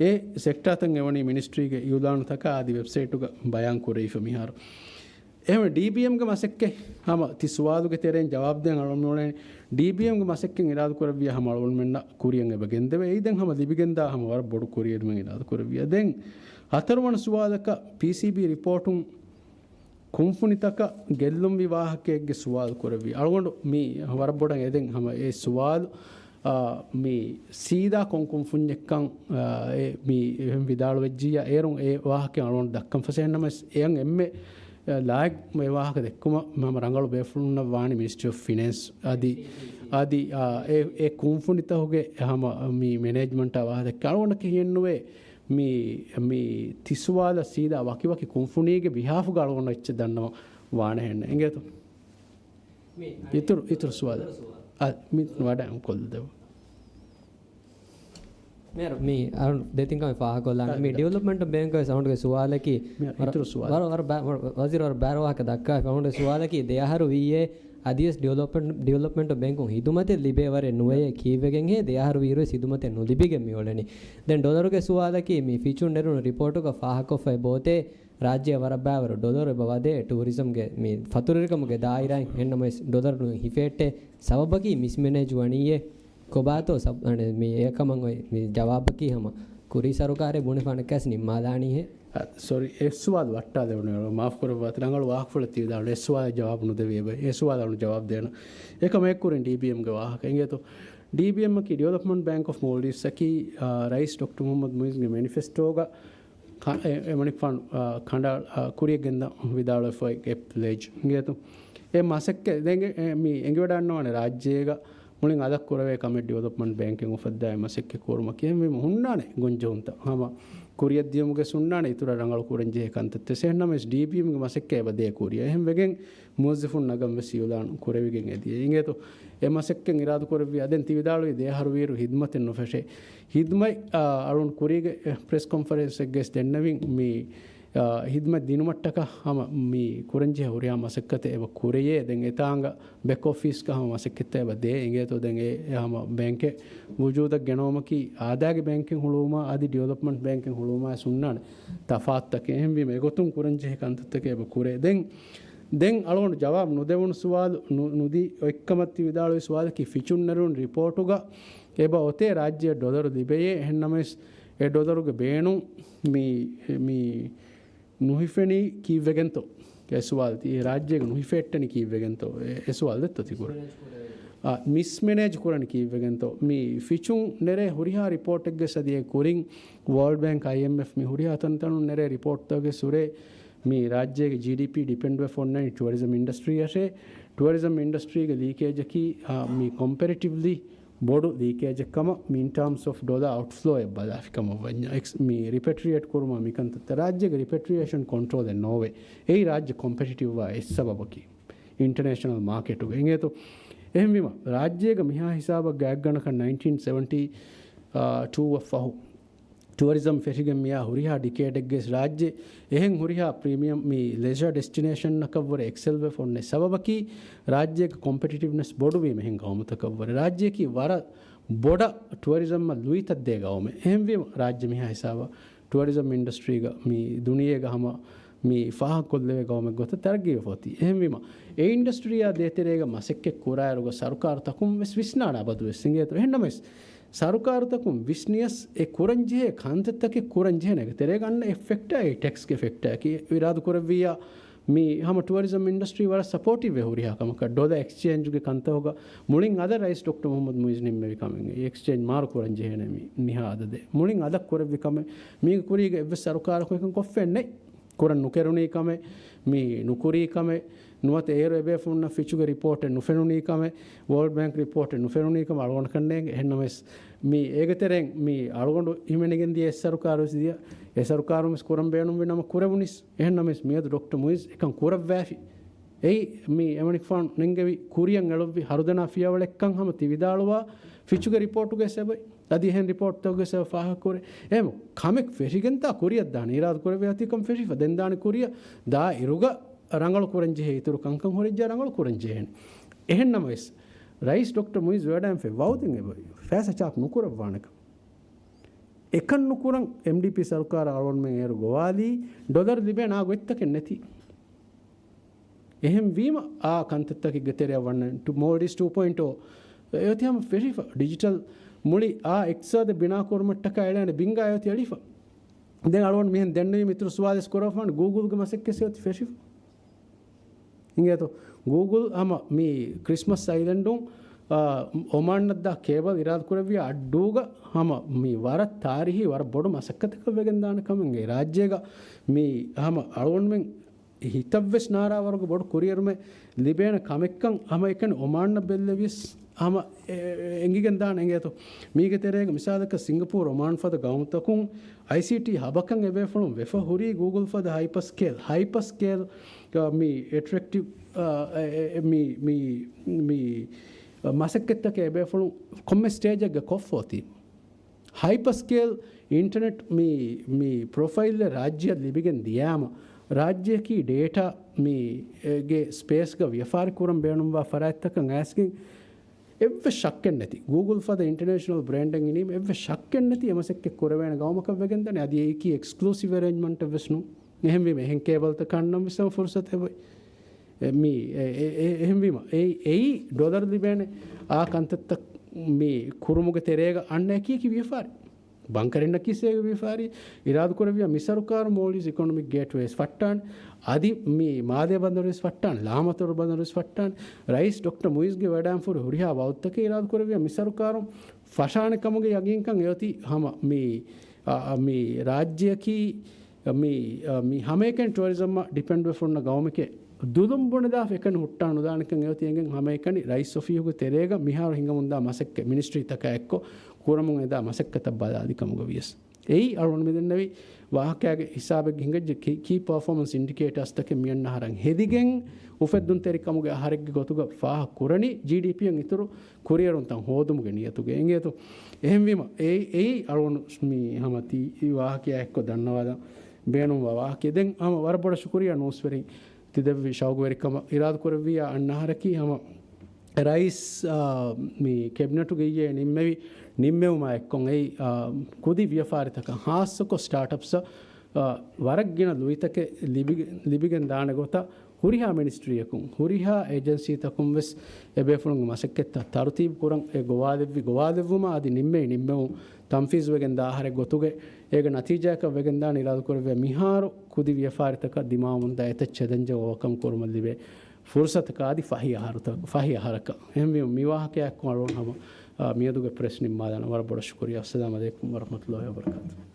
އެ ސެކްޓާތައް އެވަނީ މިނިސްޓްރީގެ އިއުލާނުތަކާ އަދި ވެބްސައިޓުގަ ބަޔާން ކުރެވިފަ މިހާރު. އެހެން ޑީބީއެމްގެ މަސައްކަތް ހަމަ ތި ސުވާލުގެ ތެރެއިން ޖަވާބު ދޭން އަޅުގަނޑު މިއުޅެނީ ޑީބީއެމްގެ މަސައްކަތް އިރާދަ ކުރެއްވިޔާ ހަމަ އަޅުގަނޑުމެންނަށް ކުރިއަށް އެބަ ގެންދެވޭ. އެއީ ދެން ހަމަ ލިބިގެންދާ ހަމަ ވަރަށް ބޮޑު ކުރިއެރުމެއް އިރާދަ ކުރެއްވިޔާ. ދެން ހަތަރުވަނަ ސުވާލަކަށް ޕީސީބީ ރިޕޯޓުން ކުންފުނިތަކަށް ގެއްލުންވި ވާހަކައެއްގެ ސުވާލު ކުރެއްވި. އަޅުގަނޑު މި ވަރަށް ބޮޑަށް އެދެން ހަމަ އެ ސުވާލު، އާ، މި ސީދާ ކޮން ކުންފުންޏެއްކަން، އާ، އެ މި އެހެން ވިދާޅުވެއްޖިއްޔާ އޭރުން އެ ވާހަކަ އަޅުގަނޑު ދައްކަން ފަސޭހަ ނަމަވެސް އެއަށް އެންމެ، އާ، ލާއިގް އެ ވާހަކަ ދެއްކުމަށް ހަމަ ރަނގަޅު ބޭފުޅުންނަށް ވާނީ މިނިސްޓްރީ އޮފް ފިނޭންސް. އަދި، އަދި، އާ، އެ، އެ ކުންފުނިތަކުގެ ހަމަ މި މެނޭޖްމަންޓާ ވާހަކަ ދެއްކި އަޅުގަނޑަކީ ހިއެއްނުވޭ. މި، މި ތި ސުވާލަށް ސީދާ ވަކިވަކި ކުންފުނީގެ ބިހާފުގަ އަޅުގަނޑަށް އެއްޗެއް ދަންނަވަން ވާނެހެންނެއް. އިނގޭތޯ؟ މި އިތުރު، އިތުރު ސުވާލެއް. އަ، މި ވަޑައިން ކޮށްލަދެއްވާ. މި ދެތިން ކަމެއް ފާހަގަކޮށްލާނެ. މި ޑިވެލޮޕްމަންޓް ބޭންކް ވެސް އަހުންގެ ސުވާލަކީ، އިތުރު ސުވާލެއް. ވަރަށް، ވަރަށް ބާ-، ވަރަށް، ވަޒީރު ވަރަށް ބާރު ވާހަކަ ދައްކާފަ. އަހުންގެ ސުވާލަކީ ދެ އަހަރު ވީއޭ އަދިވެސް ޑިވެލޮޕްމަންޓް، ޑިވެލޮޕްމަންޓް ބޭންކުން ހިދުމަތެއް ލިބޭ ވަރެއް ނުވެޔޭ ކީއްވެގެންހޭ ދެ އަހަރު ވީއިރުވެސް ހިދުމަތެއް ނުލިބިގެން މިއުޅެނީ. ދެން ޑޮލަރުގެ ސުވާލަކީ މި ފިޗުން ނެރުނު ރިޕޯޓުގަ ފާހަގަކޮށްފައި ބޯތޭ ރާއްޖެއަށް ވަރަށް ބައިވަރު ޑޮލަރު އެބަ ވަދޭ ޓޫރިޒަމްގެ މި ފަތުރުވެރިކަމުގެ ދާއިރާއިން. އެހެންނަމަވެސް ޑޮލަރު ހިފޭއްޓޭ ސަބަބަކީ މިސްމެނޭޖް ވަނީއޭ. ކޮބާތޯ ސަބް-، އަނެ، މި އެކަމަށް އޮތް މި ޖަވާބަކީ ހަމަ ކުރީ ސަރުކާރެއް ބުނެފާނެ ކަސް ނިންމާލާނީހޭ. އަ، ސޮރީ، އެ ސުވާލު ވައްޓާލެވުނު. މާފުކުރައްވާތި، ރަނގަޅު ވާހަކަފުޅެއް ތި ވިދާޅުވި. އެ ސުވާލަށް ޖަވާބު ނުދެވި އެބަ. އެ ސުވާލަށް އަޅުން ޖަވާބު ދޭނަ. އެކަމަށް އެއްކުރިން ޑީބީއެމްގެ ވާހަކަ އިނގޭތޯ. ޑީބީއެމްއަކީ ޑިވެލޮޕްމަންޓް ބޭންކް އޮފް މޯލްޑިވްސްއަކީ، އާ، ރައީސް ޑޮކްޓަރ މުހައްމަދު މުއިޒްގެ މެނިފެސްޓޯގަ ކަ-، އެ-، އެމަނިކުފާނު، އާ، ކަނޑާ-، އާ، ކުރިއަށް ގެންދަން ވިދާޅުވެފައި އެ ޕްލެޖް އިނގޭތޯ. އެ މަސައްކަތް ދެން އެ، މި އެނގިވަޑައިންނަވާނެ ރާއްޖޭގަ މުޅިން އަލަށް ކުރެވޭ ކަމެއް ޑިވެލޮޕްމަންޓް ބޭންކެއް އުފައްދާ އެ މަސައްކަތް ކުރުމަކީ. އެހެންވީމަ ހުންނާނެ ގޮންޖެހުންތައް ހަމަ ކުރިއަށް ދިޔުމުގެ ހުންނާނެ އިތުރަށް ރަނގަޅު ކުރަން ޖެހޭ ކަންތައްތައް. އެހެންނަމަވެސް ޑީބީއެމްގެ މަސައްކަތް އެބަ ދޭ ކުރިއަށް. އެހެން ވެގެން މުވައްޒަފުން ނަގަން ވެސް އިއުލާން ކުރެވިގެން އެދިޔަ. އިނގޭތޯ އެ މަސައްކަތް އިރާދަ ކުރެއްވި އަދެން ތި ވިދާޅުވި ދެ އަހަރު ވީއިރު ހިދުމަތެއް ނުފެށޭ. ހިދުމަތް، އާ، އަޅުން ކުރީގެ ޕްރެސް ކޮންފަރެންސެއްގައި ދެންނެވިން މި، އާ، ހިދުމަތް ދިނުމަށްޓަކާ ހަމަ މި ކުރަންޖެހޭ ހުރިހާ މަސައްކަތެއް އެބަ ކުރެޔޭ. ދެން އެތާނގަ ބެކް އޮފީސްގަ ހަމަ މަސައްކަތްތައް އެބަ ދޭ. އިނގޭތޯ ދެން އެ، އެ ހަމަ ބޭންކެއް ވުޖޫދަށް ގެނައުމަކީ އާދައިގެ ބޭންކެއް ހުޅުވުމާ އަދި ޑިވެލޮޕްމަންޓް ބޭންކެއް ހުޅުވުމާ ވެސް ހުންނާނެ ތަފާތުތަކެއް. އެހެންވީމަ އެގޮތުން ކުރަންޖެހޭ ކަންތައްތަކެއް އެބަ ކުރޭ. ދެން، ދެން އަޅުގަނޑު ޖަވާބު ނުދެވުނު ސުވާލު ނު-، ނުދީ އޮތްކަމަށް ތި ވިދާޅުވި ސުވާލަކީ ފިޗުން ނެރުނު ރިޕޯޓުގަ އެބަ އޮތޭ ރާއްޖެއަށް ޑޮލަރު ލިބެޔޭ. އެހެންނަމަވެސް އެ ޑޮލަރުގެ ބޭނުން މި، މި ނުހިފެނީ ކީއްވެގެންތޯ؟ އެ ސުވާލު ތި-، އެ ރާއްޖޭގަ ނުހިފެއްޓެނީ ކީއްވެގެންތޯ؟ އެ، އެ ސުވާލު ދެއްތޯ ތި ކުރަން؟ އާ، މިސްމެނޭޖް ކުރަނީ ކީއްވެގެންތޯ؟ މި ފިޗުން ނެރޭ ހުރިހާ ރިޕޯޓެއްގެ ސަދިޔަ ކުރިން ވޯލްޑް ބޭންކް، އައިއެމްއެފް މި ހުރިހާ ތަންތަނުން ނެރޭ ރިޕޯޓްތަކުގެ ސުރޭ މި ރާއްޖޭގެ ޖީޑީޕީ ޑިޕެންޑްވެފަ އޮންނަނީ ޓުއަރިޒަމް އިންޑަސްޓްރީއަށޭ. ޓުއަރިޒަމް އިންޑަސްޓްރީގެ ލީކޭޖަކީ، އާ، މި ކޮމްޕެރެޓިވްލީ ބޮޑު ލީކޭޖެއް ކަމަށް މި އިން ޓާމްސް އޮފް ޑޮލާ އައުޓްފްލޯއެއް ބަލާފި ކަމަށް ވަންޏާ، އެކްސް-، މި ރިޕެޓްރިއޭޓް ކުރުމާ މި ކަންތައްތައް ރާއްޖޭގެ ރިޕެޓްރިއޭޝަން ކޮންޓްރޯލެއް ނޯވޭ. އެއީ ރާއްޖެ ކޮމްޕެޓިޓިވްވާ އެއް ސަބަބަކީ އިންޓަރނޭޝަނަލް މާކެޓުގަ. އިނގޭތޯ؟ އެހެންވީމަ، ރާއްޖޭގަ މިހާ ހިސާބަށް ގާތްގަނޑަކަށް ނައިންޓީން ސެވެންޓީ ޓޫ އަށް ފަހު ޓުއަރިޒަމް ފެށިގެން މިއާ ހުރިހާ ޑިކޭޑެއްގެ ރާއްޖެ އެހެން ހުރިހާ ޕްރީމިއަމް މި ލެޖަރ ޑެސްޓިނޭޝަންއަކަށްވުރެ އެކްސެލްވެފަ އޮންނަ ސަބަބަކީ ރާއްޖޭގެ ކޮމްޕެޓިޓިވްނެސް ބޮޑުވީމަ އެހެން ގައުމުތަކަށްވުރެ. ރާއްޖެއަކީ ވަރަށް ބޮޑަށް ޓުއަރިޒަމްއަށް ލުއިތައް ދޭ ގައުމެއް. އެހެންވީމަ ރާއްޖެ މިހާ ހިސާބަށް ޓުއަރިޒަމް އިންޑަސްޓްރީގަ މި ދުނިޔޭގަ ހަމަ މި ފާހަގަކޮށްލެވޭ ގައުމެއް ގޮތަށް ތަރައްގީވެފަ އޮތީ. އެހެންވީމަ، އެ އިންޑަސްޓްރީއާ ދޭތެރޭގަ މަސައްކަތް ކުރާއިރުގަ ސަރުކާރުތަކުން ވެސް ވިސްނާނެ އަބަދުވެސް އިނގޭތޯ. އެހެންނަމަވެސް، ސަރުކާރުތަކުން ވިސްނިޔަސް އެ ކުރަންޖެހޭ ކަންތައްތަކެއް ކުރަންޖެހޭނެ އޭގެ ތެރޭގަ އަންނަ އެއް ފެކްޓާއެއް ޓެކްސްގެ ފެކްޓާއަކީ އިރާދަ ކުރެއްވިއްޔާ މި ހަމަ ޓުއަރިޒަމް އިންޑަސްޓްރީ ވަރަށް ސަޕޯޓިވްއެއް ހުރިހާ ކަމަކަށް. ޑޮލަ އެކްސްޗޭންޖުގެ ކަންތަކުގަ މުޅިން އަލަށް ރައީސް ޑޮކްޓަރ މުހައްމަދު މުއިޒް ނިންމެވި ކަމެއް. އެކްސްޗޭންޖް މާރު ކުރަން ޖެހޭނެ މި މިހާ އަދަދެއް. މުޅިން އަލަށް ކުރެއްވި ކަމެއް. މީގެ ކުރީގަ އެއްވެސް ސަރުކާރަކު އެކަން ކޮށްފައެއް ނެތް. ކުރަން ނުކެރުނީ ކަމެއް، މި ނުކުރީ ކަމެއް، ނުވަތަ އޭރު އެބޭފުޅުންނަށް ފިޗުގެ ރިޕޯޓެއް ނުފެނުނީ ކަމެއް، ވޯލްޑް ބޭންކް ރިޕޯޓެއް ނުފެނުނީ ކަމެއް އަޅުގަނޑަކަށް ނޭނގެ. އެހެންނަމަވެސް، މި އޭގެ ތެރެއިން މި އަޅުގަނޑު ހިމެނިގެން ދިޔަ އެއް ސަރުކާރުވެސް ދިޔަ، އެ ސަރުކާރުންވެސް ކުރަން ބޭނުންވި ނަމަ ކުރެވުނީސް. އެހެންނަމަވެސް، މިއަދު ޑޮކްޓަރ މުއިޒް އެކަން ކުރައްވާފި. އެއީ މި އެމަނިކުފާނު ނެންގެވި ކުރިއަށް އެޅުއްވި ހަރުދަނާ ފިޔަވަޅެއްކަން ހަމަ ތި ވިދާޅުވާ ފިޗުގެ ރިޕޯޓުގައި އެބައި. އަދި އެހެން ރިޕޯޓްތަކުގައި އެބަ ފާހަގަކުރޭ. އެހެން ކަމެއް ފެށިގެންތާ ކުރިއަށް ދާނެ. އިރާދަ ކުރެއްވި އަތި ކަން ފެށިފަ. ދެން ދާނެ ކުރިއަށް ދާ އިރުގަ ރަނގަޅު ކުރަން ޖެހޭ، އިތުރު ކަންކަން ހުރެއްޖާ ރަނގަޅު ކުރަން ޖެހޭނެ. އެހެން ނަމަވެސް، ރައީސް ޑޮކްޓަރ މުއިޒް ވެވަޑައިގެންފައި ވައުދެއް އެބަ ފައިސާ ޗާޕް ނުކުރައްވާނެކަން. އެކަން ނުކުރަން އެމްޑީޕީ ސަރުކާރަށް އަޅުގަނޑުމެން އޭރު ގޮވާލީ، ޑޮލަރު ލިބޭނެ އާ ގޮތްތަކެއް ނެތި. އެހެންވީމަ، އާ ކަންތައްތަކެއްގެ ތެރެއަށް ވަންނަން ޓު-، މޯލްޑިވްސް ޓޫ ޕޮއިންޓް އޯ އެއޮތީ ހަމަ ފެށިފަ. ޑިޖިޓަލް މުޅި އާ އިޤްތިޞާދެއް ބިނާކުރުމަށްޓަކާ އެޅޭނެ ބިންގާ އެއޮތީ އެޅިފަ. ދެން އަޅުގަނޑު މިހެން ދެންނެވީމަ އިތުރު ސުވާލެއް ކުރައްވާނެ، ގޫގުލްގެ މަސައްކަތް އެއޮތީ ފެށިފަ. އިނގޭތޯ؟ ގޫގުލް ހަމަ މި ކްރިސްމަސް އައިލެންޑުން، އާ، އޮމާންނަށްދާ ކޭބަލް އިރާދަކުރެއްވިޔާ އައްޑޫގަ ހަމަ މި ވަރަށް ތާރީހީ، ވަރަށް ބޮޑު މަސައްކަތަކަށް ވެގެންދާނެ ކަމެއް. އެ ރާއްޖޭގަ މި ހަމަ އަޅުގަނޑުމެން ހިތަށްވެސް ނާރާވަރުގެ ބޮޑު ކުރިއެރުމެއް ލިބޭނެ ކަމެއްކަން ހަމައެކަނި އޮމާންނަށް ބެއްލެވިޔަސް ހަމަ އެ-، އެ-، އެނގިގެން ދާނެ އިނގޭތޯ. މީގެ ތެރޭގަ މިސާލަކަށް ސިންގަޕޫރު، އޮމާން ފަދަ ގައުމުތަކުން އައިސީޓީ ހަބަކަށް އެބޭފުޅުން ވެފަ ހުރީ ގޫގުލް ފަދަ ހައިޕަސްކޭލް، ހައިޕަސްކޭލް، އާ، މި އެޓްރެކްޓިވް، އާ، އެ-، އެ-، އެ-، މި، މި، މި، އާ، މަސައްކަތްތަކެއް އެބޭފުޅުން ކޮންމެ ސްޓޭޖެއްގަ ކޮށްފޯތީ. ހައިޕަސްކޭލް އިންޓަނެޓް މި، މި ޕްރޮފައިލްއެއް ރާއްޖެއަށް ލިބިގެން ދިޔާމަ، ރާއްޖެއަކީ ޑޭޓާ މި، އޭގެ ސްޕޭސްގަ ވިޔަފާރި ކުރަން ބޭނުންވާ ފަރާތްތަކަށް އައިސްގެން އެއްވެސް ޝައްކެއް ނެތި. ގޫގުލް ފަދަ އިންޓަރނޭޝަނަލް ބްރޭންޑެއް އިނީމަ އެއްވެސް ޝައްކެއް ނެތި އެ މަސައްކަތް ކުރެވޭނެ ގައުމަކަށް ވެގެންދާނެ. އަދި އެއީކީ އެކްސްކްލޫސިވް އެރޭންޖްމަންޓެއް ވެސް ނޫން. އެހެންވީމަ އެހެން ކޭބަލްތަކަށް އަންނަން ވެސް ހަމަ ފުރުސަތެއް އޮތް. އެ، މީ، އެ، އެ، އެ، އެހެންވީމަ، އެއީ، އެއީ ޑޮލަރު ލިބޭނެ އާ ކަންތައްތައް މި ކުރުމުގެ ތެރޭގަ އަންނަ އެކި އެކި ވިޔަފާރި. ބަންކަރިންނަކީ ސޭގެ ވިޔަފާރި. އިރާދަ ކުރެއްވިޔާ މި ސަރުކާރު މޯލްޑިވްސް އިކޮނޮމިކް ގޭޓްވޭސް ފައްޓާނެ. އަދި މި މާލޭ ބަނދަރުވެސް ފައްޓާނެ. ލާމަތޮރު ބަނދަރުވެސް ފައްޓާނެ. ރައީސް ޑޮކްޓަރ މުއިޒްގެ ވެވަޑައިންފުރި ހުރިހާ ވައުދުތަކެއް އިރާދަ ކުރެއްވިޔާ މި ސަރުކާރު ފަށާނެ ކަމުގެ ޔަގީންކަން އެއޮތީ ހަމަ މި، އާ، މި ރާއްޖެއަކީ މި، އާ، މި ހަމައެކަނި ޓުއަރިޒަމްއަށް ޑިޕެންޑްވެފަ އޮންނަ ގައުމެކޭ. ދުލުން ބުނެދާފަ އެކަނި ހުއްޓާ ނުދާނެކަން އެއޮތީ އެނގެން ހަމައެކަނި ރައީސް އޮފީހުގެ ތެރޭގަ މިހާރު ހިނގަމުންދާ މަސައްކަތް މިނިސްޓްރީތަކާ އެއްކޮށް ކުރަމުން އެދާ މަސައްކަތަށް ބަލާލި ކަމުގަ ވިޔަސް. އެއީ އަޅުގަނޑު މިދެންނެވި ވާހަކައިގެ ހިސާބެއްގެ ހިނގައްޖެ ކީ، ކީ ޕަރފޯމަންސް އިންޑިކޭޓާސްތަކެއް މިއަންނަ އަހަރަށް ހެދިގެން އުފެއްދުންތެރި ކަމުގެ އަހަރެއްގެ ގޮތުގަ ފާހަގަ ކުރަނީ ޖީޑީޕީއަށް އިތުރު ކުރިއެރުންތައް ހޯދުމުގެ ނިޔަތުގައި އިނގޭތޯ. އެހެންވީމަ، އެއީ، އެއީ އަޅުގަނޑު މި ހަމަ ތީ ވާހަކަޔާ އެއްކޮށް ދަންނަވާލަން ބޭނުންވާ ވާހަކައެއް. ދެން ހަމަ ވަރަށް ބޮޑަށް ޝުކުރިއްޔާ ނޫސްވެރިން ތި ދެއްވި ޝައުގުވެރިކަމަށް. އިރާދަ ކުރެއްވިއްޔާ އަންނަ އަހަރަކީ ހަމަ ރައީސް، އާ، މި ކެބިނެޓުގެ އިއްޔެ ނިންމެވި ނިންމެވުމާ އެއްކޮށް އެއީ، އާ، ކުދި ވިޔަފާރިތަކަށް ހާއްސަކޮށް ސްޓާޓްއަޕްސަށް، އާ، ވަރަށް ގިނަ ލުއިތަކެއް ލިބިގެ-، ލިބިގެން ދާނެ ގޮތަށް ހުރިހާ މިނިސްޓްރީއަކުން، ހުރިހާ އޭޖެންސީތަކުން ވެސް އެބޭފުޅުންގެ މަސައްކަތްތައް ތަރުތީބު ކުރަން އެ ގޮވާލެއްވި ގޮވާލެއްވުމާ އަދި ނިންމެވި ނިންމެވުން ތަންފީޒުވެގެން ދާ އަހަރެއް ގޮތުގައި އޭގެ ނަތީޖާއަކަށް ވެގެންދާނެ އިރާދަކުރެއްވިޔާ މިހާރު ކުދި ވިޔަފާރިތަކަށް ދިމާވަމުންދާ އެތައް ޗެލެންޖެއް އޯވަކަމް ކުރުމަށް ލިބޭ ފުރުސަތަކަށް އަދި ފަހި އަހަރުތަ-، ފަހި އަހަރަކަށް. އެހެންވީމަ މި ވާހަކަޔާއެއްކޮށް އަޅުގަނޑު ހަމަ، އާ، މިއަދުގެ ޕްރެސް ނިންމާލާނަން. ވަރަށް ބޮޑަށް ޝުކުރިއްޔާ. އައްސަލާމު ޢަލައިކުމް ވަރަޙްމަތުﷲި ވަބަރަކާތުހު.